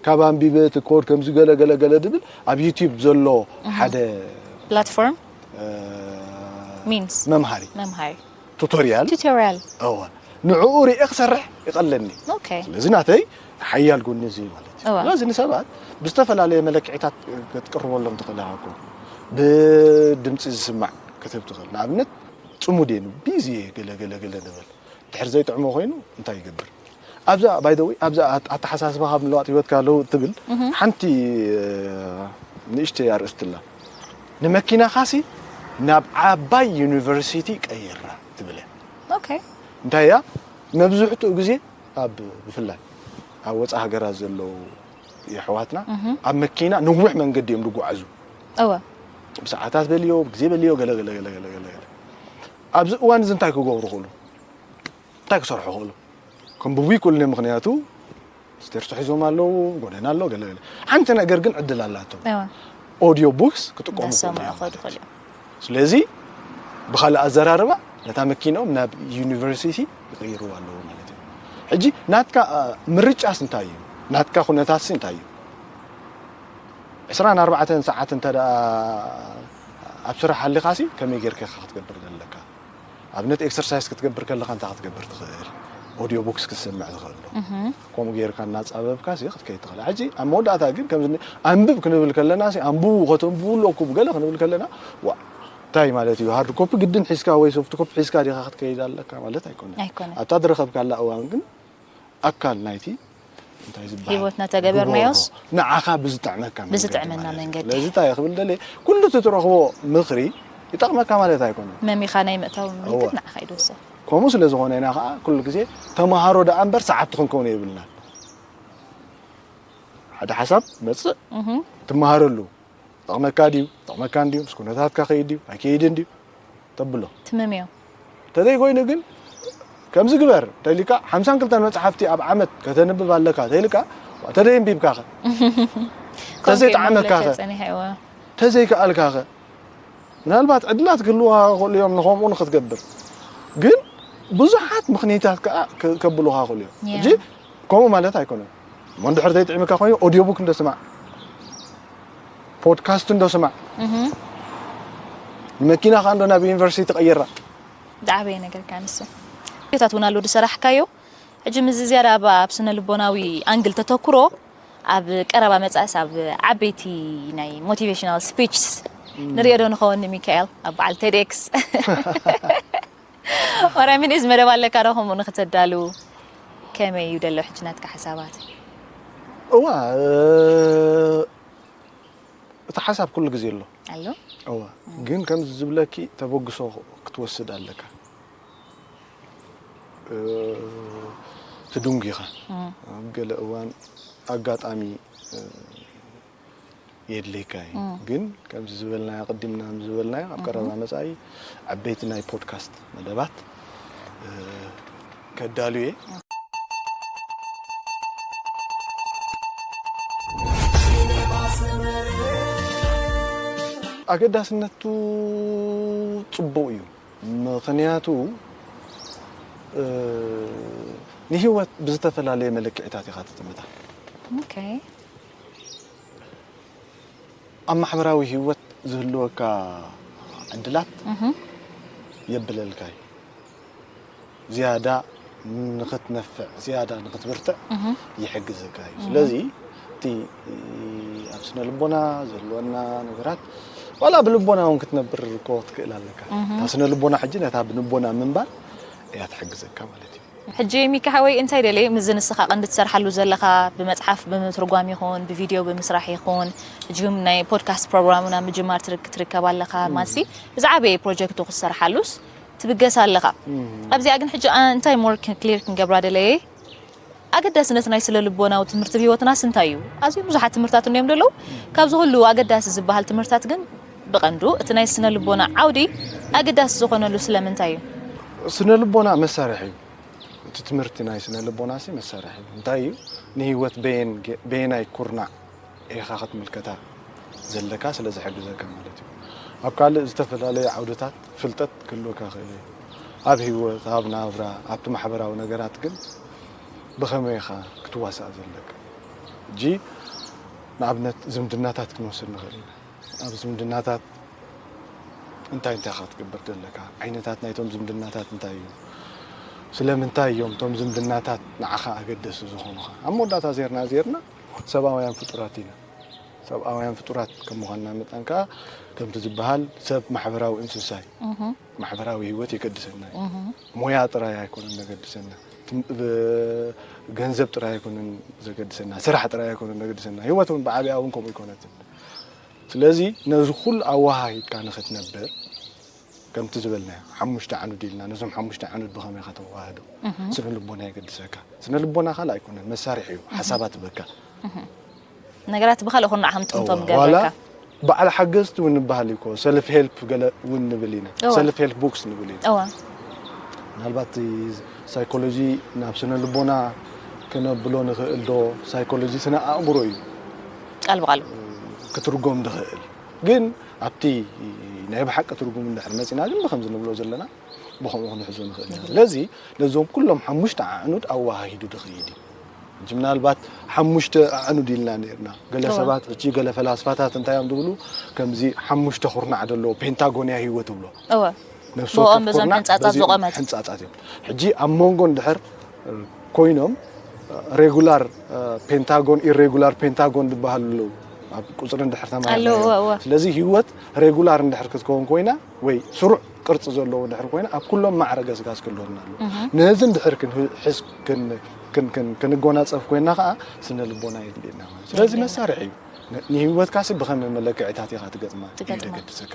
ካብ ኣንቢበ እቲ ኮድ ከምዚ ገለ ገለ ገለ ድብል ኣብ ዩቲዩብ ዘሎ ሓደ ፕላትፎርም እ፣ ሚንስ መምሃሪ መምሃሪ ቱቶሪያል ቱቶሪያል እወ ንዕኡ ሪኤ ክሰርሕ ይቐለኒ። ኦኬ ስለዚ ናተይ ሓያል ጎኒ እዚ ማለት እዩ። እወ። ስለዚ ንሰባት ብዝተፈላለየ መለክዒታት ክትቅርበሎም ትኽእል ኢኻ እኮ። ብድምፂ ዝስማዕ ክትህብ ትኽእል። ንኣብነት ፅሙድ እየ ቢዚ እየ ገለ ገለ ገለ ንበል። ድሕር ዘይጥዕሞ ኮይኑ እንታይ ይገብር? ኣብዛ ባይ ዘ ወይ ኣብዛ ኣት- ኣተሓሳስባኻ ምልዋጥ ህይወትካ ኣለዉ ትብል ሓንቲ እ፣ ንእሽተይ ኣርእስቲ ኣላ። ንመኪናኻሲ ናብ ዓባይ ዩኒቨርሲቲ ቀይራ ትብል እያ። ኦኬ እንታይ እያ መብዝሕትኡ ግዜ ኣብ ብፍላይ ኣብ ወፃ ሃገራት ዘለዉ የሕዋትና ኣብ መኪና ነዊሕ መንገዲ እዮም ዝጓዓዙ። እወ ብሰዓታት በልዮ ብግዜ በልዮ ገለ ገለ ገለ ገለ ገለ ገለ ኣብዚ እዋን እዚ እንታይ ክገብሩ ክእሉ እንታይ ክሰርሑ ክእሉ ከንብቡ ይክእሉ እዮም። ምክንያቱ ስቴርሶ ሒዞም ኣለዉ ጎደና ኣሎ ገለ ገለ ሓንቲ ነገር ግን ዕድል ኣላቶም እወ ኦዲዮ ቡክስ ክጥቀሙ እንዳሰምዑ ይኽእሉ እዮም። ክኸዱ ይኽእሉ እዮም። ስለዚ ብካልእ ኣዘራርባ ነታ መኪንኦም ናብ ዩኒቨርሲቲ ይቕይርዋ ኣለዉ ማለት እዩ። ሕጂ ናትካ እ፣ ምርጫስ እንታይ እዩ? ናትካ ኩነታትሲ እንታይ እዩ? ዕስራን ኣርባዕተን ሰዓት እንተ ደኣ ኣብ ስራሕ ሃሊኻሲ ከመይ ጌርካ ኢኻ ክትገብር ዘለካ? ኣብነት ኤክሰርሳይዝ ክትገብር ከለኻ እንታይ ክትገብር ትኽእል? ኦዲዮ ቡክስ ክትሰምዕ ትኽእል ዶ? ከምኡ ጌርካ እናጻበብካ ሲ ክትከይድ ትኽእል። ሕጂ ኣብ መወዳእታ ግን ከምዚ ን- ኣንብብ ክንብል ከለና ሲ ኣንብቡ ከተንብቡ ኣለኩም ገለ ክንብል ከለና ዋ እንታይ ማለት እዩ ሃርድ ኮፒ ግድን ሒዝካ ወይ ሶፍት ኮፒ ሒዝካ ዲኻ ክትከይድ ኣለካ ማለት ኣይኮነን። ኣይኮነን። ኣብታ ዝረኸብካላ እዋን ግን ኣካል ናይቲ እንታይ ዝበሃል ህይወትና ተገበርናዮስ ንጎሆ፣ ንዓኻ ብዝጥዕመካ መንገዲ ብዝጥዕመና ማለት እዩ። መንገዲ። ስለዚ እንታይ ክብል ደልየ ኩሉ እቲ ትረኽቦ ምኽሪ ይጠቕመካ ማለት ኣይኮነን። መሚኻ ናይ ምእታው መንገዲ እወ። ንዓኻ ይድወሰን። ከምኡ ስለ ዝኾነ ኢና ከዓ ኩሉ ግዜ ተምሃሮ ደኣ እምበር ሰዓብቲ ክንከውን የብልናን። ሓደ ሓሳብ መፅእ ትመሃረሉ ጠቕመካ ድዩ ጠቕመካ እንድዩ ምስ ኩነታትካ ከይድ ድዩ ኣይከይድን ድዩ ተብሎ ትመምዮ ተዘይኮይኑ ግን ከምዚ ግበር ተሊካ ሓምሳን ክልተን መፅሓፍቲ ኣብ ዓመት ከተንብብ ኣለካ ተልካ ተዘይ ኣንቢብካ ኸ ተዘይጠዓመካ ኸ ጸኒሐ እወ ተዘይከኣልካ ኸ ምናልባት ዕድላት ክህልዋ ክእሉ እዮም ንኸምኡ ንክትገብር ግን ብዙሓት ምኽንያታት ከዓ ከ- ከብሉኻ ክእሉ እዮም Yeah. እጂ ከምኡ ማለት ኣይኮነን እሞ እንድሕር ዘይጥዕምካ ኮይኑ ኦዲዮ ቡክ እንዶ ስማዕ ፖድካስት እንዶ ስማዕ ንመኪና ከዓ እንዶ ናብ ዩኒቨርሲቲ ተቐይራ ዝዓበየ ነገር ከዓ ንሱ ታት እውን ኣሎ ዝሰራሕካዮ ሕጂ ምዚ ዝያዳ ኣብ ኣብ ስነ ልቦናዊ ኣንግል ተተኩሮ ኣብ ቀረባ መጻእስ ኣብ ዓበይቲ ናይ ሞቲቬሽናል ስፒችስ ንሪኦ ዶ ንኸውን ሚካኤል ኣብ በዓል ቴድኤክስ ወራይ ሚኒዝ መደብ ኣለካ ዶ ከምኡ ንክተዳልው ከመይ እዩ ደሎ ሕጂ ናትካ ሓሳባት? እዋ እ፣ እቲ ሓሳብ ኩሉ ግዜ ኣሎ። ኣሎ። እዋ ግን ከምዚ ዝብለኪ ተበግሶ ክትወስድ ኣለካ። እ፣ ትድንጉ ኢኻ። ኣብ ገለ እዋን ኣጋጣሚ እ፣ የድልየካ እዩ። ግን ከምዚ ዝበልናዮ ቅድምና ዝበልናዮ ኣብ ቀረባ መጻኢ ዓበይቲ ናይ ፖድካስት መደባት እ፣ ከዳሉ እየ። ኣገዳስነቱ ጽቡቕ እዩ። ምኽንያቱ እ፣ ንህይወት ብዝተፈላለየ መለክዒታት ኢኻ ትጥምታ። ኦኬ። ኣብ ማሕበራዊ ህይወት ዝህልወካ ዕድላት የብለልካ እዩ። ዝያዳ ንኽትነፍዕ፣ ዝያዳ ንኽትብርትዕ ይሕግዘካ እዩ። ስለዚ እቲ ኣብ ስነ ልቦና ዘለወና ነገራት ዋላ ብልቦና እውን ክትነብር እኮ ትክእል ኣለካ። እታ ስነ ልቦና ሕጂ ነታ ብልቦና ምንባር እያ ትሕግዘካ ማለት እዩ። ሕጂ ሚካ ሓወይ እንታይ ደለየ ምስዚ ንስኻ ቀንዲ ትሰርሓሉ ዘለኻ ብመጽሓፍ ብምትርጓም ይኹን ብቪድዮ ብምስራሕ ይኹን ሕጂ ናይ ፖድካስት ፕሮግራም ናብ ምጅማር ትርክ- ትርከብ ኣለኻ ማሲ ዝዓበየ ፕሮጀክቱ ክትሰርሓሉስ ትብገስ ኣለኻ ኣብዚኣ ግን ሕጂ አ- እንታይ ሞር ክሊር ክንገብራ ደለየ ኣገዳስነት ናይ ስለ ልቦናዊ ትምህርቲ ብህይወትናስ እንታይ እዩ ኣዝዮም ብዙሓት ትምህርታት እንዮም ደለዉ ካብዚ ኩሉ ኣገዳሲ ዝበሃል ትምህርታት ግን ብቐንዱ እቲ ናይ ስነ ልቦና ዓውዲ ኣገዳሲ ዝኾነሉ ስለምንታይ እዩ ስነ ልቦና መሳርሒ እዩ። እቲ ትምህርቲ ናይ ስነ ልቦና ሲ መሳርሒ እዩ። እንታይ እዩ? ንህይወት በየን ገ- በየናይ ኩርናዕ ኢኻ ክትምልከታ ዘለካ ስለ ዝሕግዘካ ማለት እዩ። ኣብ ካልእ ዝተፈላለየ ዓውድታት ፍልጠት ክህልወካ ይኽእል እዩ። ኣብ ህይወት፣ ኣብ ናብራ፣ ኣብቲ ማሕበራዊ ነገራት ግን ብኸመይ ኢኻ ክትዋሳእ ዘለካ? ሕጂ ንኣብነት ዝምድናታት ክንወስድ ንኽእል ኢና። ኣብ ዝምድናታት እንታይ እንታይ ኢኻ ክትገብር ዘለካ? ዓይነታት ናይቶም ዝምድናታት እንታይ እዩ? ስለምንታይ እዮም እቶም ዝምድናታት ንዓኻ ኣገደስቲ ዝኾኑኻ? ኣብ መወዳእታ ዜርና ዜርና ሰብኣውያን ፍጡራት ኢና። ሰብኣውያን ፍጡራት ከም ምዃንና መጠን ከዓ ከምቲ ዝበሃል ሰብ ማሕበራዊ እንስሳ እዩ። ማሕበራዊ ህይወት የገድሰና እዩ። ሞያ ጥራይ ኣይኮነን ዘገድሰና። ትም- ብ- ገንዘብ ጥራይ ኣይኮነን ዘገድሰና፣ ስራሕ ጥራይ ኣይኮነን ዘገድሰና። ህይወት እውን ብዓቢያ እውን ከምኡ ኣይኮነትን። ስለዚ ነዚ ኩሉ ኣወሃሂድካ ንኽትነብር ከምቲ ዝበልናዮ ሓሙሽተ ዓኑድ ኢልና ነዞም ሓሙሽተ ዓኑድ ብኸመይ ኢኻ ተወሃህዶ? ስነ ልቦና የገድሰካ። ስነ ልቦና ካልእ ኣይኮነን መሳርሒ እዩ፣ ሓሳባት በካ ነገራት ብኻልእ ኩርናዕ ከም ትጥምቶም ዋላ ገብረካ በዓል ሓገዝቲ እውን ንበሃል እዩ እኮ ሰልፍ ሄልፕ ገለ እውን ንብል ኢና እወ። ሰልፍ ሄልፕ ቦክስ ንብል ኢና እወ ምናልባት እቲ ሳይኮሎጂ ናብ ስነ ልቦና ክነብሎ ንኽእል ዶ ሳይኮሎጂ ስነ ኣእምሮ እዩ ቃል ብቃሉ ክትርጎም ዝኽእል ግን ኣብቲ ናይ ብሓቂ ትርጉም እንድሕር መፂና ግን ብከምዚ ንብሎ ዘለና ብከምኡ ክንሕዞ ንኽእል ኢና ስለዚ ነዞም ኩሎም ሓሙሽተ ኣዕኑድ ኣወሃሂዱ ዝኽይድ እዩ ሕጂ ምናልባት ሓሙሽተ ኣዕኑድ ኢልና ነርና ገለ ሰባት ሕጂ ገለ ፈላስፋታት እንታይ እዮም ዝብሉ ከምዚ ሓሙሽተ ኩርናዕ ዘለዎ ፔንታጎን እያ ህይወት ይብሎ እወ ነፍሲ ብኦም ወከፍ በዞም ኩርናዕ ሕንጻጻት በዚኦም ዝቖመት። ሕንጻጻት እዮም ሕጂ ኣብ መንጎ እንድሕር ኮይኖም ሬጉላር ፔንታጎን ኢሬጉላር ፔንታጎን ዝበሃሉ ኣለዉ ኣብ ቁፅሪ እንድሕር ተማሂርና ኣለዉ፣ እዮም። እወ፣ እወ። ስለዚ ህይወት ሬጉላር እንድሕር ክትከውን ኮይና ወይ ስሩዕ ቅርፂ ዘለዎ እንድሕር ኮይና ኣብ ኩሎም ማዕረ ገስጋስ ክህልወና ኣለዎ ነዚ እንድሕር ክንህ- ሕዝ- ክን- ክን- ክን- ክንጎናፀፍ ኮይና ከዓ ስነ ልቦና የድልየና ማለት እዩ። ስለዚ መሳርሒ እዩ ን- ንህይወትካ ሲ ብኸመይ መለክዕታት ኢኻ ትገጥማ እዩ ትገጥማ። ዘገድሰካ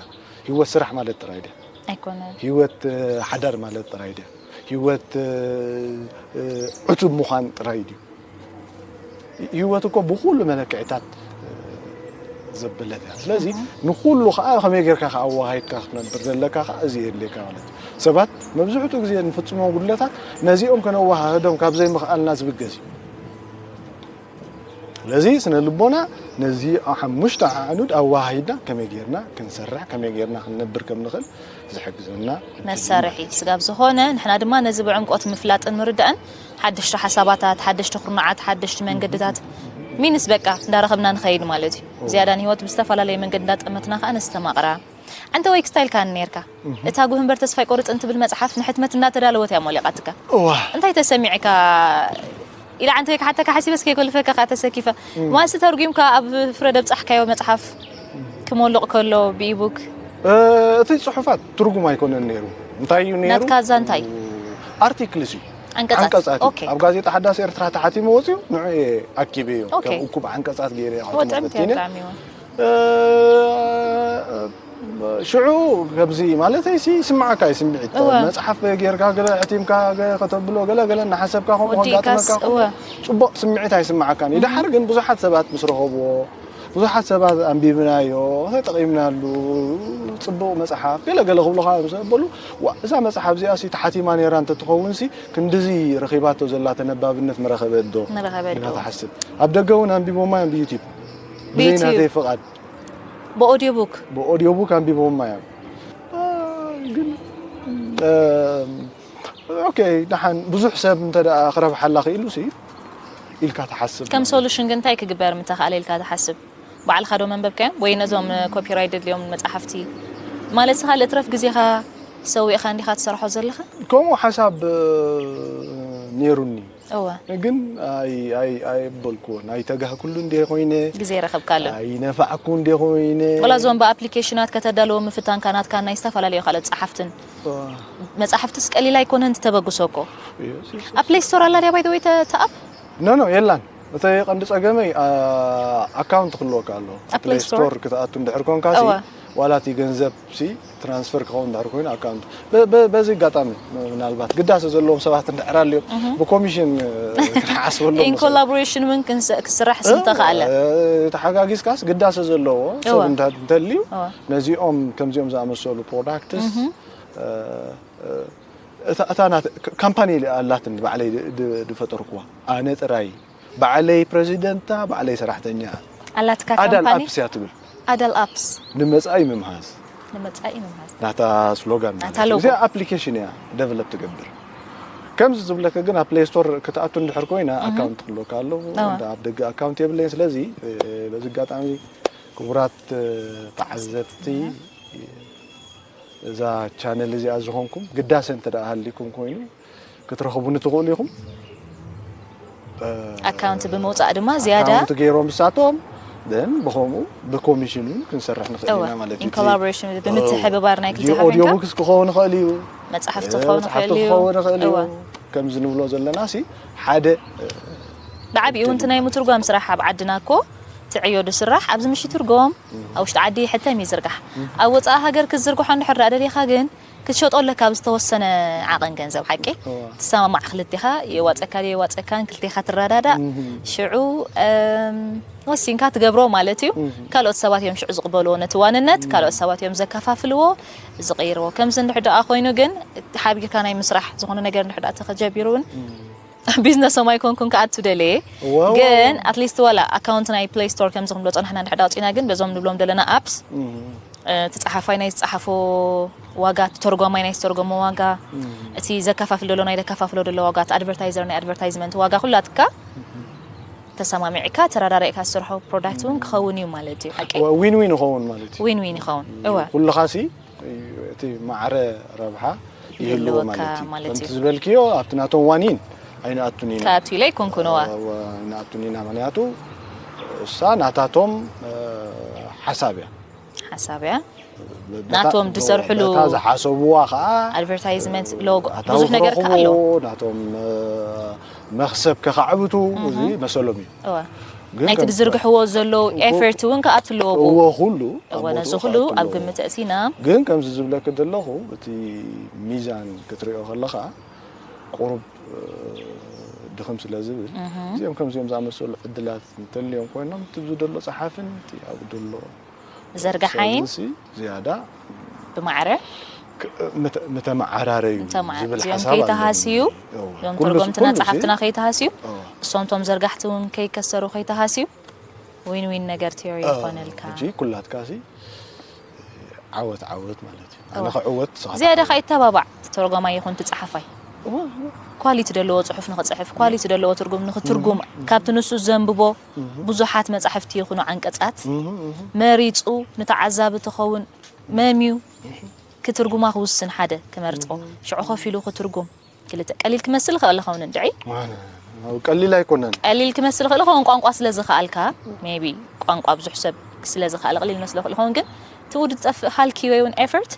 ህይወት ስራሕ ማለት ጥራይ ድያ ኣይኮነን ህይወት እ፣ ሓዳር ማለት ጥራይ ድያ ህይወት እ፣ እ፣ ዕቱብ ምዃን ጥራይ ድዩ ህይወት እኮ ብኩሉ መለክዕታት እ፣ ዘብለት እያ ስለዚ ንኩሉ ከዓ ከመይ ጌርካ ከዓ ኣወሃሂድካ ክትነብር ዘለካ ከዓ እዚ የድልየካ ማለት እዩ ሰባት መብዝሕትኡ ግዜ ንፍፅሞ ጉድለታት ነዚኦም ከነወሃህዶም ካብ ዘይምኽኣልና ዝብገስ እዩ ስለዚ ስነ ልቦና ነዚ ሓሙሽተ ኣዕኑድ ኣወሃሂድና ከመይ ጌርና ክንሰርሕ ከመይ ጌርና ክንነብር ከም ንኽእል ዝሕግዘና መሳርሒ ስጋብ ዝኾነ ንሕና ድማ ነዚ ብዕምቆት ምፍላጥን ምርዳእን ሓደሽቲ ሓሳባታት ሓደሽቲ ኩርናዓት ሓደሽቲ መንገድታት ሚንስ በቃ እንዳረኸብና ንኸይድ ማለት እዩ ዝያዳ ንህይወት ብዝተፈላለየ መንገድ እንዳጠመትና ከዓ ነስተማቕራ ኣንተ ወይክ ስታይል ካን ነርካ እታ ጉህንበር ተስፋ ኣይቆርፅን ትብል መፅሓፍ ንሕትመት እናተዳለወት እያ ሞሊቓትካ እዋ እንታይ ተሰሚዕካ ኢላ ዓንተ ወይክ ሓተካ ሓሲበስ ከይጎልፈካ ከዓ ተሰኪፈ ማንስ ተርጉምካ ኣብ ፍረ ደብፃሕካዮ መፅሓፍ ክሞልቕ ከሎ ብኢቡክ እ፣ እቲ ፅሑፋት ትርጉም ኣይኮነን ነይሩ እንታይ እዩ ነይሩ ናትካ ዛንታይ ኣርቲክልስ እዩ ዓንቀጻት። ዓንቀጻት እዩ። ኦኬ። ኣብ ጋዜጣ ሓዳስ ኤርትራ ተሓቲሙ ወፂኡ ንዑ ኣኪበዮ ኦኬ። ከም እኩብ ዓንቀጻት ገይረ እወ ጥዕምቲ እያ ብጣዕሚ እወ። ሽዑ ከምዚ ማለተይ ሲ ይስምዓካ እዩ ስምዒት እወ። መፅሓፍ ጌርካ ገለ ሕቲምካ ገለ ከተብሎ ገለ ገለ እናሓሰብካ ከምኡ ወዲእካስ ከጋጥመካ እወ ጽቡቅ ስምዒት ኣይስምዓካን እዩ። ደሓር ግን ብዙሓት ሰባት ምስ ረኸብዎ ብዙሓት ሰባት ኣንቢብናዮ ተጠቒምናሉ ጽቡቕ መጽሓፍ ገለ ገለ ክብሉኻ ምስ በሉ ዋ እዛ መጽሓፍ እዚኣ ሲ ተሓቲማ ነይራ እንተትኸውን ሲ ክንድዚ ረኺባቶ ዘላ ተነባብነት ምረኸበት ዶ ምረኸበት ዶ? ኢልካ ትሓስብ። ኣብ ደገ እውን ኣንቢቦማ እዮም ብዩቲብ ብዘይ ብዩቲብ። ናተይ ፍቓድ ብኦዲዮ ቡክ ብኦዲዮ ቡክ ኣንቢቦማ እዮም። አ፣ ግን እ፣ ኦኬ ደሓን ብዙሕ ሰብ እንተ ደኣ ክረብሓላ ክኢሉ ሲ ኢልካ ትሓስብ ከም ሶሉሽን ግን እንታይ ክግበር ምተኻእለ ኢልካ ትሓስብ? ባዕልኻ ዶ መንበብካዮም ወይ ነዞም ኮፒራይት ድልዮም መጽሓፍቲ ማለት ስኻ ልእትረፍ ግዜኻ ሰዊእኻ እንዲኻ ትሰርሖ ዘለኻ? ከምኡ ሓሳብ እ፣ ነይሩኒ እወ ግን ኣይ- ኣይ- ኣይበልኩዎን ኣይተጋህኩሉ እንደ ኮይነ ግዜ ረኸብካሉ ኣይነፋዕኩ እንደ ኮይነ ወላ እዞም ብኣፕሊኬሽናት ከተዳለዎ ምፍታንካ ናትካ ናይ ዝተፈላለዩ ካልኦት ጸሓፍትን እ፣ መጽሓፍትስ ቀሊል ኣይኮነን ትተበግሶ እኮ እዩ። ኣብ ፕሌይ ስቶር ኣላ ድያ ባይተወይ ተኣብ ኖ ኖ የላን። እቲ ቀንዲ ጸገመይ አ፣ ኣካውንት ክህልወካ ኣሎ። ኣብ ፕሌይ ስቶር? ስቶር ክትኣቱ እንድሕር ኮንካ ሲ እወ። ዋላ እቲ ገንዘብ ሲ ትራንስፈር ክኸውን እንድሕር ኮይኑ ኣካውንት በ- በ- በዚ ኣጋጣሚ ምናልባት ግዳሰ ዘለዎም ሰባት እንድሕር ኣልዮም ብኮሚሽን እ፣ ክንሓስበሎም ኢን ኮላቦሬሽን እውን ክንስ- ክስራሕ ስምተኸኣለ እ፣ ተሓጋጊዝካስ ግዳሰ ዘለዎ ሰብ እወ። እንተ- እንተልዩ እወ። ነዚኦም ከምዚኦም ዝኣመሰሉ ፕሮዳክትስ እ፣ እ፣ እታ እታ ናት- ካ- ካምፓኒ ኣላትኒ ባዕለይ ድ- ድ- ድፈጠርኩዋ ኣነ ጥራይ ባዕለይ ፕረዚደንታ ባዕለይ ሰራሕተኛ ኣላትካ ኣዳል ካምፓኒ ኣፕስ እያ ትብል ኣዳል ኣፕስ ንመጻኢ ምምሃዝ ንመጻኢ ምምሃዝ ናታ ስሎጋን ማለት ናታ እዩ። ሎጎ። እዚኣ ኣፕሊኬሽን እያ ደቨሎፕ ትገብር ከምዚ ዝብለካ ግን ኣብ ፕሌይ ስቶር ክትኣቱ እንድሕር ኮይና ኣካውንት ክህልወካ ኣለዎ ኣዋ። እንዳ ኣብ ደገ ኣካውንት የብለይን ስለዚ እ፣ በዚ ኣጋጣሚ ክቡራት እ፣ ተዓዘብቲ እዛ ቻነል እዚኣ ዝኾንኩም ግዳሰ እንተ ደኣ ሃሊኩም ኮይኑ ክትረኽቡኒ ትኽእሉ ኢኹም ኣካውንት ብምውፃእ ድማ ዝያዳ ኣካውንት ገይሮም ንሳቶም ን ብኸምኡ ብኮሚሽን እውን ክንሰርሕ ንኽእል እወ ኢና ማለት እዩ ኢን ኮላቦሬሽን ብምትሕብባር ናይ ክልተ ኦዲዮ ሓቢርካ ቡክስ ክኸውን ይኽእል እዩ መፅሓፍቲ እ፣ ክኸውን መፅሓፍቲ ይኽእል እዩ ክኸውን ይኽእል እዩ እወ ከምዚ ንብሎ ዘለና ሲ ሓደ ብዓብኡ እውን እቲ ናይ ምትርጓም ስራሕ ኣብ ዓድና እኮ ትዕዮ ድስራሕ ኣብዚ ምሽ ይትርጎም ኣብ ውሽጢ ዓዲ ይሕተም ይዝርጋሕ ኣብ ወፃኢ ሃገር ክትዝርግሖ እንድሕር ደኣ ደሊኻ ግን ክትሸጦ ኣለካ ኣብ ዝተወሰነ ዓቐን ገንዘብ ሓቂ እዋ። ትሰማማዕ ክልቴኻ የዋፀካ ዶ የዋፀካን ክልቴኻ ትረዳዳእ ሽዑ እም፣ ወሲንካ ትገብሮ ማለት እዩ ካልኦት ሰባት እዮም ሽዑ ዝቕበልዎ ነቲ ዋንነት ካልኦት ሰባት እዮም ዘከፋፍልዎ ዝቕይርዎ ከምዚ እንድሕር ደኣ ኮይኑ ግን ሓቢርካ ናይ ምስራሕ ዝኾነ ነገር እንድሕር ደኣ ተኸጀቢሩ እውን ቢዝነሶም ኣይኮንኩን ክኣቱ ደለየ ዋው። ግን ኣትሊስት ዋላ ኣካውንት ናይ ፕሌይ ስቶር ከምዚ ክንብሎ ፀናሕና እንድሕር ደኣ ኣውፂና ግን በዞም ንብሎም ዘለና ኣፕስ እም፣ እቲ ጸሓፋይ ናይ ዝጸሓፎ ዋጋ እቲ ተርጓማይ ናይ ዝተርጎሞ ዋጋ እቲ ዘከፋፍል ደሎ ናይ ዘከፋፍሎ ደሎ ዋጋ እቲ ኣድቨርታይዘር ናይ ኣድቨርታይዝመንት ዋጋ ኩላትካ ተሰማሚዕካ ተራዳሪእካ ዝሰርሖ ፕሮዳክት እውን ክኸውን እዩ ማለት እዩ ሓቂ ዊን ዊን ይኸውን ማለት እዩ ዊን ዊን ይኸውን እወ ኩልኻ ሲ እቲ ማዕረ ረብሓ ይህልዎ ይህልወካ ማለት እዩ ማለት እዩ። ከምቲ ዝበልክዮ ኣብቲ ናቶም ዋኒን ኣይንኣቱን ኢና ከኣቱ ኢለ ኣይኮንኩን እዋ እወ፣ ኣይንኣቱን ኢና ምክንያቱ እሳ ናታቶም እ፣ ሓሳብ እያ ሓሳብ እያ በታ- ናቶም ዝሰርሕሉ በታ ዝሓሰብዋ ከዓ ኣድቨርታይዝመንት ሎጎ ኣታዊ ብዙሕ ነገር ክረኽቡ፣ ከ ኣለዎ ናቶም እ፣ መኽሰብ ከኻዕብቱ እዚ መሰሎም እዩ እዋ ግን ናይቲ ከም- ዝዝርግሕዎ ዘለዉ ኤፈርት እውን ከኣቱ ኣለዎ ብኡ እዎ ኩሉ ኣብ እዎ ቦትኡ ነዚ ኩሉ ከኣቱ ኣብ ኣለዎ። ግምት እእቲና ግን ከምዚ ዝብለክ ዘለኹ እቲ ሚዛን ክትሪኦ ከለኻ ቁሩብ እ፣ ድኽም ስለ ዝብል እዚኦም ከምዚኦም ዝኣመሰሉ ዕድላት እንተልዮም ኮይኖም እቲ ዝደሎ ጸሓፍን እቲ ኣብ ደሎ ዘርጋሓይን ሰብንሲ ዝያዳ ብማዕረ ክ- ምተ- ምተመዓራረዩ ምተመዓ- ዝብል እዚኦም ሓሳብ ከይተሃስዩ ኣለኒ። እዎ። እዞም ኩሉ- ተርጎምትና ኩሉ ሲ- ጸሓፍትና ከይተሃስዩ እዎ። እሶም ቶም ዘርጋሕቲ እውን ከይከሰሩ ከይተሃስዩ ዊን ዊን ነገር ቲዮሪ እዎ። ይኾነልካ ሕጂ ኩላትካ ሲ ዓወት ዓወት ማለት እዩ። ኣነ እዎ። ክዕወት ንስኻ ዝያዳ ትዕወት። ከይተባባዕ ተርጓማይ ይኹን ትጸሓፋይ እዎ፣ እዎ። ኳሊቲ ዘለዎ ጽሑፍ ንኽጽሕፍ ኳሊቲ ዘለዎ ትርጉም ንኽትርጉም ካብቲ ንሱ ዘንብቦ ብዙሓት መጻሕፍቲ ይኹኑ ዓንቀጻት እህ፣ እህ። መሪጹ ንተዓዛቢ ትኸውን መምዩ ክትርጉማ ክውስን ሓደ ክመርጾ ሽዑ ከፊሉ ክትርጉም ክልተ ቀሊል ክመስል ይኽእል ይኸውን እንድዒ ዋነ፣ ቀሊል ኣይኮነን። ቀሊል ክመስል ይኽእል ይኸውን ቋንቋ ስለ ዝኸኣልካ ሜቢ ቋንቋ ብዙሕ ሰብ ስለ ዝኸኣለ ቀሊል መስሎ ይኽእል ይኸውን ግን እቲ ውድ ዝጠፍእ ሃልኪ ወይ እውን ኤፈርት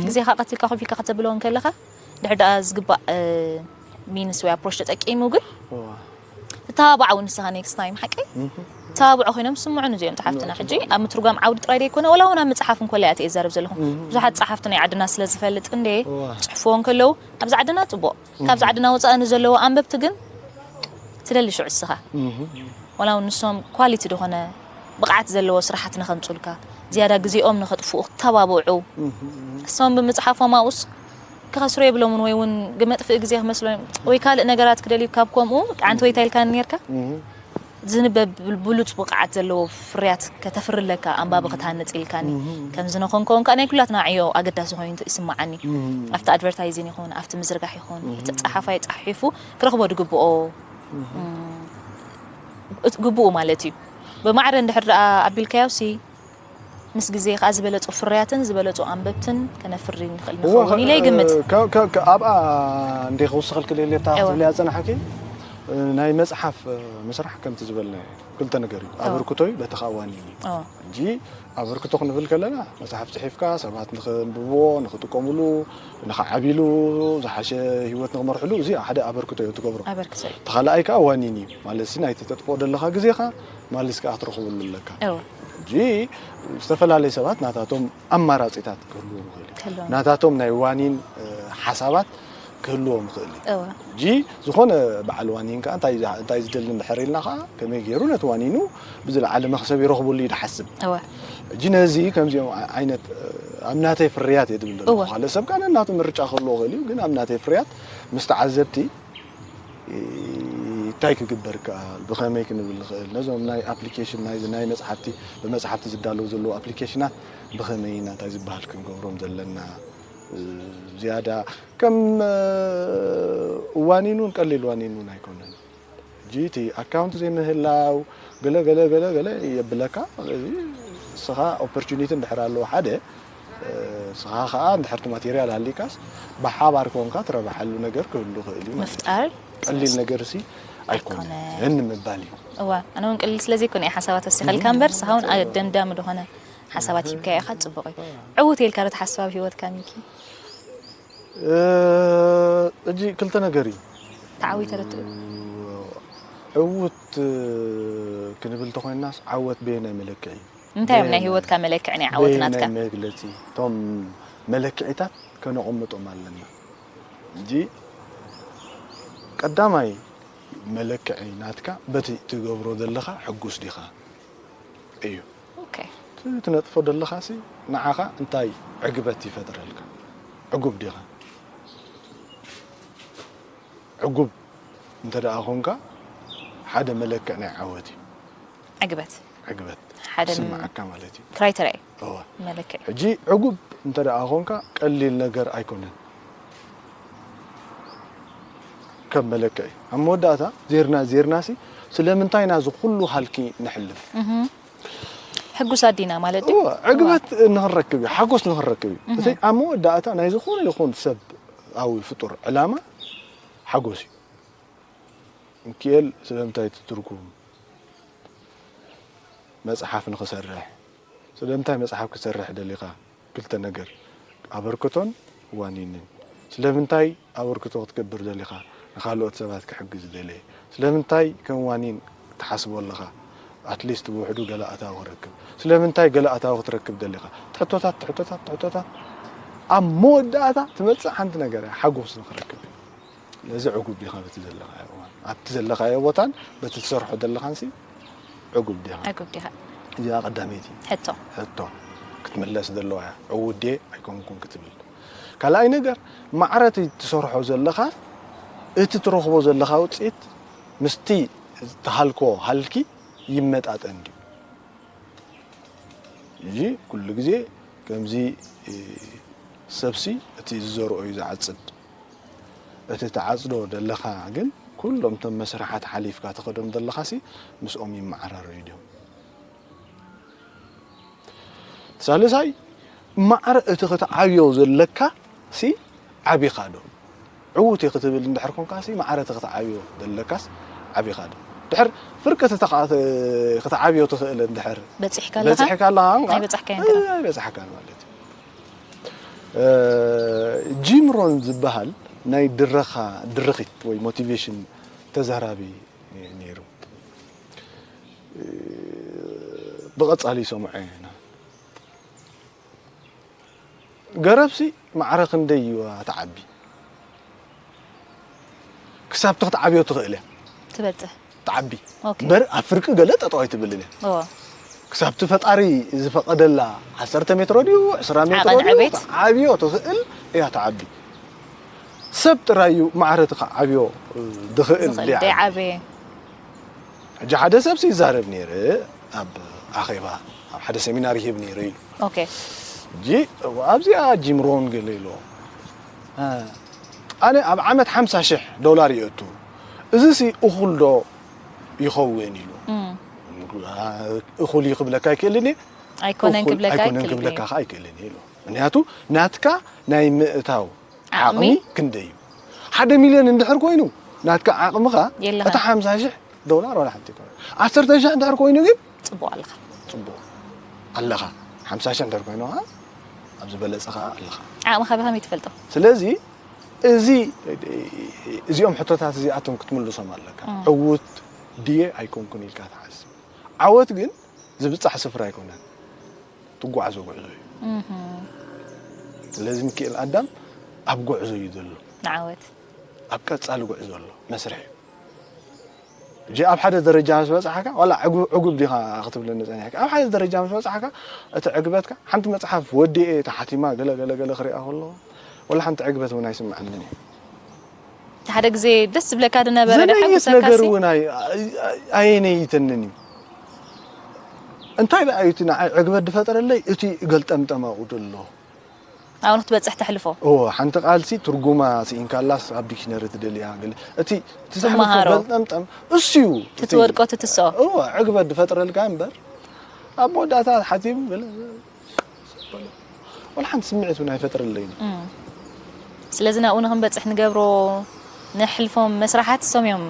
ግዜኻ ቀቲልካ ኮፍ ኢልካ ከተብሎ እንከለኻ ድሕር ደኣ ዝግባእ እ፣ ሚንስ ወይ ኣፕሮች ተጠቂሙ ግን ተባባዕ እውን ንስኻ ኔክስት ታይም ሓቀይ ተባብዖ ኮይኖም ስምዑ ንዚኦም ጸሓፍትና ሕጂ ኣብ ምትርጓም ዓውዲ ጥራይ ዘይኮነ ወላ እውን ኣብ ምጽሓፍ እንኮላ እያ እየ ዘርብ ዘለኹ ብዙሓት ጸሓፍቲ ናይ ዓድና ስለ ዝፈልጥ እንደ ጽሕፍዎ እንከለዉ ኣብዚ ዓድና ጽቡቕ ካብዚ ዓድና ወጻኢ ንዘለዉ ኣንበብቲ ግን ትደሊ ሽዑ እስኻ ወላ እውን ንሶም ኳሊቲ ዝኾነ ብቕዓት ዘለዎ ስራሓት ንኸምጹልካ ዝያዳ ግዜኦም ንኸጥፍኡ ክተባብዑ እሶም ብምጽሓፎም ኣብኡስ ክኸስሩ የብሎምን ወይ እውን ብመጥፍኢ ግዜ ክመስሎ ወይ ካልእ ነገራት ክደልዩ ካብ ከምኡ ጣዕንቲ ወይ ታይልካ ነርካ ዝንበብ ብሉፅ ብቕዓት ዘለዎ ፍርያት ከተፍርለካ ኣንባቢ ክትሃንፅ ኢልካኒ ከምዚ ነኾንከውን ከዓ ናይ ኩላትና ዕዮ ኣገዳሲ ኮይኑ ይስማዓኒ ኣብቲ ኣድቨርታይዚን ይኹን ኣብቲ ምዝርጋሕ ይኹን እቲ ፀሓፋይ ፀሒፉ ክረኽቦ ድግብኦ ግብኡ ማለት እዩ ብማዕረ እንድሕር ደኣ ኣቢልካዮ ሲ ምስ ግዜ ከዓ ዝበለፁ ፍርያትን ዝበለፁ ኣንበብትን ከነፍሪ ንኽእል ንኸውን ኢለ ይግምት ኣብኣ እንደ ክውስኸልክ ደልየታ ክትብልያ ዝፀናሓኪ ናይ መፅሓፍ ምስራሕ ከምቲ ዝበልና ክልተ ነገር እዩ ኣበርክቶ እዩ በቲ ከዓ ዋኒን እዩ ሕጂ ኣበርክቶ ክንብል ከለና መፅሓፍ ፅሒፍካ ሰባት ንኸንብብዎ ንኽጥቀምሉ ንኽዓቢሉ ዝሓሸ ህይወት ንኽመርሕሉ እዚ ሓደ ኣበርክቶ እዩ ትገብሮ እቲ ካልኣይ ከዓ ዋኒን እዩ ማለት ናይቲ ተጥፍኦ ዘለካ ግዜኻ ማልስ ከዓ ትረኽበሉ ኣለካ ሕጂ ዝተፈላለዩ ሰባት ናታቶም ኣማራፂታት ክህልዎም ይኽእል እዩ ናታቶም ናይ ዋኒን ሓሳባት ክህልዎም ይኽእል እዩ ሕጂ ዝኾነ በዓል ዋኒን ከዓ እንታይ ዝደሊ እንድሕር ኢልና ከዓ ከመይ ገይሩ ነቲ ዋኒኑ ብዝለዓለ መኽሰብ ይረኽበሉ እዩ ድሓስብ ሕጂ ነዚ ከምዚኦም ዓይነት ኣብ ናተይ ፍርያት እየ ድብል ዘለኹ ካልእ ሰብ ከዓ ነናቱ ምርጫ ክህልዎ ይኽእል እዩ ግን ኣብ ናተይ ፍርያት ምስ ተዓዘብቲ እንታይ ክግበር ይከኣል ብኸመይ ክንብል ንኽእል ነዞም ናይ ኣፕሊኬሽን ናይ ናይ መፅሓፍቲ ብመፅሓፍቲ ዝዳለዉ ዘለዉ ኣፕሊኬሽናት ብኸመይ ኢና እንታይ ዝበሃል ክንገብሮም ዘለና ዝያዳ ከም ዋኒኑን ቀሊል ዋኒኑን ኣይኮነን ሕጂ እቲ ኣካውንት ዘይምህላው ገለ ገለ ገለ ገለ የብለካ ስለዚ እስኻ ኦፖርቹኒቲ እንድሕር ኣለዎ ሓደ ስኻ ከዓ እንድሕር እቲ ማቴርያል ሃሊካስ ብሓባር ኮንካ ትረብሓሉ ነገር ክህሉ ክእል እዩ ማለት እዩ። ምፍጣር ቀሊል ነገር ሲ ኣይኮነን ምባል እዩ። እዋ ኣነ እውን ቀሊል ስለ ዘይኮነ እየ ሓሳባት ወሲኸልካ እምበር ስኻ እውን ደምዳሚ ዝኾነ ሓሳባት ሂብካዮ ኢኻ ጽቡቕ እዩ። ዕውት ኢልካ ዶ ትሓስብ ኣብ ሂወትካ ሚኪ? እጂ ክልተ ነገር እዩ። ተዓዊተ ዶ ትብል? ዕውት ክንብል ተኾይናስ ዓወት በየናይ መለክዒ እዩ? እንታይ እዮም ናይ ህይወትካ መለክዒ ናይ ዓወት ናትካ? ናይ መግለፂ እቶም መለክዒታት ከነቐምጦም ኣለና እንጂ ቀዳማይ መለክዒ ናትካ በቲ ትገብሮ ዘለኻ ሕጉስ ዲኻ እዩ። ትነጥፎ ዘለኻ ሲ ንዓኻ እንታይ ዕግበት ይፈጥረልካ? ዕጉብ ዲኻ? ዕጉብ እንተ ደኣ ኾንካ ሓደ መለክዕ ናይ ዓወት እዩ። ዕግበት ዕግበት ሓደ ዝስምዓካ ማለት እዩ። ክራይተርያ እዩ። እወ። መለክዒ። ሕጂ ዕጉብ እንተ ደኣ ኾንካ ቀሊል ነገር ኣይኮነን። ከም መለክዒ ኣብ መወዳእታ ዜርና ዜርናሲ ስለምንታይ ኢና እዚ ኩሉ ሃልኪ ንሕልፍ? እህ። ሕጉሳት ዲና ማለት ድዩ? እወ፣ ዕግበት ንኽንረክብ እዩ፣ ሓጎስ ንኽንረክብ እዩ። እህ። እቲ ኣብ መወዳእታ ናይ ዝኾነ ይኹን ሰብ ኣዊ ፍጡር ዕላማ ሓጎስ እዩ። ምክኤል ስለምንታይ እቲ ትርጉም መጽሓፍ ንኽሰርሕ ስለምንታይ መጽሓፍ ክትሰርሕ ደሊኻ ክልተ ነገር ኣበርክቶን ዋኒንን ስለምንታይ ኣበርክቶ ክትገብር ደሊኻ ንኻልኦት ሰባት ክሕግዝ ደለየ ስለምንታይ ከም ዋኒን ትሓስቦ ኣለኻ ኣትሊስት ብውሕዱ ገለ ኣታዊ ክረክብ ስለምንታይ ገለ ኣታዊ ክትረክብ ደሊኻ ትሕቶታት ትሕቶታት ትሕቶታት ኣብ መወዳእታ ትመጽእ ሓንቲ ነገር እያ ሓጎስ ንኽረክብ ነዚ ዕጉብ ዲኻ በቲ ዘለኻዮ እዋን ኣብቲ ዘለኻዮ ቦታን በቲ ትሰርሖ ዘለኻንሲ ዕጉብ ዲኻ ዕጉብ ዲኻ እዚኣ ቀዳመይቲ ሕቶ ሕቶ ክትምለስ ዘለዋ እያ ዕዉት ድየ ኣይኮንኩን ክትብል ካልኣይ ነገር ማዕረ እቲ ትሰርሖ ዘለኻ እቲ ትረኽቦ ዘለኻ ውፅኢት ምስቲ ተሃልኮ ሃልኪ ይመጣጠን ድዩ እዚ ኩሉ ግዜ ከምዚ ሰብሲ እቲ ዝዘርኦ እዩ ዝዓፅድ እቲ ትዓፅዶ ዘለኻ ግን ኩሎም እቶም መስርሓት ሓሊፍካ ትኸዶም ዘለኻሲ ምስኦም ይመዓራረዩ ድዮም ሳልሳይ ማዕረ እቲ ክትዓብዮ ዘለካ ሲ ዓቢኻ ዶ ዕዉት እየ ክትብል እንድሕር ኮንካ ሲ ማዕረ እቲ ክትዓብዮ ዘለካስ ዓቢኻ ዶ ድሕር ፍርቂ እቲ ክትዓብዮ ትኽእል እንድሕር በፂሕካ ኣለኻ በፂሕካ ኣለኻ ኣይበፃሕካዮን ኣይበፃሕካን ማለት እዩ ጂም ሮን ዝበሃል ናይ ድረኻ ድርኺት ወይ ሞቲቬሽን ተዛራቢ ነይሩ። ብቐጻሊ ይሰምዖ ኢና። ገረብሲ ማዕረ ክንደይ እዩ ትዓቢ? ክሳብ ትኽትዓብዮ ትኽእል እያ። ትበጽሕ። ትዓቢ። ኦኬ። በር ኣብ ፍርቂ ገለ ጠጠው ኣይትብልን እያ። እዎ። ክሳብቲ ፈጣሪ ዝፈቐደላ ዓሰርተ ሜትሮ ድዩ ዕስራ ሜትሮ ዓቐን ድዩ ዕቤት። ዓብዮ ትኽእል እያ ትዓቢ። ሰብ ጥራይ እዩ ማዕረ እቲ ክዓብዮ ዝኽእል ዝኽእል ደይዓቢ። ደይዓበየ። ሕጂ ሓደ ሰብሲ ይዛረብ ነይረ ኣብ ኣኼባ ኣብ ሓደ ሰሚናር ይህብ ነይረ ኢሉ። ኦኬ። ሕጂ ኣብዚኣ ጂም ሮን ገለ ኢሎ ኣነ ኣብ ዓመት ሓምሳ ሽሕ ዶላር ይእቱ፣ እዚሲ እኹል ዶ ይኸውን ኢሉ። እም። እኹል እዩ ክብለካ ኣይክእልን እየ፣ ኣይኮነን እኹል ክብለካ ኣይኮነን ኣይክእልን ክብለካ እየ። ከዓ ኣይክእልን እየ ኢሉ። ምክንያቱ ናትካ ናይ ምእታው ዓቕሚ? ዓቕሚ ክንደይ እዩ? ሓደ ሚልዮን እንድሕር ኮይኑ ናትካ ዓቕምኻ የለኻን። እቲ ሓምሳ ሽሕ ዶላር ዋላ ሓንቲ ኣይኮነ። ዓሰርተ ሽሕ እንድሕር ኮይኑ ግን ጽቡቕ ኣለኻ። ጽቡቕ ኣለኻ። ሓምሳ ሽሕ እንድሕር ኮይኑ ከዓ ኣብ ዝበለጸ ከዓ ኣለኻ። ዓቕምኻ ብኸመይ ትፈልጦ? ስለዚ እዚ እዚኦም ሕቶታት እዚኣቶም ክትምልሶም ኣለካ። እም። ዕዉት ድየ ኣይኮንኩን ኢልካ ትሓስብ። ዓወት ግን ዝብጻሕ ስፍራ ኣይኮነን፣ ትጓዓዞ ጉዕዞ እዩ። እህ። ስለዚ ሚካኤል ኣዳም ኣብ ጉዕዞ እዩ ዘሎ፣ ንዓወት። ኣብ ቀጻሊ ጉዕዞ ኣሎ፣ መስርሕ እዩ። እጂ ኣብ ሓደ ደረጃ ምስ በጻሕካ ዋላ ዕጉ- ዕጉብ ዲኻ ክትብለኒ ጸኒሕካ፣ ኣብ ሓደ ደረጃ ምስ በጻሕካ እቲ ዕግበትካ ሓንቲ መጽሓፍ ወዲኤ ተሓቲማ ገለ ገለ ገለ ክሪኣ ከለኹ ወላ ሓንቲ ዕግበት እውን ኣይስምዓንን እዩ። ሓደ ግዜ ደስ ዝብለካ ዝነበረ ዘነይት ደሓጉሰካ ነገር ሲ? እውን ኣይ- ኣይ- ኣየነይተንን እዩ። እንታይ ደኣ እዩ እቲ ንዓይ ዕግበት ዝፈጥረለይ? እቲ ገልጠምጠማኡ ደሎ ኣብኡ ክትበጽሕ ተሕልፎ። ኦ ሓንቲ ቃልሲ ትርጉማ ስኢንካላስ ኣብ ዲክሽነሪ ትደልያ ገለ እቲ እቲ ዘሕልፎ ትመሃሮ። ገልጠምጠም እሱ እዩ። ትትወድቆ ትትስኦ። እዎ ዕግበት ዝፈጥረልካ እምበር ኣብ መወዳእታ ሓቲም ገለ ወላ ሓንቲ ስምዒት እውን ኣይፈጥረለይን። እም። ስለዚ ናብኡ ንክንበጽሕ ንገብሮ ነሕልፎም መስራሓት እሶም እዮም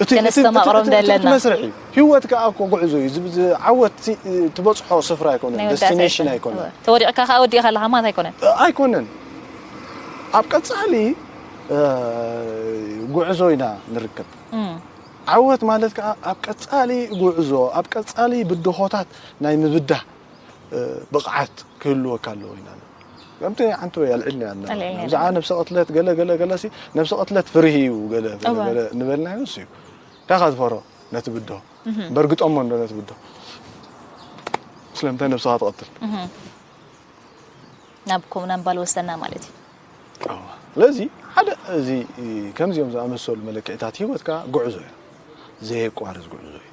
እቲ ከነስተማቕሮም እቲ- እቲ- እቲ- ዘለና። እቲ መስርሕ እዩ። ህይወትካ እኮ ጉዕዞ እዩ። ዝብ- ዝዓወት ሲ- ትበጽሖ ስፍራ ኣይኮነን፣ ናይ ወዳእታ ደስቲኔሽን ኣይኮነን። ኣይኮነን። እወ። ተወዲቕካ ከዓ ወዲእካ ኣለኻ ማለት ኣይኮነን። ኣይኮነን። ኣብ ቀጻሊ እ፣ ጉዕዞ ኢና ንርከብ። እም። ዓወት ማለት ከዓ ኣብ ቀጻሊ ጉዕዞ ኣብ ቀጻሊ ብድሆታት ናይ ምብዳህ እ፣ ብቕዓት ክህልወካ ኣለዎ ኢና። ከምቲ ሓንቲ ወይ ኣልዒልና ኣለና። ኣልዒልና ብዛዕባ ኣለና። ነብሰ ቅትለት ገለ ገለ ገለ ሲ ነብሰ ቅትለት ፍርሂ እዩ ገለ ገለ እወ። ገለ ንበልናዮ እሱ እዩ። እንታይ ኢኻ ዝፈሮ ነቲ ብድሆ? እህ። በርግጠሞ እንዶ ነቲ ብድሆ። ስለምንታይ ነብስኻ ትቐትል? እህ። ናብ ኮም ናብ ባል ወሰና ማለት እዩ። እወ። ስለዚ ሓደ እዚ ከምዚኦም ዝኣመሰሉ መለክዒታት ህይወትካ ጉዕዞ እዩ። ዘየቋርጽ ጉዕዞ እዩ።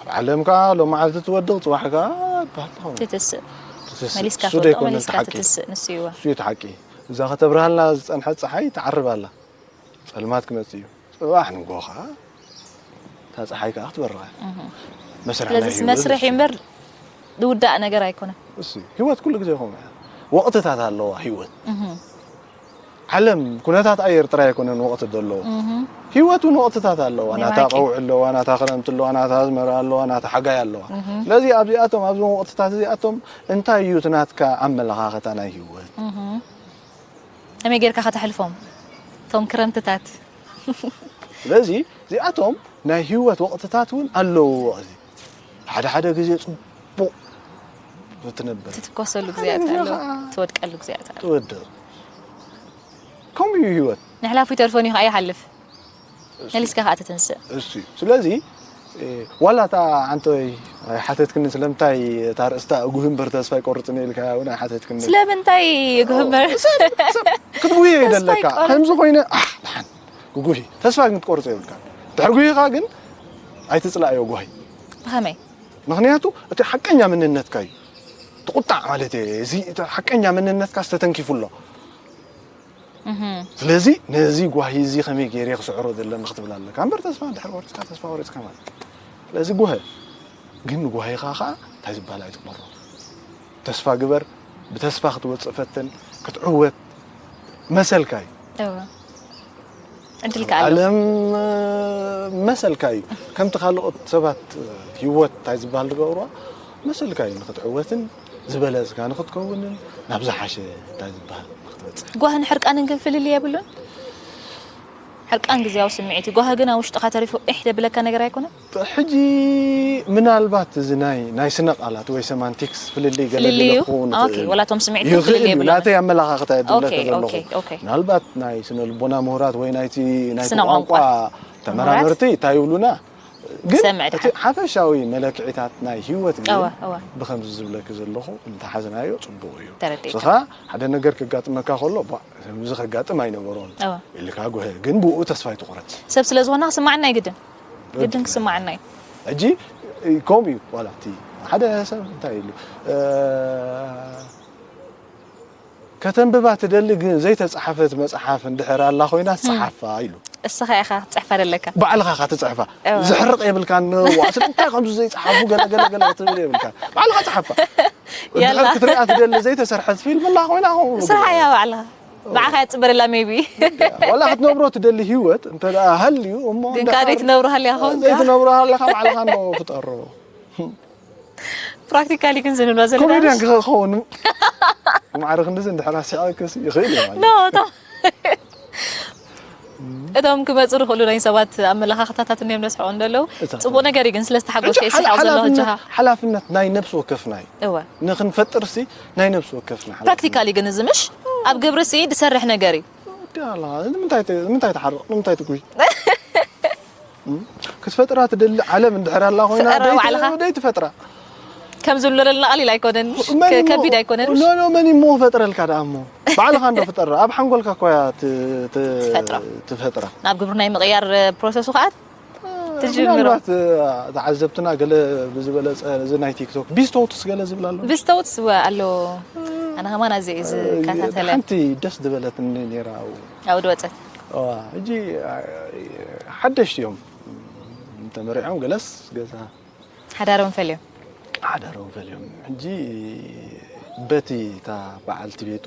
ኣብ ዓለም ከዓ ሎመዓልቲ ትወድቕ ጽባሕ ከዓ ይበሃል ትኸውን። ትትስእ። ትትስእ። መሊስካ እሱ ትወድቕ ደይኮነ መሊስካ እቲ ሓቂ። ትትስእ ንሱ እዩ። እሱ እዩ እቲ ሓቂ። እዛ ከተብርሃልና ዝጸንሐት ጸሓይ ትዓርብ ኣላ። ጸልማት ክመጽእ እዩ። ጽባሕ ንጎኻ እታ ጸሓይ ከዓ ክትበርቕ እያ። እህ። መስርሕ ስለዚ ናይ ህይወት መስርሕ እሱ እዩ። እምበር ዝውዳእ ነገር ኣይኮነን። እሱ እዩ። ህይወት ኩሉ ግዜ ከምኡ እያ። ወቕትታት ኣለዋ ህይወት። እህ። ዓለም ኩነታት ኣየር ጥራይ ኣይኮነን ወቕቲ ዘለዎ። እህ። ህይወት እውን ወቕትታት ኣለዋ። ናይ ናታ ማዕቂ። ቀውዒ ኣለዋ፣ ናታ ክረምቲ ኣለዋ፣ ናታ ኣዝመራ ኣለዋ፣ ናታ ሓጋይ ኣለዋ። እህ። ስለዚ ኣብዚኣቶም ኣብዞም ወቕትታት እዚኣቶም እንታይ እዩ እቲ ናትካ ኣመለኻኽታ ናይ ህይወት? እህ። ከመይ ጌርካ ከተሕልፎም እቶም ክረምትታት? ስለዚ እዚኣቶም ናይ ህይወት ወቕትታት እውን ኣለዎ። እዚ ሓደ ሓደ ግዜ ጽቡቕ ትነብር ትትኮሰሉ ሓደ ግዜያት ግዜ ኣሎ፣ ኸዓ ትወድቀሉ ግዜያት ኣሎ። ትወድቕ። ከምኡ እዩ ህይወት። ንሕላፉ ይተርፎን እዩ ከዓ ይሓልፍ። መሊስካ ከዓ ትትንስእ። እሱ እዩ። ስለዚ እ፣ ዋላ እታ ሓንተወይ ኣይሓተትክኒ ስለምንታይ እታ ርእስታ እጉህ እምበር ተስፋ ኣይቆርጽን ኢልካ እውን ኣይሓተትክኒ። ስለምንታይ እጉህ እምበር? ሰብ ሰብ ክትጉህ ተስፋ ይደለካ ኣይቆርጽ። ከምዚ ኮይነ ኣሕ ደሓን ጉጉህ ተስፋ ግን ክትቆርጽ የብልካ። ድሕሪ ጉሂኻ ግን ኣይትጽላእዮ ጓሂ። ብኸመይ? ምኽንያቱ እቲ ሓቀኛ መንነትካ እዩ። ትቁጣዕ ማለት እየ። እዚ እቲ ሓቀኛ መንነትካ ዝተተንኪፉ ኣሎ። እህ። ስለዚ ነዚ ጓሂ እዚ ከመይ ገይረ ክስዕሮ ዘለኒ ክትብል ኣለካ እምበር ተስፋ ድሕሪ ቆርፅካ ተስፋ ቆሪፅካ ማለት እዩ። ስለዚ ጓሂ ግን ንጓሂኻ ከዓ እንታይ ዝበሃል ኣይትቕበሮ። ተስፋ ግበር፣ ብተስፋ ክትወፅእ ፈትን፣ ክትዕወት መሰልካ እዩ። እወ። ዕድልካ ኣሎ። ዓለም መሰልካ እዩ። ከምቲ ካልኦት ሰባት ህይወት እንታይ ዝበሃል ዝገብርዋ መሰልካ እዩ ንክትዕወትን ዝበለጽካ ንክትከውንን ናብ ዝሓሸ እንታይ ዝበሃል ንክትበጽሕ። ጓህን ሕርቃንን ግን ፍልልይ የብሉን? ሕርቃን ግዜያዊ ስምዒት እዩ። ጓሂ ግን ኣብ ውሽጥኻ ተሪፉ ዒሕ ደብለካ ነገር ኣይኮነን? ሕጂ ምናልባት እዚ ናይ ናይ ስነ ቃላት ወይ ሰማንቲክስ ፍልልይ ገለ ፍልልይ እዩ? ክኸውን ኦኬ፣ ይኽእል። ወላቶም ስምዒት ይኽእል ፍልልይ እዩ። የብሉን? ናተይ ኣመላኻኽታ እየ ዝብለካ ኦኬ፣ ዘለኹ። ኦኬ፣ ኦኬ። ምናልባት ናይ ስነ ልቦና ምሁራት ወይ ናይቲ ናይቲ ስነ ቋንቋ ቋንቋ ተመራመርቲ እንታይ ይብሉና? ግን ሰምዕ እቲ ድሓን። ሓፈሻዊ መለክዒታት ናይ ህይወት ግን እወ፣ እወ። ብኸምዚ ዝብለኪ ዘለኹ እንተሓዝናዮ ጽቡቕ እዩ። ተረዲእካ። ንስኻ ሓደ ነገር ክጋጥመካ ከሎ፣ "ቧ፣ ከምዚ ከጋጥም ኣይነበሮን" እወ። ኢልካ ጉሀ። ግን ብኡ ተስፋ ኣይትቑረጽ። ሰብ ስለ ዝኾንና ክስማዓና ኣይግድን። ግድን ክስማዓና እዩ። ሕጂ ከምኡ እዩ። ዋላ እቲ ሓደ ሰብ እንታይ ኢሉ፣ እ፣ ከተንብባ ትደሊ ግን ዘይተጻሕፈት መጽሓፍ እንድሕር ኣላ ኮይና፣ እም። ጸሓፋ ኢሉ። እስኻ ኢኻ ክትጽሕፋ ደለካ። ባዕልኻ ኢኻ ትጽሕፋ። እወ። ዘሕርቕ የብልካን፣ ዋእ፣ ስለምንታይ ከምዚ ዘይጸሓፉ ገለ፣ ገለ፣ ገለ ክትብል የብልካን። ባዕልኻ ጸሓፋ። እንድሕር ያላ። ክትሪኣ ትደሊ ዘይተሰርሐት ፊልም ኣላ ኮይና፣ ከምኡ ስራሕ ግበራ። እያ ባዕልኻ። እወ። ንዓኻ እያ ትጽበረላ ሜቢ። ዋላ ክትነብሮ ትደሊ ህይወት እንተ ደኣ ሃልዩ፣ እሞ ግን እንድሕር ካደይ ትነብሮ ሃልያ ኾንካ? ዘይትነብሮ ሃለኻ ባዕልኻ እንዶ ፍጠሮ። ፕራክቲካሊ ግን ዝንብሎ ዘለና ኮሜድያን ክኸውን ማዕረ ክንድዚ እንድሕር ኣስሒቐክስ ይኽእል እዩ ማለት። ኖ፣ እቶም እቶም ክመፁ ዝኽእሉ ናይ ሰባት ኣመለኻኽታታት እዮም ዘስሕቑ እንደለዉ። እታ ጽቡቕ ነገር እዩ ግን ስለ ዝተሓጎስኩ ሕጂ እየ ስሒቑ ዘለኹ ሓላፍነት፣ እጃኻ። ሓላፍነት ናይ ነብሲ ወከፍና እዩ። እወ። ንኽንፈጥርሲ ናይ ነብሲ ወከፍና ሓላፍነት። ፕራክቲካሊ ግን እዚ ምሽ ኣብ ግብርሲ ዝሰርሕ ነገር እዩ። እንዲ ኣላ፣ ንምንታይ ት-፣ ንምንታይ ትሓርቕ? ንምንታይ ትጉይ? እም? ክትፈጥራ ትደሊ ዓለም እንድሕር ኣላ ኮይና ፍጠራ ደይ-፣ ባዕልኻ። ደይ ትፈጥራ። ከም ዝብሎ ዘለና ቀሊል ኣይኮነን፣ ምሽ? መን ከ-፣ እሞ-፣ ከቢድ ኣይኮነን፣ ምሽ? ኖ፣ ኖ፣ መን እሞ ፈጥረልካ ደኣ እሞ? ባዕልኻ እንዶ ፍጠራ። ኣብ ሓንጎልካ እኮ እያ ት-፣ ት-፣ ትፈጥራ። ትፈጥራ። ናብ ግብሪ ናይ ምቕያር ፕሮሰሱ ከዓ ትጅምሮ። ምናልባት፣ እ፣ ተዓዘብትና ገለ ብዝበለጸ እዚ ናይ ቲክቶክ ቢስቶትስ ገለ ዝብል ኣሎ። ቢስቶትስ ወ-፣ ኣሎ። ኣነ ከማን ኣዝየ እየ እ፣ ዝከታተለ። ሓንቲ ደስ ዝበለትኒ ነይራ ኣብኡ። ኣብኡ ድወጸት። እዋ፣ ሕጂ፣ እ፣ ሓደሽቲ እዮም። ተመሪዖም ገለስ ገዛ ሓዳሮም ፈልዮም። ሓዳሮም ፈልዮም። ሕጂ በቲ እታ በዓልቲ ቤቱ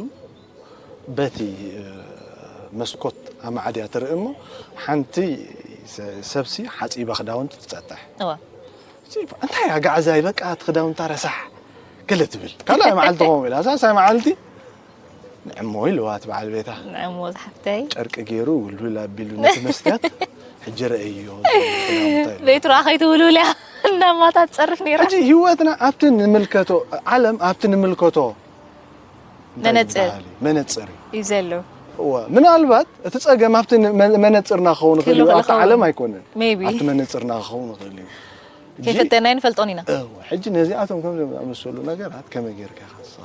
በቲ፣ እ፣ መስኮት ኣማዕድያ ትርኢ እሞ፣ ሓንቲ ሰ-፣ ሰብሲ ሓጺባ ክዳውንቲ ትጸጥሕ። እዋ። እዚ እንታይ ኣጋዕዛይ፣ በቃ፣ እቲ ክዳውንታ ረሳሕ ገለ ትብል። ካልኣይ መዓልቲ ከምኡ ኢላ፣ ሳልሳይ መዓልቲ፣ "ንዕሞ" ኢልዋ እቲ በዓል ቤታ። ንዕሞ ዝሓፍተይ። ጨርቂ ገይሩ ውልውል ኣቢሉ ነቲ መስትያት፣ "ሕጂ ረእይዮ" ዝብል ክዳውንታ ኢልዋ። ቤት ርኣ ከይትውልውል እያ እንዳማታ ትጸርፍ ነይራ። ሕጂ ህይወትና ኣብቲ ንምልከቶ፣ ዓለም ኣብቲ ንምልከቶ እንታይ መነጽር። ዝበሃል እዩ? መነጽር እዩ። እዩ ዘሎ። እወ፣ ምናልባት እቲ ጸገም ኣብቲ ን-፣ መ-፣ መነጽርና ክኸውን ይኽእል ክህሉ እዩ፣ ኣብቲ ከለኻ ዓለም እውን። ኣይኮነን። ሜቢ። ኣብቲ መነጽርና ክኸውን ይኽእል እዩ። ሕጂ ከይፈተናዮ ንፈልጦን ኢና። እወ፣ ሕጂ ነዚኣቶም ከም ዝኣመሰሉ ነገራት ከመይ ጌርካ ኢኻ ንስኻ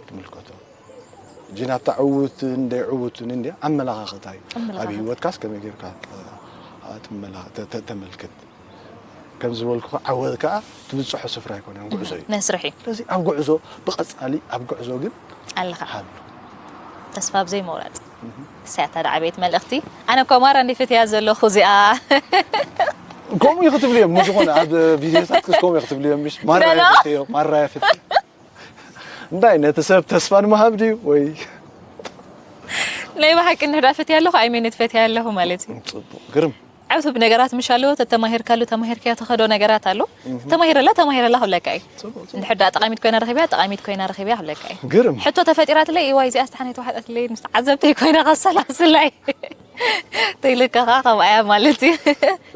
ትምልከቶ? ሕጂ ናብታ ዕዉትን ደይዕዉትን እንድያ ኣመላኻኽታ እዩ። ኣብ ኣመላኻኽታ። ህይወትካስ ከመይ ጌርካ፣ እ፣ ትመላ-፣ ተ-፣ ተ-፣ ተመልክት? ከም ዝበልኩ ዓወት ከኣ ትብጽሖ ስፍራ ኣይኮነን፣ ጉዕዞ እዩ። መስርሕ እዩ። ስለዚ ኣብ ጉዕዞ፣ ብቐጻሊ ኣብ ጉዕዞ ግን ኣለኻ። ሃሉ። ተስፋ ብዘይ ምቑራጽ። እህ። እሳያ እታ ደዓበየት መልእኽቲ። ኣነ እኮ ማራ እንዲ ፈትያ ዘለኹ እዚኣ። ከምኡ እዩ ክትብልዮም፣ ንዝኾነ ኣብ ቪድዮታት ክስ ከምኡ እዩ ክትብልዮም፣ ምሽ? ማራ ኖ፣ ኖ። እየ ፈትዮ፣ ማራ እየ ፈትዮ። እንታይ ነቲ ሰብ ተስፋ ንምሃብ ድዩ ወይ? ናይ ብሓቂ እንድሕር ደኣ ፈትያ ኣለኹ፣ ኣይሜን ትፈትያ ኣለኹ ማለት እዩ። ጽቡቕ፣ ግርም። ዕቱብ ነገራት ምሽ ኣለዎ፣ ተተማሂርካሉ፣ ተማሂርካዮ ትኸዶ ነገራት ኣሎ። እህ። ተማሂረላ፣ ተማሂረላ ክብለካ እዩ። ጽቡቕ፣ ጽቡቕ። እንድሕር ደኣ ጠቓሚት ኮይና ረኺብያ፣ ጠቓሚት ኮይና ረኺብያ ክብለካ እዩ። ግርም። ሕቶ ተፈጢራትለይ፣ እዋይ፣ እዚኣስ ተሓኔት ዋሕጣትለይ፣ ምስ ተዓዘብተይ ኮይና ከሰላስላ እየ። ተይለካ ከኣ ከምኣ እያ ማለት እዩ።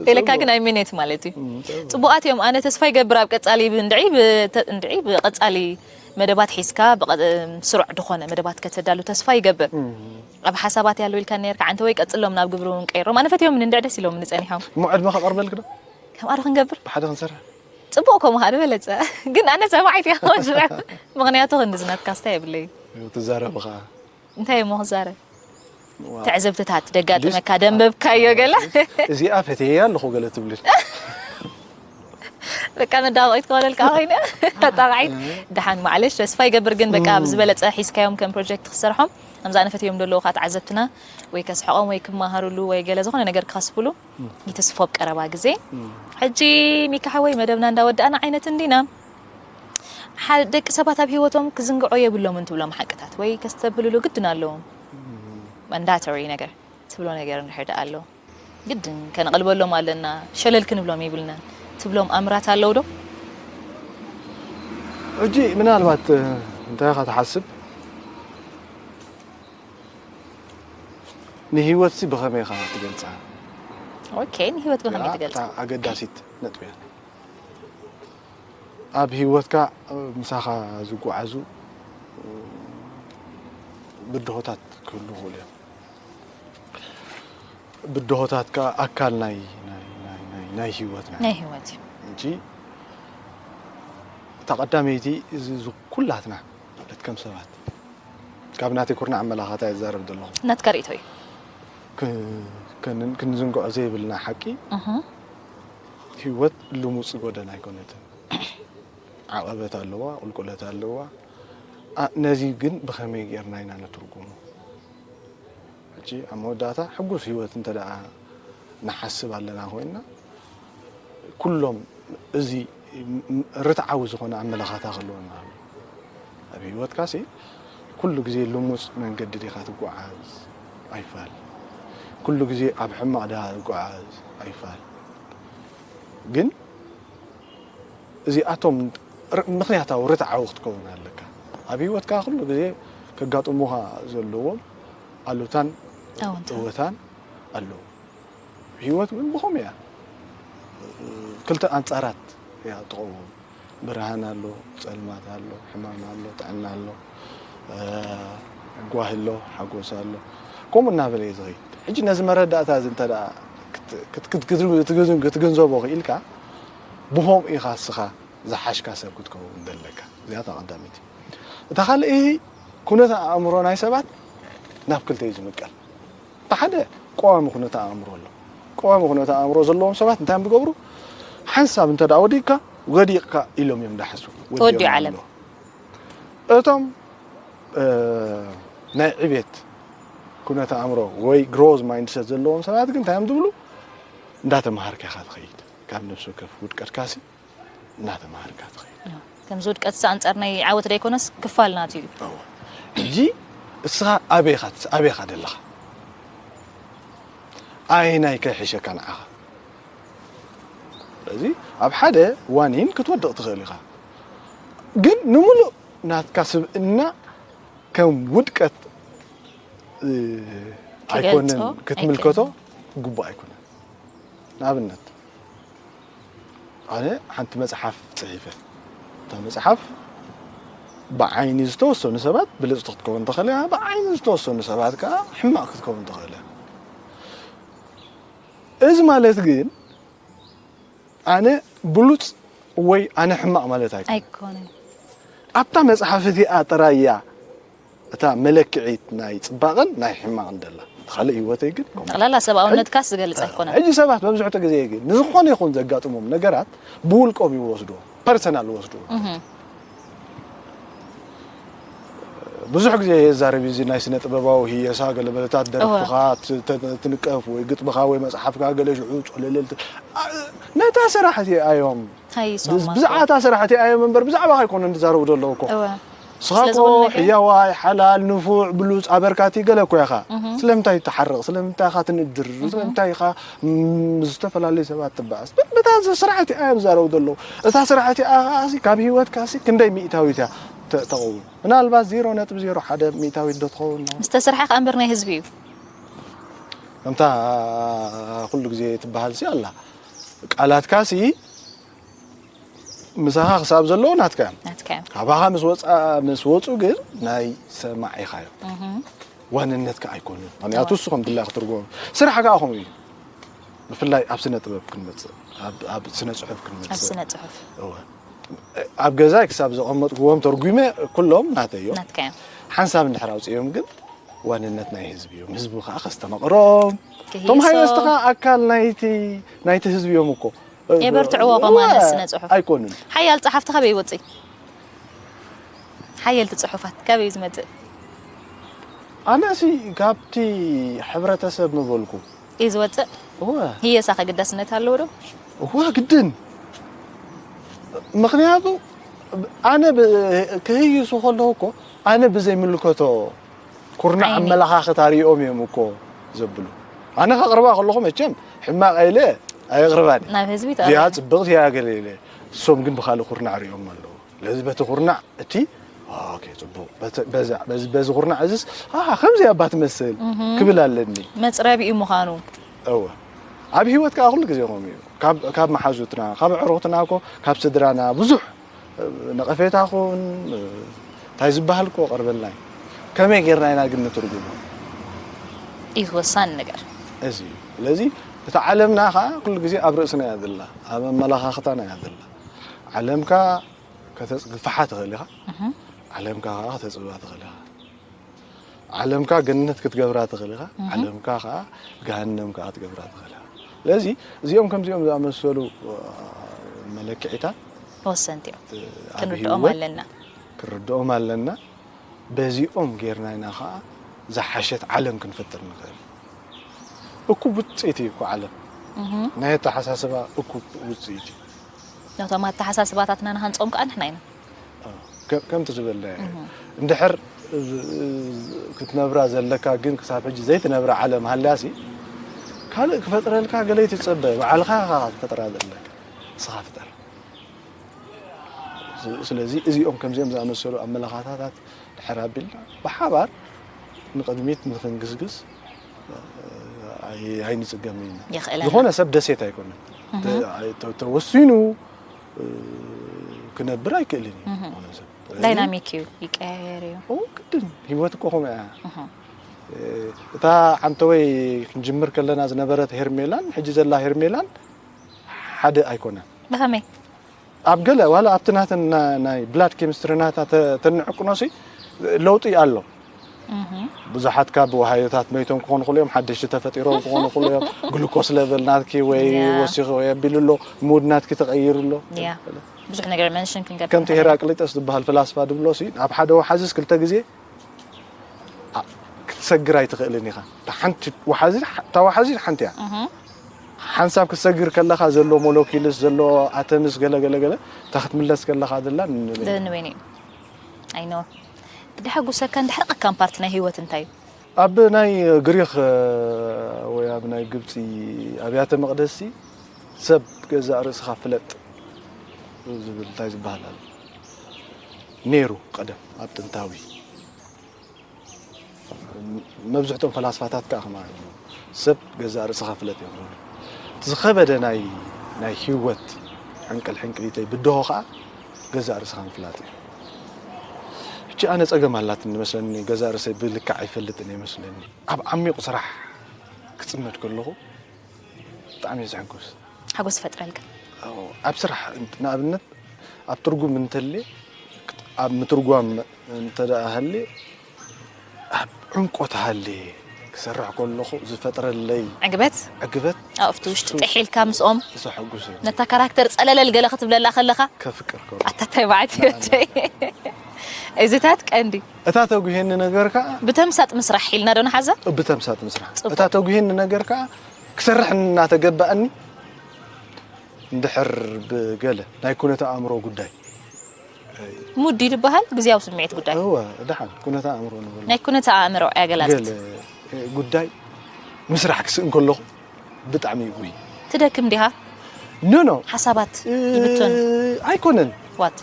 ተይለካ ጽቡቕ። ግን ኣይሜን ማለት እዩ። እም፣ ጽቡቕ። ጽቡቓት እዮም። ኣነ ተስፋ ይገብር ኣብ ቀጻሊ ብ-፣ እንድዒ ብ-፣ ተ-፣ እንድዒ ብቐጻሊ መደባት ሒዝካ ብቐ-፣ ስሩዕ ዝኾነ መደባት ከተዳሉ ተስፋ ይገብር። እም። ኣብ ሓሳባት ያለው ኢልካ ነርካ፣ ዓንተ ወይ ቀጽሎም ናብ ግብሪ እውን ቀይሮም። ኣነ ፈትዮም እንድዕ ደስ ኢሎም ንጸኒሖም። እሞ ዕድመ ከቐርበልክ ዶ? ከምኣ ዶ ክንገብር? ብሓደ ክንሰርሕ? ጽቡቕ ከምኡ ከኣ ዝበለጸ። ግን ኣነ ሰማዒት እየ ክኸውን ዝብዕ። ምኽንያቱ ክንዲ ዝናትካ ስታይ የብለይ። ትዛረብ ኸኣ። እንታይ እሞ ክዛረብ? ዋው። ትዕዝብትታት ደጋጥመካ፣ ሊስ-፣ ደንበብካዮ ገለ? እዚኣ ፈትየያ ኣለኹ ገለ ትብልን። በቃ መዳወቂት ክኾነልካ ኮይነ። ኣጣቃዒት። እህ። ደሓን ማዕለሽ ተስፋ ይገብር ግን በቃ እም። ብዝበለጸ ሒዝካዮም ከም ፕሮጀክት ክሰርሖም። ከምዛ ኣነ ፈትዮም ደለዉ ከዓ ተዓዘብትና ወይ ከስሕቖም ወይ ክመሃሩሉ ወይ ገለ ዝኾነ ነገር ክኸስብሉ። እም። ይተስፎ ኣብ ቀረባ ግዜ። እም። ሕጂ ሚካ ሓወይ መደብና እንዳወዳእና ዓይነት እንዲና። ሓ-፣ ደቂ ሰባት ኣብ ህይወቶም ክዝንግዖ የብሎምን ትብሎም ሓቅታት ወይ ከስተብህልሉ ግድን ኣለዎም። እም። ማንዳቶሪ ነገር ትብሎ ነገር እንድሕር ደኣ ኣሎ። ግድን ከነቕልበሎም ኣለና፣ ሸለል ክንብሎም የብልናን ትብሎም ኣምራት ኣለዉ ዶ? ሕጂ ምናልባት እንታይ ኢኻ ትሓስብ? ንህይወትሲ ብኸመይ ኢኻ ትገልጻ? ኦኬ፣ ንህይወት ብኸመይ ትገልጻ? ኣገዳሲት ነጥቢ እያ። ኣብ ህይወትካ ምሳኻ ዝጓዓዙ ብድሆታት ክህሉ ይኽእሉ እዮም። ብድሆታት ከዓ ኣካል ናይ ናይ ናይ ናይ ናይ ህይወትና ናይ ህይወት እዩ። እንጂ እታ ቀዳመይቲ እዚ እዚ ኩላትና ማለት ከም ሰባት ካብ ናተይ ኩርናዕ ኣመላኻታ እየ ዝዛረብ ዘለኹ። ናትካ ርእቶ እዩ። ክ- ክን- ክንዝንግዖ ዘይብልና ሓቂ እህ፣ ህይወት ልሙፅ ጎደና ኣይኮነትን። ዓቐበት ኣለዋ፣ ቁልቁለት ኣለዋ። ኣ- ነዚ ግን ብኸመይ ጌርና ኢና ነትርጉሙ? ሕጂ ኣብ መወዳእታ ሕጉስ ህይወት እንተ ደኣ ንሓስብ ኣለና ኮይንና ኩሎም እዚ ም- ርትዓዊ ዝኾነ ኣመለኻታ ክህልወና ኣሎ። ኣብ ህይወትካሲ ኩሉ ግዜ ልሙፅ መንገዲ ዲኻ ትጓዓዝ ኣይፋል። ኩሉ ግዜ ኣብ ሕማቕ ዲኻ ትጓዓዝ ኣይፋል። ግን እዚኣቶም ር- ምኽንያታዊ ርትዓዊ ክትከውን ኣለካ። ኣብ ህይወትካ ኩሉ ግዜ ከጋጥሙኻ ዘለዎም ኣሉታን ኣወንታ እወታን ኣለዉ። ህይወት ግን ብኸምኡ እያ። ክልተ ኣንጻራት እያ ትኸውን። ብርሃን ኣሎ፣ ጸልማት ኣሎ፣ ሕማም ኣሎ፣ ጥዕና ኣሎ፣ እ፣ ጓሂ ኣሎ፣ ሓጎስ ኣሎ። ከምኡ እናበለ እዩ ዝኸይድ። ሕጂ ነዚ መረዳእታ እዚ እንተ ደኣ ክት- ክት- ክት- ክትግ- ክትግንዘቦ ክኢልካ ብኸምኡ ኢኻ እስኻ ዝሓሽካ ሰብ ክትከውን ዘለካ። እዚኣ እታ ቀዳመይቲ። እታ ካልእ ኩነተ ኣእምሮ ናይ ሰባት ናብ ክልተ እዩ ዝምቀል። እቲ ሓደ ቀዋሚ ኩነተ ኣእምሮ ኣሎ። ቀዋሚ ኩነተ ኣእምሮ ዘለዎም ሰባት እንታይ እዮም ዝገብሩ? ሓንሳብ እንተ ደኣ ወዲቕካ፣ ወዲቕካ ኢሎም እዮም ዝሓስቡ። ተወዲኡ ዓለም። ኣሎ። እቶም እ፣ ናይ ዕቤት ኩነተ ኣእምሮ ወይ ግሮዝ ማይንድሰት ዘለዎም ሰባት ግን እንታይ እዮም ዝብሉ? እንዳተማሃርካ ኢኻ ትኸይድ። ካብ ነፍሲ ወከፍ ውድቀትካሲ እናተማሃርካ ትኸይድ። ከምዚ ውድቀትሲ ኣንጻር ናይ ዓወት ደይኮነስ ክፋል ናቱ እዩ። እወ። ሕጂ እስኻ ኣበይኻ ትስ- ኣበይኻ ደለኻ? ኣየናይ ከይሕሸካ ንዓኻ? ስለዚ ኣብ ሓደ ዋኒን ክትወድቕ ትኽእል ኢኻ። ግን ንምሉእ ናትካ ስብእና ከም ውድቀት እ፣ ክገልጾ ኣይኮነን ክትምልከቶ ኣይክእልን። ግቡእ ኣይኮነን። ንኣብነት ኣነ ሓንቲ መጽሓፍ ጽሒፈ፣ እታ መጽሓፍ ብዓይኒ ዝተወሰኑ ሰባት ብልጽቲ ክትከውን ትኽእል እያ፣ ብዓይኒ ዝተወሰኑ ሰባት ከዓ ሕማቕ ክትከውን ትኽእል እያ። እዚ ማለት ግን ኣነ ብሉጽ ወይ ኣነ ሕማቕ ማለት ኣይኮነን። ኣይኮነን። ኣብታ መጽሓፍ እቲኣ ጥራይ እያ እታ መለክዒት ናይ ጽባቐን ናይ ሕማቕን ደላ። እቲ ካልእ ህይወተይ ግን ከምኡ። ጠቕላላ ሰብኣውነትካስ ዝገልጽ ኣይኮነን። ሕጂ ሰባት መብዝሕትኡ ግዜ ግን ንዝኾነ ይኹን ዘጋጥሞም ነገራት ብውልቆም ይወስድዎ፣ ፐርሰናል ይወስድዎ። እህ፣ ብዙሕ ግዜ የዛረብ እዚ ናይ ስነ ጥበባዊ ህየሳ ገለመለታት ደርፍኻ ት- ተ- ትንቀፍ ወይ ግጥምኻ ወይ መጽሓፍካ ገለ ሽዑ ጸለለል ት- ኣ- ነታ ስራሕ እቲኣ እዮም ሃይሶም ብዛዕባ እታ ስራሕ እቲኣ እዮም እምበር ብዛዕባኻ ኣይኮኑን ዝዛረቡ ዘለዉ እኮ። እወ። ንስኻ ስለ እኮ ዝኾነ ነገር ሕያዋይ፣ ሓላል፣ ንፉዕ፣ ብሉጽ፣ ኣበርካቲ ገለ እኮ ኢኻ። እህ። ስለምንታይ ትሓርቕ? ስለምንታይ ኢኻ ትንድር? ስለምንታይ ኢኻ ም- ምስ ዝተፈላለየ ሰባት ትበኣስ? በታ ስራሕ እቲኣ እዮም ዝዛረቡ ዘለዉ። እታ ስራሕ እቲኣ ከኣሲ ካብ ህይወትካሲ ክንደይ ሚእታዊት እያ ተ- ተቐውም? ምናልባት ዜሮ ነጥቢ ዜሮ ሓደ ሚእታዊት ዶ ትኸውን? ምስ ተሰርሐ ከኣ እምበር ናይ ህዝቢ እዩ። ከምታ ኩሉ ግዜ ትበሃል ሲ ኣላ፣ ቃላትካ ሲ ምሳኻ ክሳብ ዘለዉ ናትካ እዮም። ናትካ እዮም። ካባኻ ምስ ወፃ- ምስ ወፁ ግን ናይ ሰማዒኻ እዮም። እህ፣ ዋንነትካ ኣይኮኑን። ምክንያቱ እሱ ከም ድላይ ክትርጎም፣ ስራሕ ከዓ ከምኡ እዩ። ብፍላይ ኣብ ስነ ጥበብ ክንመፅእ፣ ኣብ- ኣብ ስነ ፅሑፍ ኣብ ክንመፅእ ስነ ጽሑፍ እወ። ኣብ ገዛይ ክሳብ ዘቐመጥክዎም ተርጉመ ኩሎም ናተይ እዮም። ናትካ እዮም። ሓንሳብ እንድሕር ኣውፅኦም ግን ዋንነት ናይ ህዝቢ እዮም። ህዝቢ ከዓ ከስተማቕሮም። ክህይሶ። እቶም ሃይወስቲ ከዓ ኣካል ናይቲ ናይቲ ህዝቢ እዮም እኮ። የበርትዕዎ እወ፣ ከማን ስነ ጽሑፍ። ኣይኮኑን። ሓያል ጸሓፍቲ ካበይ ይወጽእ? ሓየልቲ ጽሑፋት ካበይ እዩ ዝመጽእ? ኣነሲ ካብቲ ሕብረተሰብ ምበልኩ። እዩ ዝወጽእ? እወ። ህየሳ ከግዳስነት ኣለዎ ዶ? እወ፣ ግድን። ምኽንያቱ ኣነ ብ- ክህይሱ ከለኹ እኮ ኣነ ብዘይምልከቶ ኩርናዕ ዓይኒ። ኣመለኻኽታ ሪኦም እዮም እኮ ዘብሉ። ኣነ ከቕርባ ከለኹ መቸም ሕማቕ ኢለ ኣየቕርባን። ናብ ህዝቢ እዚኣ ተቕርብ። ጽብቕቲ እያ ገለ ኢለ። እሶም ግን ብኻልእ ኩርናዕ ሪኦም ኣለዉ። ስለዚ በቲ ኩርናዕ እቲ ኦኬ፣ ጽቡቕ፣ በቲ- በዛ- በዚ በዚ ኩርናዕ እዚስ ኣሃ፣ ከምዚ ኣባ ትመስል እህ። ክብል ኣለኒ። መጽረቢ እዩ ምዃኑ። እወ። ኣብ ህይወት ከዓ ኩሉ ግዜ ከምኡ እዩ። ካብ ካብ መሓዙትና፣ ካብ ኣዕሩኽትና እኮ፣ ካብ ስድራና ብዙሕ ነቐፌታ ኹን እንታይ ዝበሃል እኮ ቀርበልና እዩ። ከመይ ጌርና ኢና ግን ንትርጉሞ? እዩ ወሳኒ ነገር። እዚ እዩ። ስለዚ እታ ዓለምና ከዓ ኩሉ ግዜ ኣብ ርእስና እያ ዘላ፣ ኣብ ኣመለኻኽታና እያ ዘላ። ዓለምካ ከተጽግፍሓ ትኽእል ኢኻ፣ ዓለምካ ከዓ ከተጽብባ ትኽእል ኢኻ። ዓለምካ ገነት ክትገብራ ትኽእል ኢኻ፣ ዓለምካ ከዓ ገሃነም ከዓ ክትገብራ ትኽእል ኢኻ። ስለዚ እዚኦም ከምዚኦም ዝኣመሰሉ መለክዒታት ወሰንቲ እዮም። ኣብ ክንርድኦም ህይወት ኣለና። ክንርድኦም ኣለና። በዚኦም ጌርና ኢና ከዓ ዝሓሸት ዓለም ክንፈጥር ንኽእል። እኩብ ውፅኢት እዩ እኮ ዓለም። ናይ ኣተሓሳስባ እኩብ ውፅኢት እዩ። ነቶም ኣተሓሳስባታትና ንሃንፆም ከዓ ንሕና ኢና። ከ- ከምቲ ዝበልና እንድሕር ክትነብራ ዘለካ ግን ክሳብ ሕጂ ዘይትነብራ ዓለም ሃልያሲ ካልእ ክፈጥረልካ ገለ ይትፀበ፣ ባዕልኻ ኢኻ ክትፈጥራ ዘለካ። ንስኻ ፍጠር። ስ- ስለዚ እዚኦም ከምዚኦም ዝኣመሰሉ ኣመለኻታታት ድሕር ኣቢልና ብሓባር ንቕድሚት ንክንግስግስ ኣይ- ኣይንፅገምን ኢና። የኽእለና። ዝኾነ ሰብ ደሴት ኣይኮነን። ተ- ኣይ- ተ- ተወሲኑ እ፣ ክነብር ኣይክእልን እዩ ዝኾነ ሰብ። ስለዚ ዳይናሚክ እዩ፣ ይቀያየር እዩ። ኦ፣ ግድን ህይወት እኮ ከምኡ እያ። እ፣ እታ ዓንተወይ ክንጅምር ከለና ዝነበረት ሄርሜላን ሕጂ ዘላ ሄርሜላን ሓደ ኣይኮነን። ብኸመይ? ኣብ ገለ ዋላ ኣብቲ ናተን ና- ናይ ብላድ ኬሚስትሪ ናታ ተ- ተንዕቅኖሲ ለውጢ ኣሎ። ብዙሓት ካብ ወሃዮታት መይቶም ክኾኑ ክሉ እዮም፣ ሓደሽቲ ተፈጢሮም ክኾኑ ክሉ እዮም። ግሉኮስ ለቨል ናትኪ ወይ ያ። ወሲኹ ወይ ኣቢሉ ኣሎ፣ ሙድ ናትኪ ተቐይሩ ኣሎ። ያ ብዙሕ ነገር መንሽን ክንገብር ከምቲ ሄራቅሊጠስ ዝበሃል ፈላስፋ ድብሎሲ ኣብ ሓደ ወሓዝስ ክልተ ግዜ ኣ- ክትሰግር ኣይትኽእልን ኢኻ። እታ ሓንቲ ወሓዚ እታ ወሓዚ ሓንቲ እያ። ሓንሳብ ክትሰግር ከለኻ ዘሎ ሞለኪልስ ዘሎ ኣተምስ ገለ ገለ ገለ እታ ክትምለስ ከለኻ ዘላ ንበይና። ንበይኑ እዩ። ኣይኖ ደሓጉሰካን ደሕርቐካን ፓርቲ ናይ ህይወት እንታይ እዩ? ኣብ ናይ ግሪኽ እ፣ ወይ ኣብ ናይ ግብፂ ኣብያተ መቕደስሲ ሰብ ገዛእ ርእስኻ ፍለጥ ዝብል እንታይ ዝበሃል ኣሎ ነይሩ ቀደም ኣብ ጥንታዊ። መብዝሕቶም ፈላስፋታት ከዓ ከማ ይብሉ ሰብ ገዛእ ርእስኻ ፍለጥ እዮም ዝብሉ። እቲ ዝኸበደ ናይ ናይ ህይወት ሕንቅል ሕንቅሊተይ ብድሆ ከዓ ገዛእ ርእስኻ ምፍላጥ እዩ። ሕጂ ኣነ ጸገም ኣላትኒ መስለኒ፣ ገዛእ ርእሰይ ብልክዕ ኣይፈልጥን እየ መስለኒ። ኣብ ዓሚቕ ስራሕ ክጽመድ ከለኹ ብጣዕሚ እየ ዝሕጎስ። ሓጎስ ይፈጥረልካ። ኣብ ስራሕ ንኣብነት ኣብ ትርጉም እንተልየ ኣብ ምትርጓም እንተ ደኣ ሃልየ ኣብ ዕምቆት ሃልየ ክሰርሕ ከለኹ ዝፈጥረለይ ዕግበት ዕግበት ኣብቲ ውሽጢ ጥሕ ኢልካ ምስኦም ዘሐጉስ እዩ። ነታ ካራክተር ጸለለል ገለ ክትብለላ ከለኻ ከፍቅር ከ ኣታታይ ባዕቲ ወደይ እዚታት ቀንዲ እታ ተጉሄኒ ነገር ከዓ ብተምሳጥ ምስራሕ ኢልና ዶ ንሓዛ? ብተምሳጥ ምስራሕ ጽቡቅ። እታ ተጉሄኒ ነገር ከዓ ክሰርሕ እናተገባእኒ እንድሕር ብገለ ናይ ኩነተ ኣእምሮ ጉዳይ ሙዲ ዝበሃል ግዜያዊ ስምዒት ጉዳይ እወ ደሓን ኩነተ ኣእምሮ ንብል ናይ ኩነተ ኣእምሮ ኣገላልጽ ገለ ጉዳይ ምስራሕ ክስእን ከለኹ ብጣዕሚ ይጉይ ትደክም ዲኻ? ኖ ኖ ሓሳባት ይብትን ኣይኮነን ዋት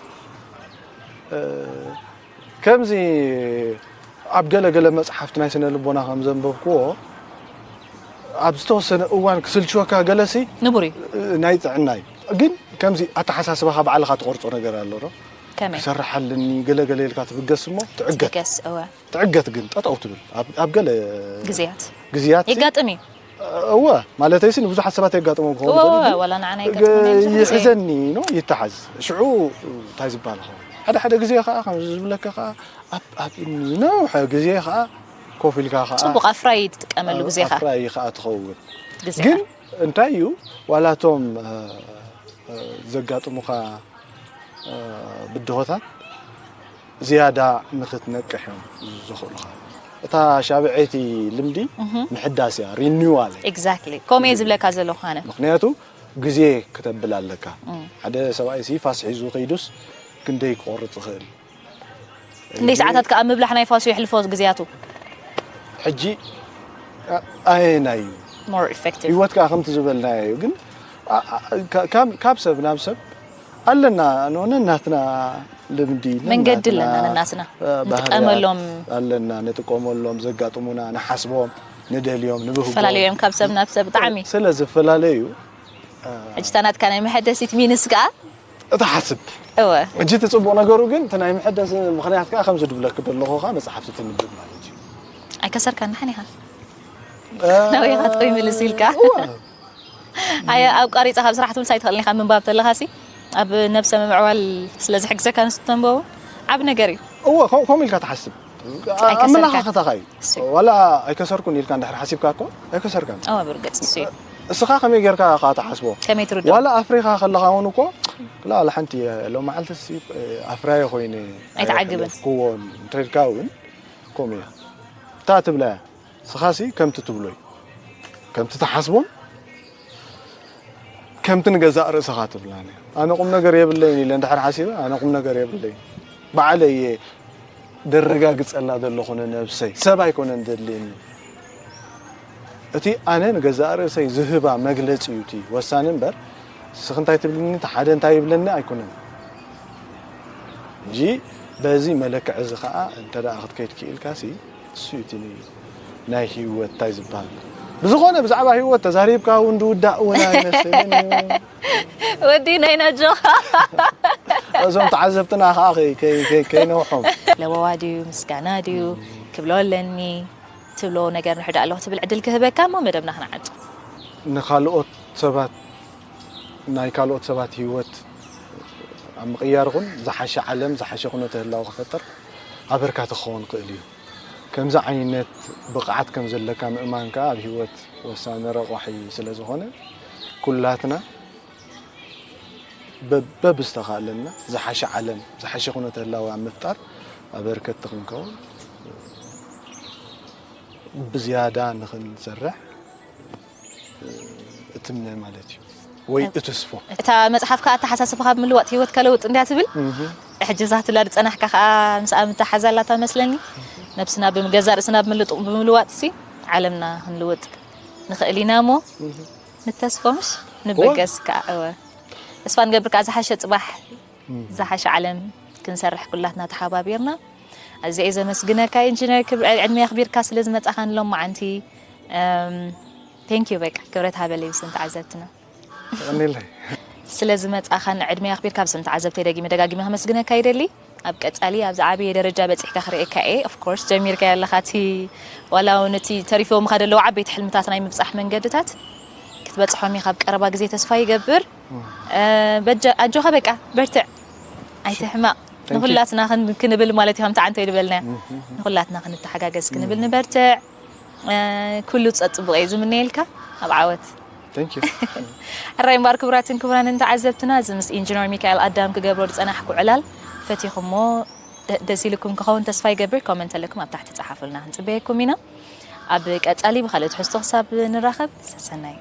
ከምዚ ኣብ ገለ ገለ መፅሓፍቲ ናይ ስነ ልቦና ከም ዘንበብክዎ ኣብ ዝተወሰነ እዋን ክስልችወካ ገለሲ ንቡር እዩ። ናይ ጥዕና እዩ። ግን ከምዚ ኣተሓሳስባኻ ባዕልኻ ትቆርፆ ነገር ኣሎ ዶ? ከመይ ክሰርሕ ኣለኒ ገለ ገለ ኢልካ ትብገስ እሞ ትዕገት ገስ እወ ትዕገት ግን ጠጠው ትብል ኣብ ኣብ ገለ ግዜያት ግዜያት የጋጥም እዩ። እወ ማለተይሲ ንብዙሓት ሰባት የጋጥሞም ክኸውን እወ ይኽእል እወ እዩ። ዋላ ንዓና የጋጥመና እዩ ብዙሕ ግዜ። ይሕዘኒ ነው ይተሓዝ ሽዑ እንታይ ዝበሃል ኸውን ሓደ ሓደ ግዜ ከዓ ከም ዝብለካ ከዓ ኣብ ኣብ ነውሐ ግዜ ከዓ ኮፍ ኢልካ ከዓ ጽቡቕ ኣፍራይ ትጥቀመሉ ግዜኻ ኣፍራይ ከዓ ትኸውን ግዜ ግን እንታይ እዩ ዋላቶም እ፣ እ፣ ዘጋጥሙኻ እ፣ ብድሆታት ዝያዳ ንኽትነቅሕ እዮም ዘኽእሉኻ እታ ሻብዐይቲ ልምዲ ምሕዳስ እያ ሪኒዋል ኤግዛክትሊ ከምኡ እየ ዝብለካ ዘለኹ ኣነ ምክንያቱ ግዜ ክተብል ኣለካ ሓደ ሰብኣይ ሲ ፋስ ሒዙ ከይዱስ ክንደይ ክቆርፅ ይኽእል ክንደይ ሰዓታት ከዓ ምብላሕ ናይ ፋሱ የሕልፎ ግዜያቱ ሕጂ ኣየናይ እዩ more effective ህይወት ከዓ ከምቲ ዝበልናዮ እዩ ግን ኣ- ኣ- ካ- ካብ- ካብ ሰብ ናብ ሰብ ኣለና ንሆነ ናትና ልምዲ መንገዲ ኣለና ነናትና፣ ነናትና እ፣ ባህርያት ንጥቀመሎም። ኣለና፣ ንጥቀመሎም፣ ዘጋጥሙና፣ ንሓስቦም፣ ንደልዮም፣ ንብህጎም ፈላለዮም ካብ ሰብ ናብ ሰብ ብጣዕሚ። ስለ ዝፈላለዩ ሕጂ እታ ናትካ ናይ መሐደሲት ሚንስ ከዓ እታ ሓስብ እወ እጂ እቲ ፅቡቅ ነገሩ ግን እቲ ናይ መሐደሲ ምክንያት ከዓ ከምዚ ድብለክ ዘለኹ ከዓ መፅሓፍቲ ትንብብ ማለት እዩ። ኣይከሰርካን ንሓን ኢኻ እ፣ ናበይ ኢኻ ትኾይ ምልስ ኢልካ? እወ። ኣየ ኣብ ቀሪፃ ካብ ስራሕ ትምልስ ኣይትኽእልን ኢኻ ምንባብ ተለኻሲ ኣብ ነብሰ ምምዕባል ስለ ዝሕግዘካ ንሱ ተንበቡ ዓብ ነገር እዩ። እወ ከም- ከምኡ ኢልካ ትሓስብ ኣይከሰርካን። ኣመላኻኽታኻ እዩ። እሱ ዋላ ኣይከሰርኩን ኢልካ እንድሕር ሓሲብካ እኮ ኣይከሰርካን። እወ ብርግፅ እሱ እዩ። እስኻ ከመይ ጌርካ ኢኻ ትሓስቦ? ከመይ ትርድኦ? ዋላ ኣፍሪኻ ከለኻ እውን እኮ ላላ ሓንቲ ሎም መዓልቲ ኣፍራየ ኮይነ ኣይትዓግብን። ክዎ እንተልካ እውን ከምኡ እያ እታ ትብላ እያ። ስኻሲ ከምቲ ትብሎ እዩ፣ ከምቲ ትሓስቦን ከምቲ ንገዛእ ርእስኻ ትብላን እያ። ኣነ ቁም ነገር የብለይን ኢለ እንድሕር ሓሲበ ኣነ ቁም ነገር የብለይን፣ ባዕለይ እየ ደረጋግፀላ ዘለኹ ንነብሰይ፣ ሰብ ኣይኮነን ዘድልየኒ። እቲ ኣነ ንገዛእ ርእሰይ ዝህባ መግለፂ እዩ እቲ ወሳኒ እምበር፣ ንስኺ እንታይ ትብልኒ፣ እቲ ሓደ እንታይ ይብለኒ ኣይኮነን። ሕጂ በዚ መለክዒ እዚ ከዓ እንተ ደኣ ክትከይድ ክኢልካ ሲ እሱ እዩ እቲ ናይ ህይወት እንታይ ዝበሃል። ብዝኾነ ብዛዕባ ህይወት ተዛሪብካ እውን ዝውዳእ እውን ኣይመስልን እዩ። ወዲ ናይ ናጆኻ እዞም ተዓዘብትና ከዓ ከይ- ከይ- ከይ- ከይነውሖም። ለበዋ ድዩ ምስጋና ድዩ ክብሎ ኣለኒ ትብሎ ነገር ንሕዳ ኣለኹ ትብል ዕድል ክህበካ እሞ መደብና ክነዓጡ። ንካልኦት ሰባት ናይ ካልኦት ሰባት ህይወት ኣብ ምቕያር ኹን ዝሓሸ ዓለም ዝሓሸ ኩነተ ህላዊ ክፈጥር ኣበርካቲ ክኸውን ክእል እዩ። ከምዚ ዓይነት ብቕዓት ከም ዘለካ ምእማን ከዓ ኣብ ህይወት ወሳኒ ረቋሒ ስለ ዝኾነ ኩላትና በበብዝተኻእለና ዝሓሸ ዓለም ዝሓሸ ኩነተ ህላዊ ኣብ ምፍጣር ኣበርከቲ ክንከውን ብዝያዳ ንኽንሰርሕ እትምነ ማለት እዩ ወይ እትስፎ። እታ መፅሓፍካ ኣተሓሳስባኻ ብምልዋጥ ህይወት ከለውጥ እንድያ ትብል። ሕጂ እዛ ክትብላ ዝፀናሕካ ከዓ ምስኣ ምተሓዛላ እታ መስለኒ። ነብስና ብምገዛ ርእስና ብምልጡ- ብምልዋጥ ሲ ዓለምና ክንልውጥ ንኽእል ኢና እሞ ንተስፎ ምሽ ንበገስ ከዓ እወ ተስፋ ንገብር ከዓ ዝሓሸ ፅባሕ ዝሓሸ ዓለም ክንሰርሕ ኩላትና ተሓባቢርና። ኣዝየ እየ ዘመስግነካ ኢንጂነር ክብ- ዕድመ ኣኽቢርካ ስለ ዝመፃኻን ሎም መዓንቲ። Thank you በቃ ክብረት ሃበለይ ብስም ተዓዘብትና ተቐኒለይ። ስለ ዝመፃኻን ዕድመ ኣኽቢርካ ብስም ተዓዘብተይ ደጊመ ደጋጊመ ከመስግነካ ይደሊ። ኣብ ቀፃሊ ኣብዚ ዓብየ ደረጃ በፂሕካ ክርእየካ እየ። Of course ጀሚርካዮ ኣለኻ እቲ ዋላ እውን እቲ ተሪፎምኻ ዘለዉ ዓበይቲ ሕልምታት ናይ ምብፃሕ መንገድታት ክትበፅሖም ኢኻ ኣብ ቀረባ ግዜ ተስፋ ይገብር። እ፣ በጃ- ኣጆኻ በቃ በርትዕ ኣይትሕማቕ። ንኹላትና ክን- ክንብል ማለት እዩ ከምቲ ዓንቶ ይድበልና ንኹላትና ክንተሓጋገዝ ክንብል ንበርትዕ። እ፣ ኩሉ ፀፅቡቕ እየ ዝምነየልካ ኣብ ዓወት። Thank you። ሕራይ እምበኣር ክቡራትን ክቡራንን ተዓዘብትና እዚ ምስ ኢንጂነር ሚካኤል ኣዳም ክገብሮ ዝፀናሕኩ ዕላል ፈቲኹሞ ደ- ደስ ኢልኩም ክኸውን ተስፋ ይገብር። ኮመንት ኣለኩም ኣብ ታሕቲ ፀሓፉልና ክንፅበየኩም ኢና። ኣብ ቀፃሊ ብካልእ ትሕዝቶ ክሳብ ንራኸብ ሰሰናዩ።